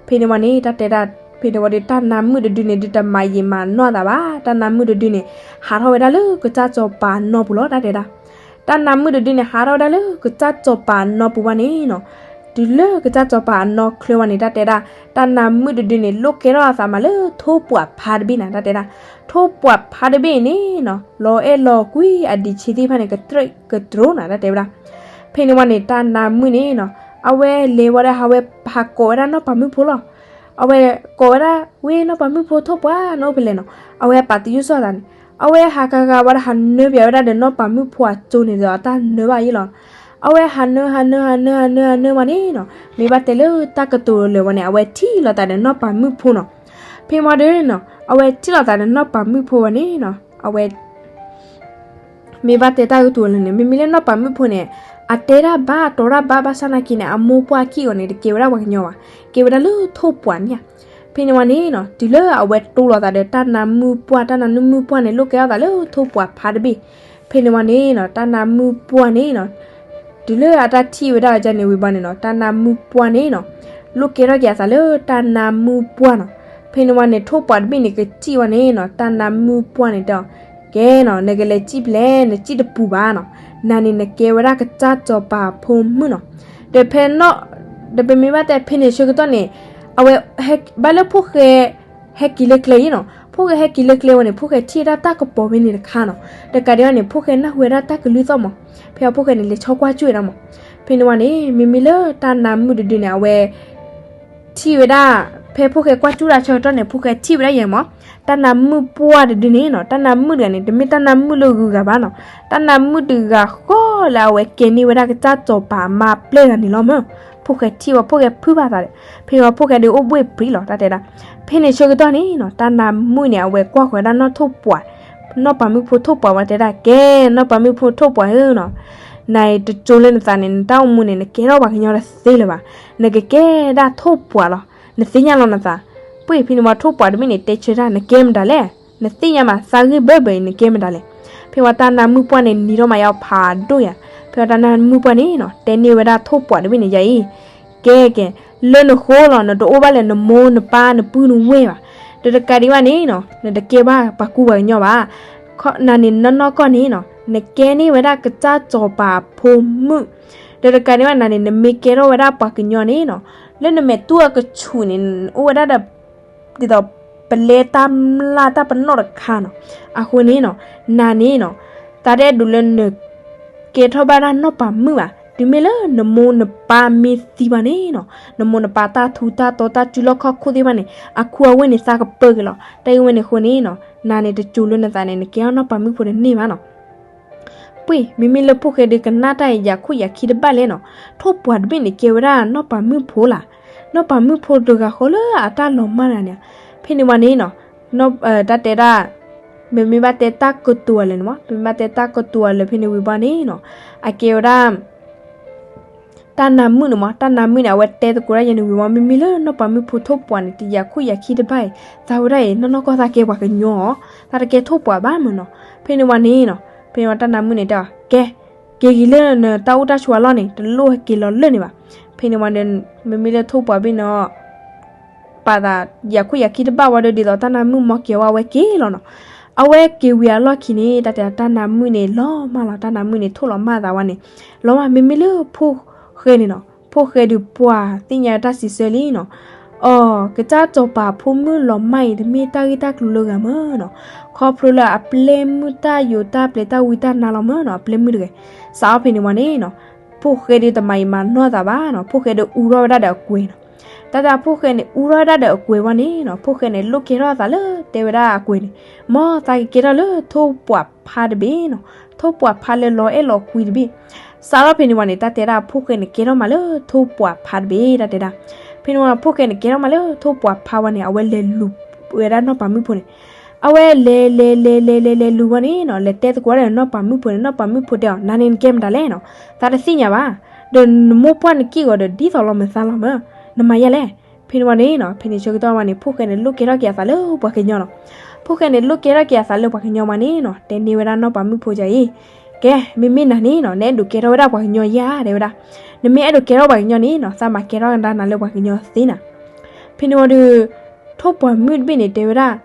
ဖဲန့ၣ်ဝံၤန့ၣ် တၢ်တဲဒၣ် ဖဲန့ၣ်ဝံၤဒီး တၢ်နါမုၣ်တဒုန့ၣ်ဒုး တမၤယံာ်မၤနီၢ်သးဘၣ်, တၢ်နါမုၣ်တဒုန့ၣ် ဟးထီၣ်ဝဲဒၣ်လၢကစၢ်စီၤပၤနီၢ်ပူၤလီၤ တၢ်တဲဒၣ်, တၢ်နါမုၣ်တဒုန့ၣ် ဟးထီၣ်ဝဲဒၣ်လၢကစၢ်စီၤပၤနီၢ်ပူၤဘၣ်န့ၣ်နီၤ, တုၤလၢကစၢ်စီၤပၤအနီၢ်ချၢဝဲန့ၣ် တၢ်တဲဒၣ်, တၢ်နါမုၣ်တဒုန့ၣ် လိၣ်ကဲထီၣ်အသးမးလၢထိၣ်ပှၢ်ဖါတဘ့ၣ်န့ၣ် တၢ်တဲဒၣ်, ထိၣ်ပှၢ်ဖါတဘ့ၣ်န့ၣ်နီၤ လီၤအဲၣ်လီၤကွံအဒံးဆံးသ့ၣ်တဖၣ်န့ၣ် ကတြဲးကတြိၤနၤ တၢ်တဲဝဲဒၣ်, ဖဲန့ၣ်ဝံၤန့ၣ် တၢ်နါမုၣ်န့ၣ်နီၤ အဝဲလဲၤဝဲဒၣ် အဝဲဟးကိးဝဲဒၣ်နီၢ်ပၤမုၣ်ဖိလီၤ, အဝဲကိးဝဲဒၣ် ဝ့ၢ်နီၢ်ပၤမုၣ်ဖိထိၣ်ပှၢ် နအိၣ်ဖဲလဲၣ်နီၤ, အဝဲပာ်သယုၢ်စီၣ်သးန့ၣ်, အဝဲဟးဂၤဂၤဝဲဒၣ် ဟးနၢပၠးဝဲဒၣ်ဒီးနီၢ်ပၤမုၣ်ဖိအကၠိန့ၣ်ဒီး အတၢ်နၢဘၣ်ယဲလီၤ, အဝဲဟးနၢၤ ဟးနၢၤ ဟးနၢၤ ဟးနၢၤ ဟးနၢၤဝဲန့ၣ်နီၤ, မ့ၢ်ဘၣ်တဲလၢတၢ်ကတိၤလၢာ်ဝဲန့ၣ် အဝဲထံၣ်လိာ်သးဒီးနီၢ်ပၤမုၣ်ဖိနီၤ. ဖဲန့ၣ်ဝံၤဒီးနီၤ အဝဲထံၣ်လိာ်သးဒီးနီၢ်ပၤမုၣ်ဖိဝဲန့ၣ်နီၤ, အဝဲ မ့ၢ်ဘၣ်တဲတၢ်ကတိၤလၢာ်န့ၣ် မ့မ့ၢ်လၢနီၢ်ပၤမုၣ်ဖိန့ၣ် အတဲတၢ်ဘၣ် အတီတၢ်ဘၣ် ဘၣ်ဆၣ်သနာ်က့န့ၣ် အမိၢ်ပှၢ်ခံဂၤန့ၣ် တကဲဝဲဒၣ်ပှၤကညီဘၣ်, ကဲဝဲဒၣ်လၢထိၣ်ပှာ်န့ၣ်ဧါ. ဖဲန့ၣ်ဝံၤန့ၣ်နီၤ တုၤလၢအဝဲတိလိာ်သးဒီးတၢ်နါမုၣ်ပှၢ် တၢ်နါမုၣ်ပှၢ်န့ၣ် လိၣ်ကဲထီၣ်သးလၢထိၣ်ပှာ်ဖါတဘ့ၣ်. ဖဲန့ၣ်ဝံၤန့ၣ်နီၤ တၢ်နါမုၣ်ပှၢ်န့ၣ်နီၤ တုၤလၢအတၢ်ထံၣ်ဝဲဒၣ်အီၤန့ၣ်ဝံၤဘၣ်န့ၣ်နီၤ တၢ်နါမုၣ်ပှၢ်န့ၣ်နီၤ လိၣ်ကဲထီၣ်က့ၤအသးလၢတၢ်နါမုၣ်ပှၢ်နီၤ. ဖဲန့ၣ်ဝံၤန့ၣ် ထိၣ်ပှာ်တဘ့ၣ်န့ၣ် ကစံၣ်ဝဲန့ၣ်နီၤ တၢ်နါမုၣ်ပှၢ်န့ၣ်တဲအီၤ, ကဲနီၤ နကလဲၤစံၣ်ဖဲလဲၣ် နစံၣ်တပူၤဘၣ်နီၤ, နၤန့ၣ်နကဲဝဲဒၣ်ကစၢ်စီၤပၤဖိမုၣ်နီၤ. ဒီးဖဲနီၤ ဒီးပမ့ၢ်ဘၣ်တဲဖဲန့ၣ်ဆၢကတီၢ်န့ၣ် အဝဲ ဘၣ်လၢဖိၣ်ဃဲ ဟဲက့ၤလၢကျဲအံၤနီၤ, ဖိၣ်ဃဲဟဲက့ၤလၢကျဲဝဲန့ၣ် ဖိၣ်ဃဲထံၣ်ဝဲဒၣ်တၢ်ကပီၤဖဲန့ၣ်တခါနီၤ. တကးဒံးဘၣ်န့ၣ် ဖိၣ်ဃဲနၢ်ဟူဝဲဒၣ်တၢ်ကလုၢ်သီၣ်မး, ဖဲအဖိၣ်ဃဲန့ၣ် လဲၤဆီကွၢ်ကၠူၣ်ဝဲဒၣ်မး. ဖဲန့ၣ်ဝံၤန့ၣ် မ့မ့ၢ်လၢတၢ်နါမုၣ်တဒုန့ၣ် အဝဲ ထံၣ်ဝဲဒၣ် ဖဲဖိၣ်ဃဲကွၢ်ကၠူၣ်တၢ်ဆၢကတီၢ်န့ၣ် ဖိၣ်ဃဲထံၣ်ဝဲဒၣ်ယဲမး, တၢ်နါမုၣ်ပှၢ်တဒုန့ၣ်နီၤ တၢ်နါမုၣ်တဂၤန့ၣ် တမ့ၢ်တၢ်နါမုၣ်လၢဂုၤဂၤဘၣ်နီၤ, တၢ်နါမုၣ်တဂၤဃီလၢအဝဲကဲန့ၢ်ဝဲဒၣ်ကစၢ်စီၤပၤအမါပျဲၢ်တဂၤန့ၣ်လီၤမး. ဖိၣ်ဃဲထံၣ်ဝဲ ဖိၣ်ဃဲဖုၣ်ဘၣ်သးဒီး ဖဲန့ၣ်ဝံၤဖိၣ်ဃဲဒီးအိၣ်ဘှ့ၣ်ပြံလီၤ တၢ်တဲဒၣ်. ဖဲန့ၣ်ဆၢကတီၢ်န့ၣ်နီၤ တၢ်နါမုၣ်န့ၣ် အဝဲကွၢ်ဃီၤဝဲဒၣ်နီၢ်ထိၣ်ပှာ် နီၢ်ပၤမုၣ်ဖိထိၣ်ပှာ်ဝဲတဲဒၣ် ကဲ နီၢ်ပၤမုၣ်ဖိထိၣ်ပှာ်ဧၢနီၤ, နတကၠိၤလၢနသးန့ၣ် နတၢ်အိၣ်မူန့ၣ် နကဲထီၣ်ပှၤကညီတသ့လၢၤဘၣ်, နကကဲဒၣ်ထိၣ်ပှာ်လီၤ, နသ့ၣ်ညါလီၤနသး. ပှ့ၢ်ဖဲန့ၣ်ဝံၤထိၣ်ပှာ်တဘ့ၣ်န့ၣ် တဲဆၢတၢ် နကဲမတၤလဲၣ်, နသ့ၣ်ညါမး သးဂ့ၢ်ဘၢဘၢအံၤ နကဲမတၤလဲၣ်. ဖဲဝံၤတၢ်နါမုၣ်ပှၢ်န့ၣ် နံၤထီၣ်မးယါဖးဒိၣ်ယၤ, ဖဲဝံၤတၢ်နါမုၣ်ပှၢ်န့ၣ်နီၤ တဲန့ၢ်ဝဲဒၣ်ထိၣ်ပှာ်တဘ့ၣ်န့ၣ်ယၤအံၤ ကဲကဲ, လၢနဃိလီၤ နတအိၣ်ဘၣ်လၢနမိၢ်နပၢ်နပုၢ်နဝဲၢ်ဘၣ်, ဒီးတကးဒံးဘၣ်န့ၣ်နီၤ နတကဲဘၣ်ပှၤကူပှၤကညီဘၣ်, နၤန့ၣ်နီၢ်နီၢ်ကီၢ်န့ၣ်နီၤ နကဲန့ၢ်ဝဲဒၣ်ကစၢ်စီၤပၤဖိမုၣ်, ဒီးတကးဒံးဘၣ်နၤန့ၣ် နမ့ၢ်ကဲထီၣ်ဝဲဒၣ်ပှၤကညီန့ၣ်နီၤ လၢနမဲာ်တူၢ်အကဆူးန့ၣ် အိၣ်ဝဲဒၣ်ဒီး ဒ်သိး ပလဲတၢ်မျၢ်တၢ်ပနီၣ်တခါနီၤ, အဃိန့ၣ်နီၤ နၤန့ၣ်နီၤ သးတအဲၣ်ဒိးလၢန ကဲထီၣ်ဘၣ်ဒၣ်နီၢ်ပၤမုၣ်ဘၣ်, တုၤမ့ၢ်လၢနမိၢ်နပၢ်မ့ၢ်သံဘၣ်န့ၣ်နီၤ, နမိၢ်နပၢ်တၢ်ထူတၢ်တီတၢ်စုလီၢ်ခီၣ်ခိၣ်သ့ၣ်တဖၣ်န့ၣ် အခူအဝ့ၢ်န့ၣ်သးကပၢက့ၤလီၤ. တၢ်ဂ့ၢ်ဝဲန့ၣ်အဃိန့ၣ်နီၤ နၤန့ၣ်တကၠိၤလၢနသးန့ၣ် နကဲထီၣ်နီၢ်ပၤမုၣ်ဖိတန့ၢ်ဘၣ်နီၤ. ပှ့ၢ် မ့မ့ၢ်လၢဖိၣ်ဃဲဒုးကနၣ်တၢ်အံၤယၤခိၣ်ယၤခံတဘၣ်လဲၣ်နီၤ, ထိၣ်ပှာ်တဘ့ၣ်န့ၣ် ကဲဝဲဒၣ်နီၢ်ပၤမုၣ်ဖိလၢ်, နီၢ်ပၤမုၣ်ဖိတဂၤဃီလၢအတၢ်လီၤမၢ်တဂၤန့ၣ်, ဖဲန့ၣ်ဝံၤန့ၣ်နီၤ တၢ်တဲဒၣ် ပမ့ၢ်ဘၣ်တဲတၢ်ကတိၤအလၢာ်န့ၣ်မး ပမ့ၢ်ဘၣ်တဲတၢ်ကတိၤအလၢာ်ဖဲန့ၣ်ဝံၤဘၣ်န့ၣ်နီၤ, အကဲဝဲဒၣ် တၢ်နါမုၣ်န့ၣ်မး တၢ်နါမုၣ်န့ၣ် အဝဲတဲသကိးဒၣ်ယဲန့ၣ်ဝံၤမး မ့မ့ၢ်လၢနီၢ်ပၤမုၣ်ဖိထိၣ်ပှာ်န့ၣ် တယၤခိၣ်ယၤခံတဘၣ်အံၤ သးဝဲဒၣ်အံၤ နီၢ်နီၢ်ကီၢ်သးကဲပှၤကညီအီၤ, သးတကဲထိၣ်ပှာ်ဘၣ်မးနီၤ. ဖဲန့ၣ်ဝံၤန့ၣ်နီၤ ဖဲန့ၣ်ဝံၤတၢ်နါမုၣ်န့ၣ်တဲအီၤ ကဲ က့ၤက့ၤလၢနတၢ်အိၣ်တၢ်ဆိးအလီၢ်န့ၣ် တလိၣ်ဟဲက့ၤလီၤလၢာ်န့ၣ်ဘၣ်. ဖဲန့ၣ်ဝံၤဒီး မ့မ့ၢ်လၢထိၣ်ပှာ်ဘ့ၣ်န့ၣ် ပာ်သးယၤခိၣ်ယၤခံတဘၣ်ဝံၤဒီး ဒ်သိးတၢ်နါမုၣ်မ့ၢ်ကဲဝဲ အဝဲက့ၤလီၤနီၤ. အဝဲက့ၤဝံၤအလီၢ်ခံန့ၣ် တၢ်တဲတၢ်နါမုၣ်န့ၣ် လီၤမၢ်လီၤ တၢ်နါမုၣ်န့ၣ် ထိၣ်လီၤမၢ်သးဝဲန့ၣ် လီၤမၢ် မ့မ့ၢ်လၢဖိၣ်ဃဲန့ၣ်နီၤ ဖိၣ်ဃဲဒုးပှၤသ့ၣ်ညါတၢ်စံးဆၢလံနီၤ. အီၤ ကစၢ်စီၤပၤဖိမုၣ်လီၤမၢ်အံၤ တမ့ၢ်တၢ်ဂ့ၢ်တၢ်ကျိၤလၢဂၤမးနီၤ. ခီဖျိလၢအပျဲၢ်မုၣ်တၢ်ယိးတၢ်ပျဲၤတၢ်ဝံတၢ်နါလီၤမးနီၤ အပျဲၢ်မုၣ်တဂၤ. စးထီၣ်ဖဲန့ၣ်ဝံၤန့ၣ်နီၤ ဖိၣ်ဃဲဒုးတမၤအံၤမၤနီၢ်သးဘၣ်နီၤ ဖိၣ်ဃဲဒုးအူထီၣ်ဝဲဒၣ်ဒီးအကွဲၤနီၤ. တၢ်တၢ်ဖိၣ်ဃဲန့ၣ် အူထီၣ်ဝဲဒၣ်ဒီးအကွဲၤဝံၤန့ၣ်နီၤ ဖိၣ်ဃဲန့ၣ် လိၣ်ကဲထီၣ်အသးလၢတဲဝဲဒၣ်အကွဲၤန့ၣ် မ်သးကကဲထီၣ်လၢထိၣ်ပှာ်ဖါတဘ့ၣ်နီၤ ထိၣ်ပှာ်ဖါလၢလီၤအဲၣ်လီၤကွံတဘ့ၣ်. စးထီၣ်ဖဲန့ၣ်ဝံၤန့ၣ် တၢ်တဲဒၣ်ဖိၣ်ဃဲန့ၣ် ကဲထီၣ်မးလၢထိၣ်ပှာ်ဖါတဘ့ၣ် တၢ်တဲဒၣ်. ဖဲန့ၣ်ဝံၤ ဖိၣ်ဃဲန့ၣ်ကဲထီၣ်မးလၢထိၣ်ပှာ်ဖါဝံၤန့ၣ် အဝဲလဲၤလူၤဝဲဒၣ်နီၢ်ပၤမုၣ်ဖိန့ၣ် အဝဲလဲၤလဲၤလဲၤလဲၤလဲၤလဲၤလူၤဝံၤန့ၣ်နီၤ လဲၤတဲသကိးဝဲဒၣ်နီၢ်ပၤမုၣ်ဖိန့ၣ် နီၢ်ပၤမုၣ်ဖိတဲအီၤ နၤန့ၣ်နကဲမတၤလဲၣ်နီၤ သးတသ့ၣ်ညါဘၣ်, ဒီးနမိၢ်ပှၢ်နက့ၢ်ဂီၤဒီးဒ်သိးလီၤမုၢ်သါလီၤမး, နမၤယဲလဲၣ်. ဖဲန့ၣ်ဝံၤန့ၣ်နီၤ ဖဲန့ၣ်ဆၢကတီၢ်ဝံၤန့ၣ် ဖိၣ်ဃဲန့ၣ်လိၣ်ကဲထီၣ်က့ၤအသးလၢပှၤကညီနီၤ. ဖိၣ်ဃဲန့ၣ်လိၣ်ကဲထီၣ်က့ၤအသးလၢပှၤကညီဝံၤန့ၣ်နီၤ တဲန့ၢ်ဝဲဒၣ်နီၢ်ပၤမုၣ်ဖိကအံၤ, ကဲ မ့မ့ၢ်နၤန့ၣ်နီၤ နအဲၣ်ဒိးကဲထီၣ်ဝဲဒၣ်ပှၤကညီယဲဧါ တဲဝဲဒၣ်. နမ့ၢ်အဲၣ်ဒိးကဲထီၣ်ပှၤကညီန့ၣ်နီၤ သးမၤကဲထီၣ်ဒၣ်နၤလၢပှၤကညီသ့နၤ. ဖဲန့ၣ်ဝံၤဒီး ထိၣ်ပှာ်မုၣ်တဘ့ၣ်န့ၣ်တဲဝဲဒၣ်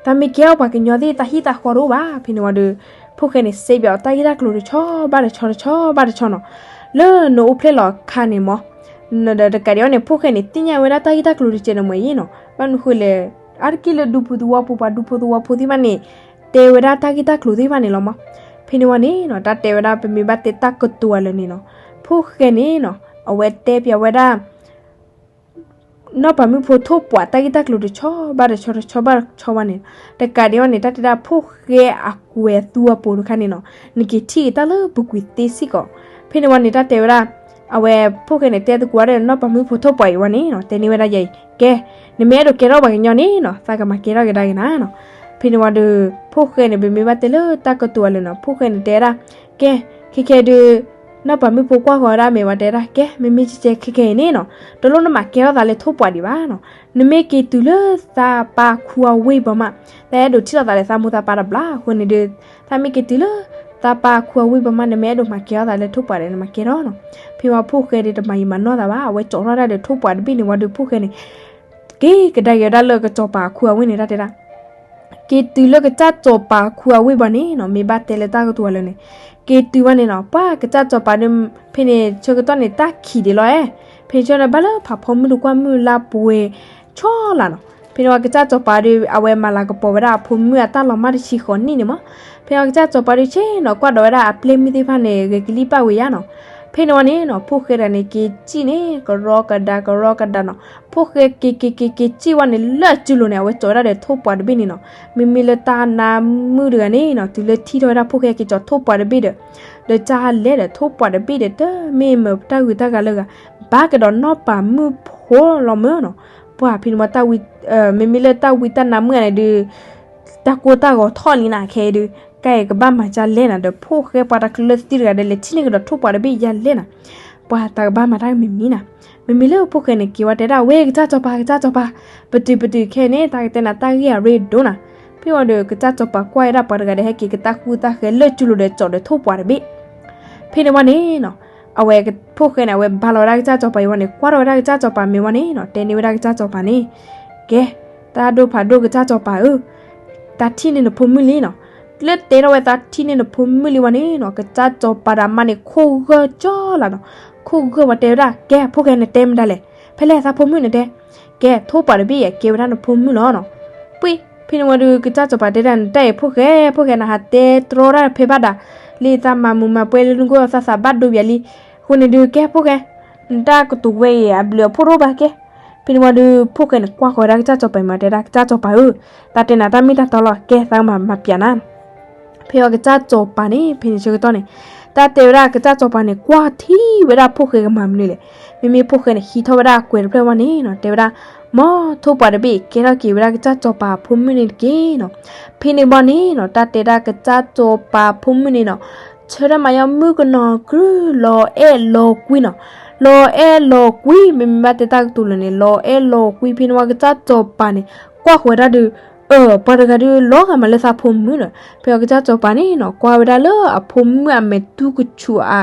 သးမ့ၢ်ကဲထီၣ်ပှၤကညီသ့ၣ် သးဟံၣ်သးဃီတအိၣ်ဘၣ်. ဖဲန့ၣ်ဝံၤဒီး ဖိၣ်ဃဲန့ၣ် စဲးပၠးအီၤတၢ်ဂ့ၢ်တၢ်ကျိၤတဆီဘၣ်တဆီတဆီဘၣ်တဆီနီၤ. လၢနအိၣ်ဖျဲၣ်လီၤအခါန့ၣ်မး ဒီးတကးဒံးဘၣ်န့ၣ် ဖိၣ်ဃဲန့ၣ် သ့ၣ်ညါဝဲဒၣ်တၢ်ဂ့ၢ်တၢ်ကျိၤတစဲးန့ၣ်မ့ၢ်အံၤနီၤ. ဘၣ်မနုၤဃိလဲၣ် အါတက့ၢ်လၢဒူဖိသဝီဖိ ပှၤဒူဖိသဝီဖိသ့ၣ်တဖၣ်န့ၣ် တဲဝဲဒၣ်တၢ်ဂ့ၢ်တၢ်ကျိၤသ့ၣ်တဖၣ်န့ၣ်လီၤမး. ဖဲန့ၣ်ဝံၤန့ၣ်နီၤ တၢ်တဲဝဲဒၣ် ပမ့ၢ်ဘၣ်တဲတၢ်ကတိၤအလၢာ်န့ၣ်နီၤ ဖိၣ်ဃဲန့ၣ်နီၤ အဝဲတဲပၠးဝဲဒၣ် နီၢ်ပၤမုၣ်ဖိထိၣ်ပှာ်တၢ်ဂ့ၢ်တၢ်ကျိၤတဆီဘၣ်တဆီတဆီဘၣ်တဆီဝံၤန့ၣ် တကးဒံးဘၣ်န့ၣ် တၢ်တဲဒၣ်ဖိၣ်ဃဲအကွဲၤအသူအပူၤတခါန့ၣ်နီၤ နက့ၤထံၣ်က့ၤတၢ်လၢပူၤကွံာ်သ့စ့ၢ်ကီး. ဖဲန့ၣ်ဝံၤန့ၣ် တၢ်တဲဝဲဒၣ်, အဝဲဖိၣ်ဃဲန့ၣ် တဲသကိးဝဲဒၣ်နီၢ်ပၤမုၣ်ဖိထိၣ်ပှၢ်အံၤဝံၤန့ၣ်နီၤ, တဲန့ၢ်ဝဲဒၣ်ယၤအံၤ, ကဲ, နမ့ၢ်အဲၣ်ဒိးကဲထီၣ်ပှၤကညီန့ၣ်နီၤ သးကမၤကဲထီၣ်ကဒါက့ၤနၤနီၤ. ဖဲန့ၣ်ဝံၤဒီး ဖိၣ်ဃဲန့ၣ် ပမ့ၢ်ဘၣ်တဲလၢတၢ်ကတိၤအလၢာ်နီၤ ဖိၣ်ဃဲန့ၣ်တဲဒၣ်, ကဲ, ခဲခဲဒုး နီၢ်ပၤမုၣ်ဖိကွၢ်ဃီၤဝဲဒၣ်မ့ၢ်ဝံၤတဲဒၣ်, ကဲ, မ့မ့ၢ်ကဲကဲခဲခဲအံၤန့ၣ်နီၤ တလိၣ်နမၤကဲထီၣ်သးလၢထိၣ်ပှၢ်ဒံးဘၣ်နီၤ. နမ့ၢ်က့ၤတုၤလၢသးပၢ်ခူအဝ့ၢ်ဘၣ်မး, သးအဲၣ်ဒိးထံၣ်လိာ်သးဒီးသးမိၢ်သးပၢ်တဘျီအဃိန့ၣ်ဒီး, သးမ့ၢ်က့ၤတုၤလၢ သးပၢ်ခူအဝ့ၢ်ဘၣ်မး နမ့ၢ်အဲၣ်ဒိးမၤကဲထီၣ်သးလၢထိၣ်ပှၢ်ဒီး နမၤကဲထီၣ်နီၤ. ဖဲဝံၤဖိၣ်ဃဲဒီးတမၤယံာ်မၤနီၢ်သးဘၣ်, အဝဲကၠီထီၣ်ဒၣ်ဒီးထိၣ်ပှၢ်တဘ့ၣ်န့ၣ်ဝံၤဒီး ဖိၣ်ဃဲန့ၣ် က့ၤကဒါက့ၤဝဲဒၣ်လၢကစီၤပၤခူအဝ့ၢ်န့ၣ် တၢ်တဲဒၣ် က့ၤတုၤလၢကစၢ်စီၤပၤခူအဝ့ၢ်ဘၣ်န့ၣ်နီၤ မ့ၢ်ဘၣ်တဲလၢတၢ်ကတိၤအလၢာ်န့ၣ်, က့ၤတုၤဘၣ်န့ၣ်နီၤ ပှၤကစၢ်စီၤပၤဒီး ဖဲန့ၣ်ဆၢကတီၢ်န့ၣ် တၢ်ခံးဒံးလီၤအဲ, ဖဲန့ၣ်ဆၢကတီၢ်န့ၣ်ဘၣ်လၢဖးဖီမုၢ်တကွၢ်မုၢ်လါပှဲၤဆီလၢ်နီၤ. ဖဲန့ၣ်ဝံၤကစၢ်စီၤပၤဒီး အဝဲမၤလၤကပီၤဝဲဒၣ်အဖိမုၣ်အတၢ်လီၤမၢ်တဆံဃိးနံၣ်န့ၣ်မး. ဖဲန့ၣ်ဝံၤကစၢ်စီၤပၤဒီးဆ့ၣ်နီၤ ကွၢ်ဒီးဝဲဒၣ်အပျဲၢ်မုၣ်သ့ၣ်တဖၣ်န့ၣ် ဂဲၤကလံၣ်ပာ်ဝဲယါနီၤ. ဖဲန့ၣ်ဝံၤန့ၣ်နီၤ ဖိၣ်ဃဲတဂၤန့ၣ် က့ၤစံၣ်န့ၣ် ကရီကဒါကရီကဒါနီၤ. ဖိၣ်ဃဲက့ၤက့ၤက့ၤက့ၤစံၣ်ဝံၤန့ၣ် လၢအစုလိၤန့ၣ် အဝဲကၠီဝဲဒၣ်ဒီးထိၣ်ပှၢ်တဘ့ၣ်န့ၣ်နီၤ. မ့မ့ၢ်လၢတၢ်နါမုၣ်တဂၤန့ၣ်နီၤ တုၤလၢထံၣ်ထီၣ်ဝဲဒၣ်ဖိၣ်ဃဲက့ၤကၠီထိၣ်ပှၢ်တဘ့ၣ်ဒီး, ဒီးကၢ်လဲဒီးထိၣ်ပှၢ်တဘ့ၣ်ဒီး တမ့ၢ်မၤတၢ်ဂုၤတၢ်ဂၤလၢဂၤ, ဘၣ်ကဒီးနီၢ်ပၤမုၣ်ဖိလီၤမၢ်နီၤ. ပှၤဖဲန့ၣ်ဝံၤတၢ်ဝံ, မ့မ့ၢ်လၢတၢ်ဝံတၢ်နါမုၣ်တဂၤန့ၣ်ဒီး တၢ်ကိၢ်တၢ်ဂီၤထီၣ်လံနၤခဲအံၤဒီး, ကဲအံၤကဘၣ်မၤကၢ်လဲနၤဒီး ဖိၣ်ဃဲပှၤတချုးလၢသံတဂၤဒီး လဲၤထံၣ်န့ၢ်ကဒီးထိၣ်ပှၢ်တဘ့ၣ်ယါလဲနၤ. ပှၤတၢ်ကဘၣ်မၤတၢ်မံၤမံၤနၤ. မ့မ့ၢ်လၢဖိၣ်ဃဲန့ၣ်က့ၤဝံၤတဲဒၣ် ဝဲကစၢ်စီၤပၤ ကစၢ်စီၤပၤ, ပတုာ်ပတုာ်ခဲအံၤန့ၣ် တၢ်ကတဲနၤတၢ်ဂ့ၢ်အရ့ဒိၣ်နၤ. ဖဲဝံၤဒီးကစၢ်စီၤပၤကွၢ်ဝဲဒၣ်ပှၤတဂၤဒီး ဟဲက့ၤကတၢ်ဃူတၢ်ဃဲၤလၢကၠူလိၤဒီးကၠီဒီးထိၣ်ပှၢ်တဘ့ၣ် ဖဲန့ၣ်ဝံၤန့ၣ်နီၤ, အဝဲဖိၣ်ဃဲန့ၣ် အဝဲဘါလီၤဝဲဒၣ်ကစၢ်စီၤပၤအံၤဝံၤန့ၣ် ကွၢ်ထီၣ်ဝဲဒၣ်ကစၢ်စီၤပၤမ့ၢ်ဝံၤန့ၣ်နီၤ တဲန့ၢ်ဝဲဒၣ်ကစၢ်စီၤပၤန့ၣ်, ကဲ, တၢ်ဒိၣ်ဖးဒိၣ်ကစၢ်စီၤပၤဧၢ, သးထံၣ်န့ၢ်နဖိမုၣ်လံနီၤ. လၢတဲထီၣ်ဝဲသးထံၣ်န့ၢ်နဖိမုၣ်လံဝံၤန့ၣ်နီၤ ကစၢ်စီၤပၤဒီးအမါန့ၣ် ခိၣ်ဂၢၢ်ကၠီလီၤနီၤ. ခိၣ်ဂၢၢ်ဝံၤတဲဝဲဒၣ် ကဲ ဖိၣ်ဃဲနတဲမတၤလဲၣ်, ဖဲလဲၣ်သးဖိမုၣ်နတဲ ကဲ ထိၣ်ပှၢ်တဘ့ၣ်အံၤ ကဲဝဲဒၣ်နဖိမုၣ်လီၤနီၤ. ပှ့ၤ, ဖဲန့ၣ်ဝံၤဒီး ကစၢ်စီၤပၤတဲဒၣ် နတၢ်အံၤဖိၣ်ဃဲ, ဖိၣ်ဃဲနဟးတဲတြီဒၣ်ဖဲဘၣ်ဒၣ်, လၢသးမၤမူးမၤပွဲလၢနကိၢ်သးသးဘၣ်ဒိဘၣ်လံ. အဃိန့ၣ်ဒီး ကဲဖိၣ်ဃဲ, နတၢ်ကတိၤဝဲအံၤ အဘျုးအဖှိၣ်တအိၣ်ဘၣ်ကဲ. ဖဲန့ၣ်ဝံၤဒီး ဖိၣ်ဃဲန့ၣ် ကွၢ်ဃီၤဝဲဒၣ်ကစၢ်စီၤပၤမ့ၢ်တဲဒၣ် ကစၢ်စီၤပၤဧၢ, သးတဲနၤတၢ်မ့ၢ်တၢ်တီလီၤ, ကဲသးမၤမၤပျးနၤ ဖဲဝံၤကစၢ်စီၤပၤန့ၣ် ဖဲန့ၣ်ဆၢကတီၢ်န့ၣ်, တၢ်တဲဝဲဒၣ်ကစၢ်စီၤပၤန့ၣ် ကွၢ်ထံဝဲဒၣ်ဖိၣ်ဃဲကမၤမနုၤလဲၣ်. မ့မ့ၢ်ဖိၣ်ဃဲန့ၣ် ဟံးထီၣ်ဝဲဒၣ်အကွဲၤတဖျၢၣ်ဝံၤန့ၣ်နီၤ တဲဝဲဒၣ်, မ်ထိၣ်ပှၢ်တဘ့ၣ် ကဲထီၣ်က့ၤဝဲဒၣ်ကစၢ်စီၤပၤအဖိမုၣ်န့ၣ်တက့ၢ်နီၤ. ဖဲန့ၣ်ဘၣ်န့ၣ်နီၤ တၢ်တဲဒၣ်ကစၢ်စီၤပၤဖိမုၣ်န့ၣ်နီၤ ဆၢထၢၣ်မၤယီမုၣ်ကနီၤကြုၢ် လီၤအဲၣ်လီၤကွံနီၤ. လီၤအဲၣ်လီၤကွံ မ့မ့ၢ်ဘၣ်တဲတၢ်ကတိၤလၢာ်န့ၣ် လီၤအဲၣ်လီၤကွံ ဖဲန့ၣ်ဝံၤကစၢ်စီၤပၤန့ၣ် ကွၢ်ဃီၤဝဲဒၣ်ဒီး အၢ ပှၤတဂၤဒီးလီၤဂာ်မးလၢသးဖိမုၣ်နီၤ. ဖဲဝံၤကစၢ်စီၤပၤန့ၣ်နီၤ ကွၢ်ဝဲဒၣ်လၢအဖိမုၣ်အမဲာ်တူၢ်ကဆူးအါ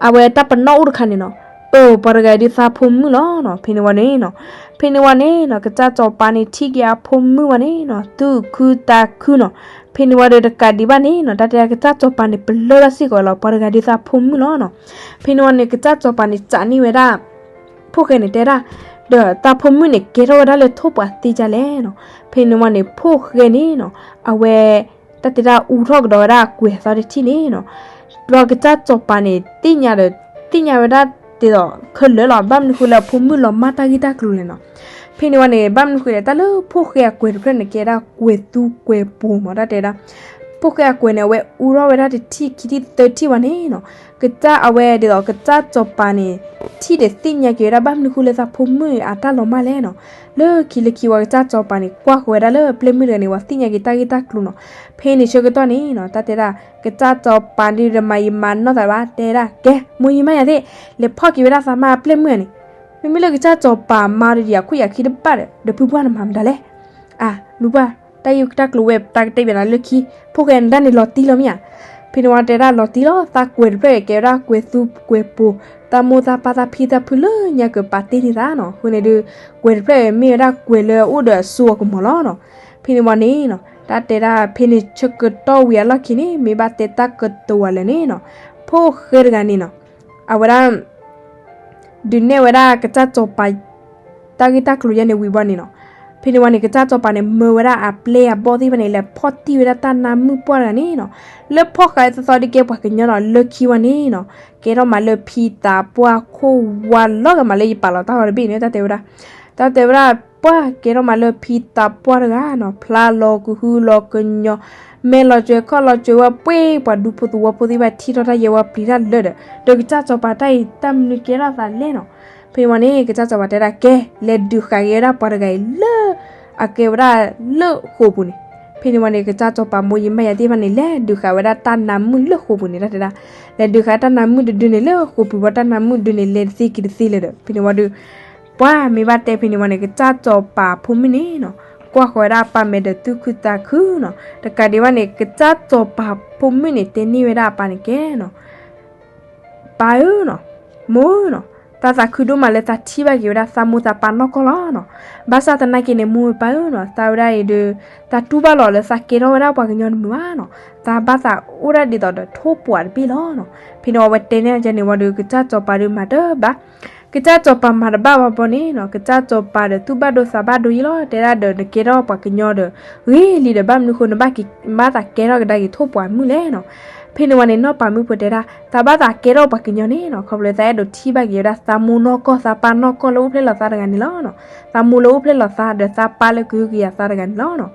အဝဲတၢ်ပနီၣ်အိၣ်တခါန့ၣ်နီၤ, အၢ ပှၤတဂၤအံၤဒုးသးဖိမုၣ်လီၤနီၤ. ဖဲန့ၣ်ဝံၤန့ၣ်နီၤ, ဖဲန့ၣ်ဝံၤန့ၣ်နီၤ ကစၢ်စီၤပၤန့ၣ်ထံၣ်က့ၤအဖိမုၣ်ဝံၤန့ၣ်နီၤ သူၣ်ခုသးခုနီၤ. ဖဲန့ၣ်ဝံၤဒီးတကးဒံးဘၣ်န့ၣ်နီၤ တၢ်တဲကစၢ်စီၤပၤန့ၣ် ပလၢၢ်ဘၣ်စ့ၢ်ကီးလီၤ ပှၤတဂၤဒုးသးဖိမုၣ်လီၤနီၤ. ဖဲန့ၣ်ဝံၤန့ၣ် ကစၢ်စီၤပၤန့ၣ် စံးန့ၢ်ဝဲဒၣ် ဖိၣ်ဃဲန့ၣ်တဲဒၣ်, ဒီးသးဖိမုၣ်န့ၣ် ကဲထီၣ်ဝဲဒၣ်လၢထိၣ်ပှၢ်သ့ဒ်လဲၣ်နီၤ. ဖဲန့ၣ်ဝံၤန့ၣ် ဖိၣ်ဃဲန့ၣ်နီၤ အဝဲ တၢ်တဲဒၣ်အူထီၣ်ကဒီးဝဲဒၣ်အကွဲၤအသီတထံၣ်န့ၣ်နီၤ, ဒီးကစၢ်စီၤပၤန့ၣ် သ့ၣ်ညါဒီး သ့ၣ်ညါဝဲဒၣ်ဒ်သိးခဲလၢာ်လီၤ. ဘၣ်မနုၤဃိလၢအဖိမုၣ်လီၤမၢ်တၢ်ဂ့ၢ်တၢ်ကျိၤလဲၣ်နီၤ. ဖဲန့ၣ်ဝံၤန့ၣ် ဘၣ်မနုၤဃိလဲၣ် တၢ်လၢဖိၣ်ဃဲအကွဲၤတဖျၢၣ်န့ၣ် ကဲဒၣ်ကွဲၤသူကွဲၤပူၤမး တၢ်တဲဒၣ် ဖိၣ်ဃဲအကွဲၤန့ၣ် အဝဲအူထီၣ်ဝဲဒၣ်တထံၣ်ခံထံၣ်သၢထံၣ်ဝံၤန့ၣ်နီၤ, ကစၢ်အဝဲဒ်သိး ကစၢ်စီၤပၤန့ၣ် ထံၣ်ဒီးသ့ၣ်ညါက့ၤဝဲဒၣ် ဘၣ်မနုၤဃိလၢသးဖိမုၣ်အတၢ်လီၤမၢ်လဲၣ်နီၤ. လၢခံလၢခံဝံၤ ကစၢ်စီၤပၤန့ၣ် ကွၢ်ဃီၤဝဲဒၣ်လၢပျဲၢ်မုၣ်တဂၤန့ၣ် ဝံၤသ့ၣ်ညါက့ၤတၢ်ဂ့ၢ်တၢ်ကျိၤနီၤ. ဖဲန့ၣ်ဆၢကတီၢ်န့ၣ်နီၤ တၢ်တဲဒၣ် ကစၢ်စီၤပၤဒုးတမၤယံာ်မၤနီၢ်သးဘၣ် တဲဒၣ် ကဲ မိၢ်ယံၤမးယၤသ့ၣ် လဲၤဖီၣ်က့ၤဝဲဒၣ်သးမါအပျဲၢ်မုၣ်ဧါန့ၣ်, မ့မ့ၢ်လၢကစၢ်စီၤပၤမါဒီးယၤခိၣ်ယၤခံတဘၣ်ဒီး ဒီးဖုပှၢ်နမၤမတၤလဲၣ်. အၢ မုၢ်ပှၢ် တၢ်ဂ့ၢ်တၢ်ကျိၤဝဲ တၢ်ကတဲဘၣ်နၤလၢခံ, ဖိၣ်ဃဲနတၢ်န့ၣ်လီၤတံၢ်လီၤမ့ၢ်ဧါ. ဖဲန့ၣ်ဝံၤတဲဒၣ်လီၤတံၢ်လီၤ သးကွဲၤတဖျၢၣ်အံၤ ကဲဝဲဒၣ်ကွဲၤသူကွဲၤပူၤ, တၢ်မိၢ်တၢ်ပၢ်တၢ်ဖံတၢ်ဖုလၢညါကပာ်တ့ၢ်န့ၢ်သးနီၤ. အဃိန့ၣ်ဒီး ကွဲၤတဖျၢၣ်အံၤမ့ၢ်ဝဲဒၣ်ကွဲၤလၢအအိၣ်ဒီးအစိအကမီၤလီၤနီၤ. ဖဲန့ၣ်ဝံၤန့ၣ်နီၤ တၢ်တဲဒၣ်ဖဲန့ၣ်ဆၢကတီၢ်ဝံၤအလီၢ်ခံန့ၣ် မ့ၢ်ဘၣ်တဲတၢ်ကတိၤဝဲလၢာ်န့ၣ်နီၤ, ဖိၣ်ဃဲတဂၤန့ၣ်နီၤ အဝဲဒၣ် ဒုးနဲၣ်ဝဲဒၣ်ကစၢ်စီၤပၤ တၢ်ဂ့ၢ်တၢ်ကျိၤယဲန့ၣ်ဝံၤဘၣ်န့ၣ်နီၤ, ဖဲန့ၣ်ဝံၤန့ၣ် ကစၢ်စီၤပၤန့ၣ် မၢဝဲဒၣ်အပျဲၢ်အဘီၣ်သ့ၣ်တဖၣ်န့ၣ် လဲၤဖီၣ်တံၢ်ဝဲဒၣ်တၢ်နါမုၣ်ပှၢ်တဂၤန့ၣ်နီၤ, လၢဖီၣ်ဃာ်သီသီဒ်ကဲပှၤကညီနီၤ လၢခံဝံၤန့ၣ်နီၤ, ကဲထီၣ်မးလၢဖံသးပှၢ်ခိၣ်ဝါလီၤဂာ်မးလၢယပာ်လီၤတၢ်ဂီၤတဘ့ၣ်န့ၣ် တၢ်တဲဝဲဒၣ်, တၢ်တဲဝဲဒၣ် ပှၢ်ကဲထီၣ်မးလၢဖံသးပှၢ်တဂၤနီၤ, ဖျါလီၤကဟုလီၤကညီၤ, မဲာ်လီၤကွဲၤခီၣ်လီၤကွဲၤဝဲပှ့ၤ ပှၤဒူဖိသဝီဖိသ့ၣ်တဖၣ်ထံၣ်ထီၣ်တၢ်ယဲဝဲပျံၤတၢ်လၢာ်ဒီး ဒီးကစၢ်စီၤပၤတၢ်အံၤ တၢ်မနုၤကဲထီၣ်သးလဲၣ်နီၤ. ဖဲန့ၣ်ဝံၤန့ၣ် ကစၢ်စီၤပၤတဲဒၣ် ကဲ လဲၤဒုးဃာ်က့ၤဝဲဒၣ်ပှၤတဂၤအံၤလၢ အကဲဝဲဒၣ်လၢဃိာ်ပူၤန့ၣ်. ဖဲန့ၣ်ဝံၤန့ၣ် ကစၢ်စီၤပၤမိၢ်ယံၤမါယၤသ့ၣ်တဖၣ်န့ၣ် လဲၤဒုးဃာ်ဝဲဒၣ်တၢ်နါမုၣ်လၢဃိာ်ပူၤန့ၣ် တၢ်တဲဒၣ်, လဲၤဒုးဃာ်တၢ်နါမုၣ်တဒုန့ၣ်လၢဃိာ်ပူၤဘၣ် တၢ်နါမုၣ်ဒုန့ၣ် လဲၤတသ့က့ၤတသ့လၢၤဒီး ဖဲန့ၣ်ဝံၤဒီး ပှၢ်မ့ၢ်ဘၣ်တဲဖဲန့ၣ်ဝံၤန့ၣ် ကစၢ်စီၤပၤဖိမုၣ်န့ၣ်နီၤ, ကွၢ်ဃီၤဝဲဒၣ်အပၢ်မဲာ်ဒီးသူၣ်ခုသးခုနီၤ. တကးဒံးဘၣ်န့ၣ် ကစၢ်စီၤပၤဖိမုၣ်န့ၣ် တဲန့ၢ်ဝဲဒၣ်အပၢ်န့ၣ်ကဲနီၤ, ပၢ်ဧၢနီၤ, မိၢ်ဧၢနီၤ, သးသးခုဒိၣ်မးလၢသးထံၣ်ဘၣ်က့ၤဝဲဒၣ်သးမိၢ်သးပၢ်နီၢ်ကီၢ်လီၤနီၤ. ဘၣ်ဆၣ်သနာ်က့န့ၣ် မိၢ်ပၢ်ဧၢနီၤ, သးဝဲဒၣ်အံၤဒီး သးတူၢ်ဘၣ်လီၤလၢသးကဲထီၣ်ဝဲဒၣ်ပှၤကညီတမုာ်ဘၣ်နီၤ, သးဘၣ်သးအိၣ်ဒၣ်ဒ်သိးဒီးထိၣ်ပှာ်တဘ့ၣ်လီၤနီၤ. ဖဲန့ၣ်ဝံၤအဝဲတဲန့ၢ်ကန့ၣ်ဝံၤဒီး ကစၢ်စီၤပၤဒီးမၤတဘၣ် ကစၢ်စီၤပၤမၤတဘၣ်ဝံၤဘီန့ၣ်နီၤ, ကစၢ်စီၤပၤဒီးသူၣ်ဘၣ်ဒိသးဘၣ်ဒိယံလီၤ, တဲဒၣ်ဒီးနကဲထီၣ်ပှၤကညီဒီး ဂ့ၤလံဒီး ဘၣ်မနုၤဃိနဘၣ်က့ၤ ဘၣ်သးကဲထီၣ်ကဒါက့ၤထိၣ်ပှာ်မုၣ်လဲၣ်နီၤ. ဖဲန့ၣ်ဝံၤန့ၣ် နီၢ်ပၤမုၣ်ဖိတဲဒၣ် သးဘၣ်သးကဲထီၣ်ပှၤကညီန့ၣ်နီၤ, ခီဖျိသးအဲၣ်ဒိးထံၣ်ဘၣ်က့ၤဝဲဒၣ်သးမိၢ်နီၢ်ကီၢ် သးပၢ်နီၢ်ကီၢ်လၢအိၣ်ဖျဲၣ်လီၤသးတဂၤန့ၣ်လီၤနီၤ. သးမိၢ်လၢအိၣ်ဖျဲၣ်လီၤသးဒီးသးပၢ်လၢကဟုကယာ်သးတဂၤန့ၣ်လီၤနီၤ.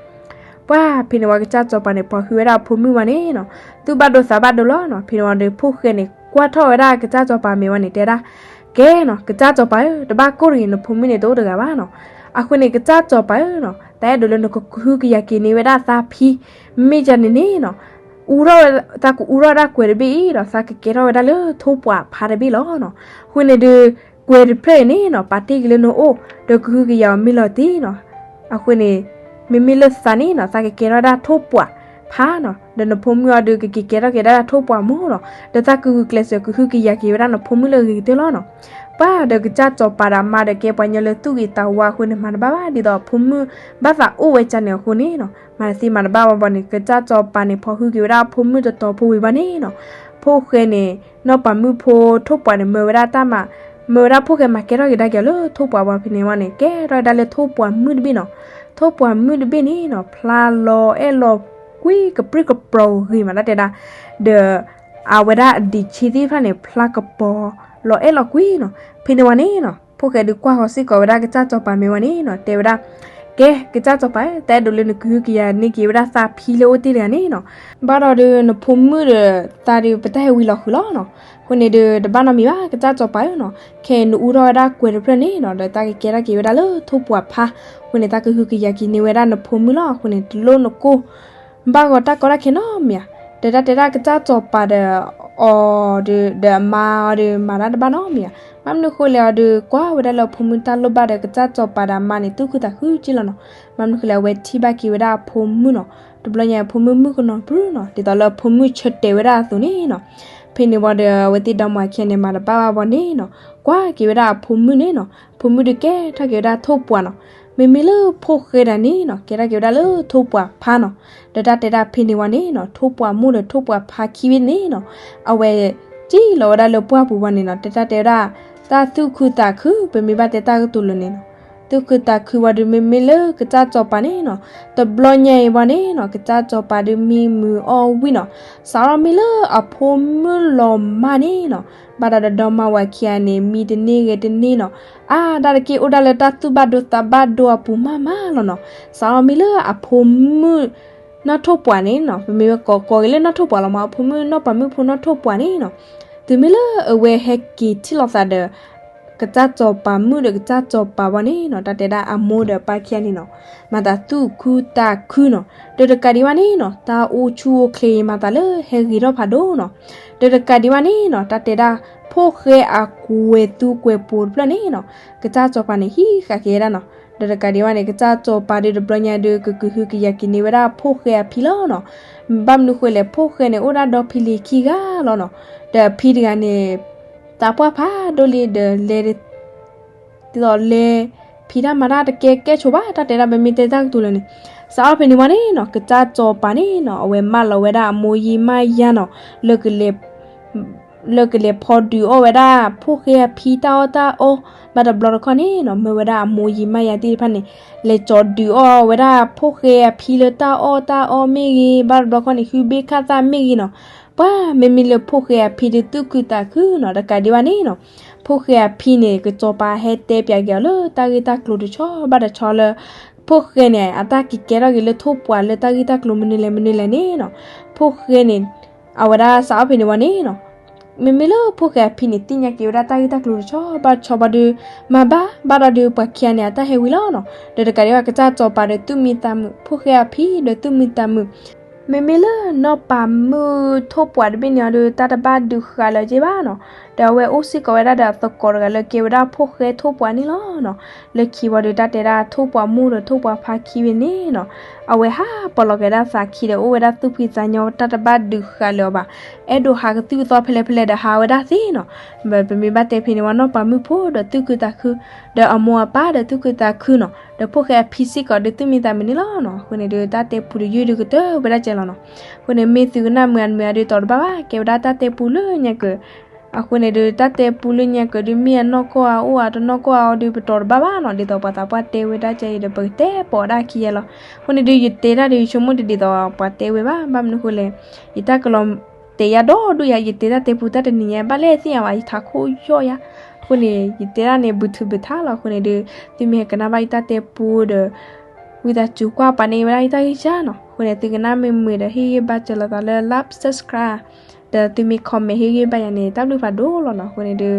ပှၢ်ဖဲန့ၣ်ဝံၤ ကစၢ်စီၤပၤန့ၣ် ဖီၣ်ဟုဝဲဒၣ်အဖိမုၣ်ဝံၤန့ၣ်နီၤ, သူၣ်ဘၣ်ဒိသးဘၣ်ဒိလီၤနီၤ. ဖဲန့ၣ်ဝံၤဒီး ဖိၣ်ဃဲန့ၣ် ကွၢ်ထီၣ်ဝဲဒၣ်ကစၢ်စီၤပၤမဲာ်ဝံၤန့ၣ် တဲဒၣ်, ကဲနီၤ, ကစၢ်စီၤပၤဧၢ, တဘၣ်ကိၢ်တဂ့ၤ, နဖိမုၣ်န့ၣ်တအိၣ်တဂၤဘၣ်နီၤ. အဃိန့ၣ် ကစၢ်စီၤပၤဧၢနီၤ, သးအဲၣ်ဒိးလၢနကကဟုကယာ်က့ၤန့ၢ်ဝဲဒၣ်သးဖံ, မ့ၢ်ဒ်န့ၣ်န့ၣ်နီၤ, အူထီၣ်ဝဲ, သးကအူထီၣ်ဝဲဒၣ်ကွဲၤတဘ့ၣ်အံၤဒီး သးကကဲထီၣ်ဝဲဒၣ်လၢထိၣ်ပှာ်ဖါတဘ့ၣ်လီၤနီၤ. အဃိန့ၣ်ဒီး ကွဲၤတဖျၢၣ်အံၤန့ၣ်နီၤ ပာ်တ့ၢ်က့ၤလၢနအိၣ် ဒီးကဟုကယာ်အီၤမ့ၢ်လီၤတံၢ်နီၤ. အဃိန့ၣ် မ့မ့ၢ်လၢသးန့ၣ်နီၤ သးကကဲထီၣ်ဝဲဒၣ်ထိၣ်ပှာ်ဖါနီၤ, ဒီးနဖိမုၣ်အီၤဒီးကက့ၤကဲထီၣ်က့ၤဒၣ်ထိၣ်ပှာ်မိၢ်နီၤ, ဒီးသးကဂုာ်ကျဲးစၢးကဟုကယာ်က့ၤဝဲဒၣ်နဖိမုၣ်လၢအဂ့ၤကတၢၢ်လီၤနီၤ. ပှၢ်ဒီးကစၢ်စီၤပၤဒီးအမါဒီးကဲပှၤကညီလၢသူၣ်ဂ့ၤသးဝါအဃိန့ၣ် မၤတဘၣ်ဘၣ်ဒ်သိးအဖိမုၣ်ဘၣ်သးအိၣ်ဝဲကန့ၣ်အဃိန့ၣ်နီၤ, မၤတသ့မၤတဘၣ်ဘၣ်ဘီန့ၣ် ကစၢ်စီၤပၤန့ၣ် ဖီၣ်ဟုက့ၤဝဲဒၣ်အဖိမုၣ်တတီၤဖိဝံၤဘၣ်န့ၣ်နီၤ, ဖိၣ်ဃဲန့ၣ် နီၢ်ပၤမုၣ်ဖိထိၣ်ပှာ်န့ၣ် မၢဝဲဒၣ်တၢ်မၤ, မၢဝဲဒၣ်ဖိၣ်ဃဲမၤကဲထီၣ်က့ၤဒၣ်က့ၤအီၤလၢထိၣ်ပှာ်ဘီ ဖဲန့ၣ်ဝံၤန့ၣ် ကဲထီၣ်က့ၤဒၣ်လၢထိၣ်ပှာ်မုၣ်တဘ့ၣ်နီၤ. ထိၣ်ပှာ်မုၣ်တဘ့ၣ်န့ၣ်နီၤ ဖျါလီၤအဲၣ်လီၤကွံကပြုၢ်ကပြီၤဂ့ၤမးတၢ်တဲဒၣ်, ဒီး အဝဲဒၣ်အဒံးဆ့သ့ၣ်တဖၣ်န့ၣ် ဖျါကပီၤလီၤအဲၣ်လီၤကွံနီၤ. ဖဲန့ၣ်ဝံၤန့ၣ်နီၤ ဖိၣ်ဃဲဒုးကွၢ်ဃီၤစ့ၢ်ကီးဝဲဒၣ်ကစၢ်စီၤပၤမဲာ်ဝံၤန့ၣ်နီၤ တဲဝဲဒၣ်, ကဲ ကစၢ်စီၤပၤဧၢ, တၢ်အဲၣ်ဒိးလၢနကဟုကယာ်န့ၢ်က့ၤဝဲဒၣ်သးဖံလၢအိၣ်တ့ၢ်တဂၤန့ၣ်နီၤ, ဘၣ်ဒီးဒုးနဖိမုၣ်ဒီးသးဒုးပတၢ်ဟဲဝံၤလီၤဃုာ်လီၤနီၤ. အဃိန့ၣ်ဒုး တဘၣ်နီတမံၤဘၣ် ကစၢ်စီၤပၤဧၢနီၤ, ခဲအံၤနအူထီၣ်ဝဲဒၣ်ကွဲၤတဖျၢၣ်န့ၣ်နီၤ ဒီးသးကကဲထီၣ်က့ၤဝဲဒၣ်လၢထိၣ်ပှာ်ဖါ, အဃိန့ၣ် သးကဟုကယာ်က့ၤန့ၢ်ဝဲဒၣ်နဖိမုၣ်လီၤ. အဃိန့ၣ် တလိၣ်နကိၢ် ဘၣ်ဂီၤတၢ်ကီတၢ်ခဲနီတမံၤဧါ. ဒီးတၢ်တဲဒၣ်ကစၢ်စီၤပၤဒီး အီၤဒီး ဒီးအမါအီၤဒီး မၤတၢ်တဘၣ်နီတမံၤဧါ. ဘၣ်မနုၤဃိလဲၣ်အီၤဒီး ကွၢ်ဝဲဒၣ်လၢအဖိမုၣ်တၢ်လိၣ်ဘၣ်ဒီး ကစၢ်စီၤပၤဒီးအမါန့ၣ် သူၣ်ခုသးခုက့လီၤနီၤ. ဘၣ်မနုၤဃိလဲၣ် အဝဲထံၣ်ဘၣ်က့ၤဝဲဒၣ်အဖိမုၣ်နီၤ. တဘျီညါအဖိမုၣ်မုၣ်ကနီၤပြူၤနီၤ ဒ်သိးလၢအဖိမုၣ်ဆၢတဲာ်ဝဲဒၣ်အသိးန့ၣ်နီၤ. ဖဲန့ၣ်ဝံၤဒီးအဝဲသ့ၣ်ဒီမါဝၤခံဂၤန့ၣ် မၤတဘၣ်ဘၣ်ဘီန့ၣ်နီၤ ကွၢ်က့ၤဝဲဒၣ်အဖိမုၣ်န့ၣ်နီၤ. ဖိမုၣ်ဒုးကဲထီၣ်က့ၤဝဲဒၣ်ထိၣ်ပှာ်နီၤ. မ့မ့ၢ်လၢဖိၣ်ဃဲဒၣ်န့ၣ်နီၤ ကဲထီၣ်က့ၤဝဲဒၣ်လၢထိၣ်ပှာ်ဖါနီၤ. ဒီးတၢ်တဲဒၣ်ဖဲန့ၣ်ဝံၤန့ၣ်နီၤ ထိၣ်ပှာ်မိၢ်ဒီးထိၣ်ပှာ်ဖါခံဘ့ၣ်န့ၣ်နီၤ အဝဲ စံၣ်လီၤဝဲဒၣ်လၢပှၢ်ပူၤဘီန့ၣ်နီၤ တၢ်တဲဝဲဒၣ် တၢ်သူၣ်ခုသးခု ပမ့ၢ်ဘၣ်တဲတၢ်ကတိၤလၢာ်န့ၣ်နီၤ. သူၣ်ခုသးခုဝံၤဒီး မ့မ့ၢ်လၢကစၢ်စီၤပၤန့ၣ်နီၤ တဘျီညါအံၤဘီန့ၣ်နီၤ ကစၢ်စီၤပၤဒုးမံမုာ်အီၣ်ဝံၣ်နီၤ. စးထီၣ်မ့ၢ်လၢအဖိမုၣ်လီၤမၢ်န့ၣ်နီၤ ဘၣ်ဒီးဒီမါဝၤခံဂၤန့ၣ် မံတန့ၢ်ဂဲၤတန့ၢ်နီၤ. အါ တၢ်တက့ၢ်အိၣ်ဒၣ်လၢတၢ်သူၣ်ဘၣ်ဒိသးဘၣ်ဒိအပူၤမးမးလီၤနီၤ. စးထီၣ်မ့ၢ်လၢအဖိမုၣ် နီၢ်ထိၣ်ပှာ်န့ၣ်နီၤ ပမ့ၢ်ဝဲကိးကိးက့ၤလၢနီၢ်ထိၣ်ပှာ်လီၤမး အဖိမုၣ်နီၢ်ပၤမုၣ်ဖိနီၢ်ထိၣ်ပှာ်န့ၣ်နီၤ. တုၤမ့ၢ်လၢအဝဲဟဲက့ၤထံၣ်လိာ်သးဒီး ကစၢ်စီၤပၤမုၣ်ဒီးကစၢ်စီၤပၤဘီန့ၣ်နီၤ တၢ်တဲဒၣ်အမိၢ်ဒီးအပၢ်ခံဂၤန့ၣ်နီၤ မၤသးသူၣ်ခုသးခုနီၤ. ဒီးတကးဒံးဘၣ်န့ၣ်နီၤ တၢ်အိၣ်ဆူၣ်အိၣ်ချ့မၤသးလၢဟဲဂ့ၤထီၣ်ဖးဒိၣ်နီၤ. ဒီးတကးဒံးဘၣ်န့ၣ်နီၤ တၢ်တဲဒၣ် ဖိၣ်ဃဲအကွဲၤသူကွဲၤပိၤတဖျၢၣ်န့ၣ်နီၤ ကစၢ်စီၤပၤန့ၣ်ဟံးဃာ်က့ၤဝဲဒၣ်နီၤ. ဒီးတကးဒံးဘၣ်န့ၣ် ကစၢ်စီၤပၤဒုးတဘျီညါဒုး ကကဟုကယာ်က့ၤန့ၢ်ဝဲဒၣ်ဖိၣ်ဃဲအဖံလီၤနီၤ. ဘၣ်မနုၤဃိလဲၣ် ဖိၣ်ဃဲန့ၣ် အိၣ်ဒၣ်ဒီဖံလံၤခံဂၤလီၤနီၤ. ဒီးအဖံတဂၤန့ၣ် သးပှၢ်ဖးဒိၣ်လံ ဒီးလဲၤ ဒ်သိးလဲၤ ဖံးတၢ်မၤတၢ်တကဲကဲဆိးဘၣ် တၢ်တဲဒၣ် ပမ့ၢ်တဲတၢ်ကတိၤလၢာ်န့ၣ်. စးထီၣ်ဖဲန့ၣ်ဝံၤန့ၣ်နီၤ ကစၢ်စီၤပၤန့ၣ်နီၤ အဝဲမၢလီၤဝဲဒၣ်အမိၢ်ယံာ်မါယါနီၤ လၢကလဲၤ လၢကလဲၤဖီဒုးအီၣ်ဝဲဒၣ် ဖိၣ်ဃဲအဖံတၢ်အီၣ်တၢ်အီ ဘၣ်တဘျီတခီၣ်န့ၣ်နီၤ မၢဝဲဒၣ်အမိၢ်ယံာ်မါယါသ့ၣ်တဖၣ်န့ၣ် လဲၤကၠီဒုးအီၣ်ဝဲဒၣ် ဖိၣ်ဃဲအဖံလၢတၢ်အီၣ်တၢ်အီမ့ၢ်ဂ့ၤ ဘၣ်တဘျီခီၣ်န့ၣ် ဟုဘ့ၣ်ခၣ်သၣ်မ့ၢ်ဂ့ၤနီၤ. ပှၤမ့မ့ၢ်လၢဖိၣ်ဃဲအဖံဒုးသူၣ်ခုသးခုနီၤ တကးဒံးဘၣ်န့ၣ်နီၤ ဖိၣ်ဃဲအဖံန့ၣ် ကစီၤပၤဟဲတဲပၠးက့ၤအီၤလၢတၢ်ဂ့ၢ်တၢ်ကျိၤတဆီဘၣ်တဆီလၢ ဖိၣ်ဃဲန့ၣ် အတၢ်က့ၤကဲထီၣ်က့ၤလၢထိၣ်ပှာ်လၢတၢ်ဂ့ၢ်တၢ်ကျိၤမနုၤလဲၣ်မနုၤလဲၣ်န့ၣ်နီၤ. ဖိၣ်ဃဲန့ၣ် အဝဲဒၣ်စးထီၣ်ဖဲန့ၣ်ဝံၤန့ၣ်နီၤ, မ့မ့ၢ်လၢဖိၣ်ဃဲအဖံန့ၣ် သ့ၣ်ညါက့ၤဝဲဒၣ်တၢ်ဂ့ၢ်တၢ်ကျိၤတဆီဘၣ်တဆီဘၣ်ဒီး မၤဘၣ်ဘၣ်ဒီး ပှၤခံဂၤန့ၣ် အတၢ်ဟဲဝံၤလီၤနီၤ. ဒီးတကးဒံးဘၣ် ကစၢ်စီၤပၤဒီးသူၣ်မံသးမုာ်, ဖိၣ်ဃဲအဖံဒီးသူၣ်မံသးမုာ် မ့မ့ၢ်လၢနီၢ်ပၤမုၣ်ထိၣ်ပှာ်တဘ့ၣ်န့ၣ်အီၤဒီး တၢ်တဘၣ်ဒုးဃာ်လၢၤက့ဘၣ်နီၤ. ဒီးအဝဲအိၣ်စ့ၢ်ကီးဝဲဒၣ်ဒီးအသကိးတဂၤလၢကဲဝဲဒၣ်ဖိၣ်ဃဲထိၣ်ပှာ်န့ၣ်လီၤနီၤ. လၢခံဝံၤဒီး တၢ်တဲဒၣ်ထိၣ်ပှာ်မိၢ်ဒီးထိၣ်ပှာ်ဖါခံဘ့ၣ်န့ၣ်နီၤ, အဝဲဟးပီၣ်လီၤက့ၤဒၣ်သးခံဒီး အိၣ်ဝဲဒၣ်သူၣ်ဖှံသးညီ တၢ်တဘၣ်ဒုးဃာ်လၢၤအီၤဘၣ်. အဲၣ်ဒိးဟးကသုၣ်ကသီဖဲလဲၣ်ဖဲလဲၣ်ဒီး ဟးဝဲဒၣ်သ့နီၤ. ပမ့ၢ်ဘၣ်တဲဖဲန့ၣ်ဝံၤ နီၢ်ပၤမုၣ်ဖိဒီးသူၣ်ခုသးခု ဒီးအမိၢ်အပၢ်ဒီးသူၣ်ခုသးခုနီၤ, ဒီးဖိၣ်ဃဲအဖံစ့ၢ်ကီးဒီးသူၣ်မံသးမုာ်န့ၣ်လီၤနီၤ. အဃိန့ၣ်ဒီး တၢ်တဲပူတယုၢ်ဒီးကတၢၢ်ဝဲဒၣ်ကဲလီၤနီၤ. အဃိန့ၣ် မ့ၢ်သုကနၣ်မုာ်အမုာ်အဒီး တီၤတဘၣ်ဘၣ်, ကဲဝဲဒၣ်တၢ်တဲပူလၢညါကၢၤ. အဃိန့ၣ်ဒီး တၢ်တဲပူလၢညါကၢၤဒီး မ့ၢ်အနီၢ်ကီၢ်အအိၣ် အတနီၢ်ကီၢ်အအိၣ်ဒီး ပတီၤတဘၣ်ဘၣ်နီၤ. ဒ်သိးပှၤသးပှၢ်တဲဝဲဒၣ်ကဲအံၤဒီး ပကတဲပိာ်ဒၣ်ခံယဲလီၤ. အဃိန့ၣ်ဒီး ယတဲတၢ်ဒီး ယဆိကမိၣ်တဒ်သိးပှၤတဲဝဲဘၣ်. ဘၣ်မနုၤအဃိလဲၣ်, ယတၢ်ကလီၤတဲာ်ယါဒီဒူၣ်ယါ, ယတဲတၢ်တဲပူတၢ်တနံၤညါ ဘၣ်လဲၣ်သ့ၣ်ညါဘၣ်, ယထးခိၣ်ယီၣ်ယါ. အဃိန့ၣ် ယတဲဒၣ်န့ၣ် ဘုထုးဘုထါလီၤ. အဃိန့ၣ်ဒီး သုမ့ၢ်ဟဲကနၣ်ဘၣ်ယတၢ်တဲပူဒီး ဝံသးစူၤကွၢ်ပာ်န့ၢ်ဝဲဒၣ်ယတၢ်ဂံၢ်စၢ်နီၤ. အဃိန့ၣ် သုကနၣ်မ့ၢ်မုာ်ဒီး ဟ့ၣ်ဂံၢ်ဘါစၢၤလိာ်သးလၢ like, subscribe ဒီးသုမ့ၢ် comment ဟ့ၣ်ဂံၢ်ဘါယၤန့ၣ် တၢ်ဘျုးဖးဒိၣ်လီၤနီၤ. အဃိန့ၣ်ဒီး